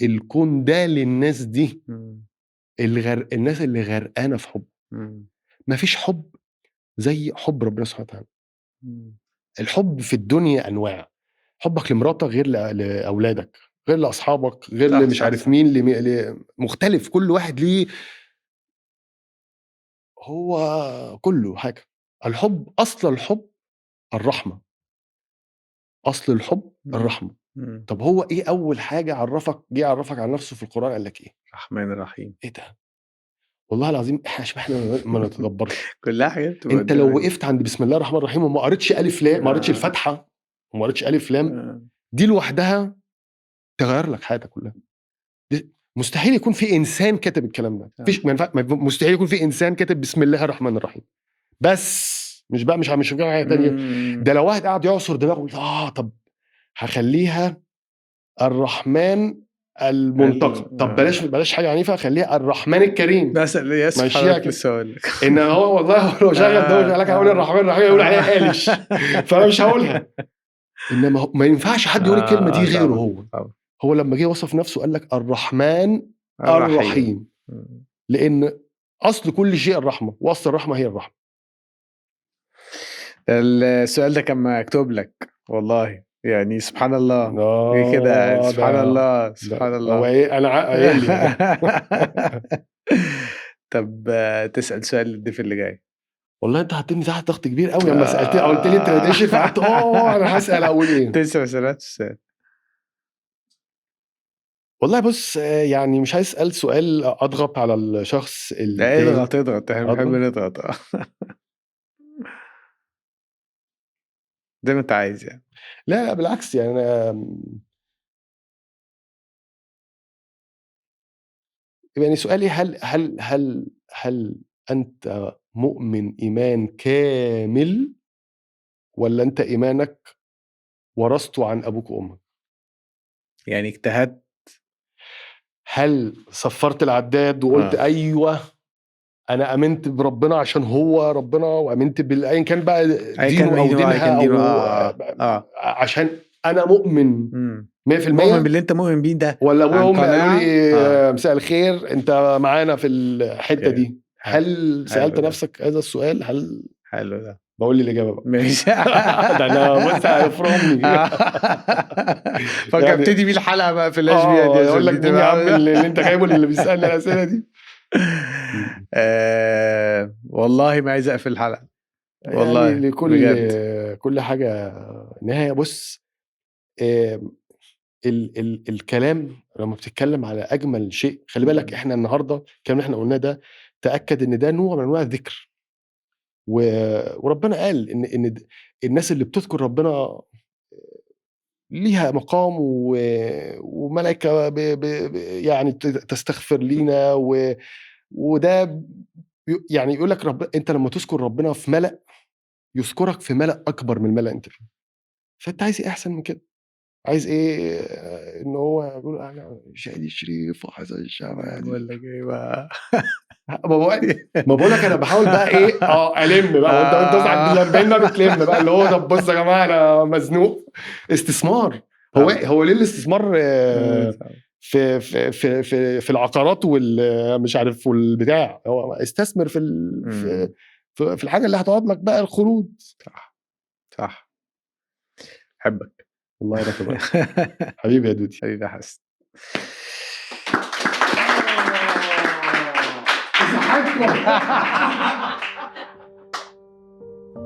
الكون ده للناس دي، الناس اللي غرقانة في حب. ما فيش حب زي حب ربنا سبحانه وتعالى. الحب في الدنيا أنواع، حبك لمراتك غير لأولادك، غير لاصحابك، غير اللي مش عارف مين، اللي مختلف، كل واحد ليه هو كله حاجة. الحب، اصل الحب الرحمة، اصل الحب الرحمة. طب هو ايه اول حاجة عرفك، جه عرفك على نفسه في القران قال لك ايه؟
الرحمن الرحيم.
ايه ده؟ والله العظيم احنا ما نتدبرش.
كلها حاجات.
انت لو وقفت عند بسم الله الرحمن الرحيم وما قريتش الف لام، ما قريتش الفاتحة وما قريتش الف لام، دي لوحدها تغير لك حياتك كلها. مستحيل يكون في انسان كاتب الكلام ده. مفيش، مستحيل يكون في انسان كاتب بسم الله الرحمن الرحيم بس، مش بقى مش حاجة ثانية. ده لو واحد قاعد يعصر دماغه، طب هخليها الرحمن المنتقم، طب بلاش حاجة عنيفة، خليها الرحمن الكريم
بس. يا
ان هو والله لو شغل ده لك هقول الرحمن الرحيم يقول عليها قالش، فانا مش هقولها. انما ما ينفعش حد يقول الكلمة دي غيره هو. هو لما جه وصف نفسه قال لك الرحمن الرحيم، لان اصل كل شيء الرحمة، واصل الرحمة هي الرحمة.
السؤال ده كان مكتوب لك والله، يعني سبحان الله كده، سبحان الله، سبحان الله.
هو ايه انا قايل لي.
طب تسأل سؤال للضيف اللي جاي.
والله انت حطيتني تحت ضغط كبير قوي لما سالت، قلت لي انت ما تقولش، فقعدت انا هسال اقول ايه.
لسه ما سالتش السؤال.
والله بص، يعني مش عايز اسال سؤال اضغط على الشخص
اللي اضغط، اضغط، احنا بنحب نضغط زي ما انت عايز يعني.
لا لا بالعكس، يعني انا يعني سؤالي، هل هل هل هل انت مؤمن ايمان كامل، ولا انت ايمانك ورثته عن ابوك وامك؟
يعني اجتهدت؟
هل صفرت العداد وقلت ايوه انا امنت بربنا عشان هو ربنا، وامنت بالايا كان بقى دينه او دينها أو عشان انا مؤمن 100%
مؤمن باللي انت مؤمن بيه ده،
ولا ابويا وامي قالوا لي مساء الخير انت معانا في الحتة دي؟ هل سالت نفسك هذا السؤال؟ هل
حلو ده،
بقول لي الاجابة بقى.
ماشي.
ده انا بص هيفرمني.
فكر ابتدي بيه الحلقة بقى في الاش بي دي،
اقول لك مين يا عم اللي انت جايبه اللي بيسالني الاسئلة دي.
والله ما عايز اقفل الحلقة والله،
يعني لكل كل حاجة نهاية. بص، ال ال الكلام لما بتتكلم على اجمل شيء، خلي بالك احنا النهارده الكلام اللي احنا قلناه ده، تاكد ان ده نوع من انواع الذكر، وربنا قال ان الناس اللي بتذكر ربنا ليها مقام، وملائكة يعني تستغفر لينا، وده يعني يقول لك رب، انت لما تذكر ربنا في ملأ يذكرك في ملأ اكبر من الملأ انت فيه. فانت عايز ايه احسن من كده؟ عايز ايه؟ ان هو يقول انا شادي شريف وحسن الشافعي،
بقول لك ايه بقى،
ما بقول لك انا بحاول بقى ايه الم بقى، وانت عند ال40 بقى بتلم بقى، اللي هو طب بص يا جماعة انا مزنوق. استثمار، هو ليه الاستثمار في في في في العقارات والمش عارف والبتاع؟ هو استثمر في في الحاجة اللي هتقعد لك بقى الخلود.
صح صح، احبك
والله يا حبيبي يا دودي،
حبيبي يا حسن.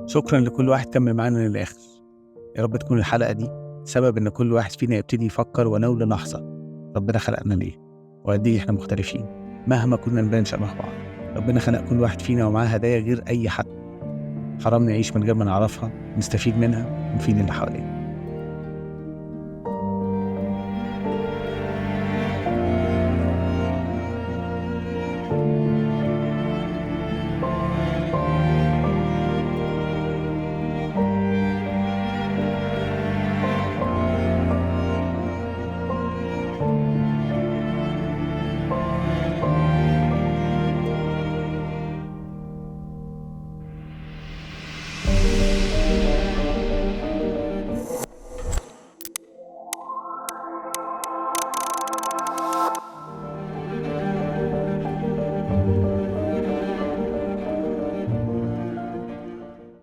شكرا لكل واحد كمل معانا للآخر. يا رب تكون الحلقة دي سبب إن كل واحد فينا يبتدي يفكر ولو للحظة ربنا خلقنا ليه، وقد إيه إحنا مختلفين مهما كنا نبان شبه بعض. ربنا خلق كل واحد فينا ومعاه هدايا غير أي حد. حرام نعيش من غير ما نعرفها، نستفيد منها ونفيد اللي حوالينا.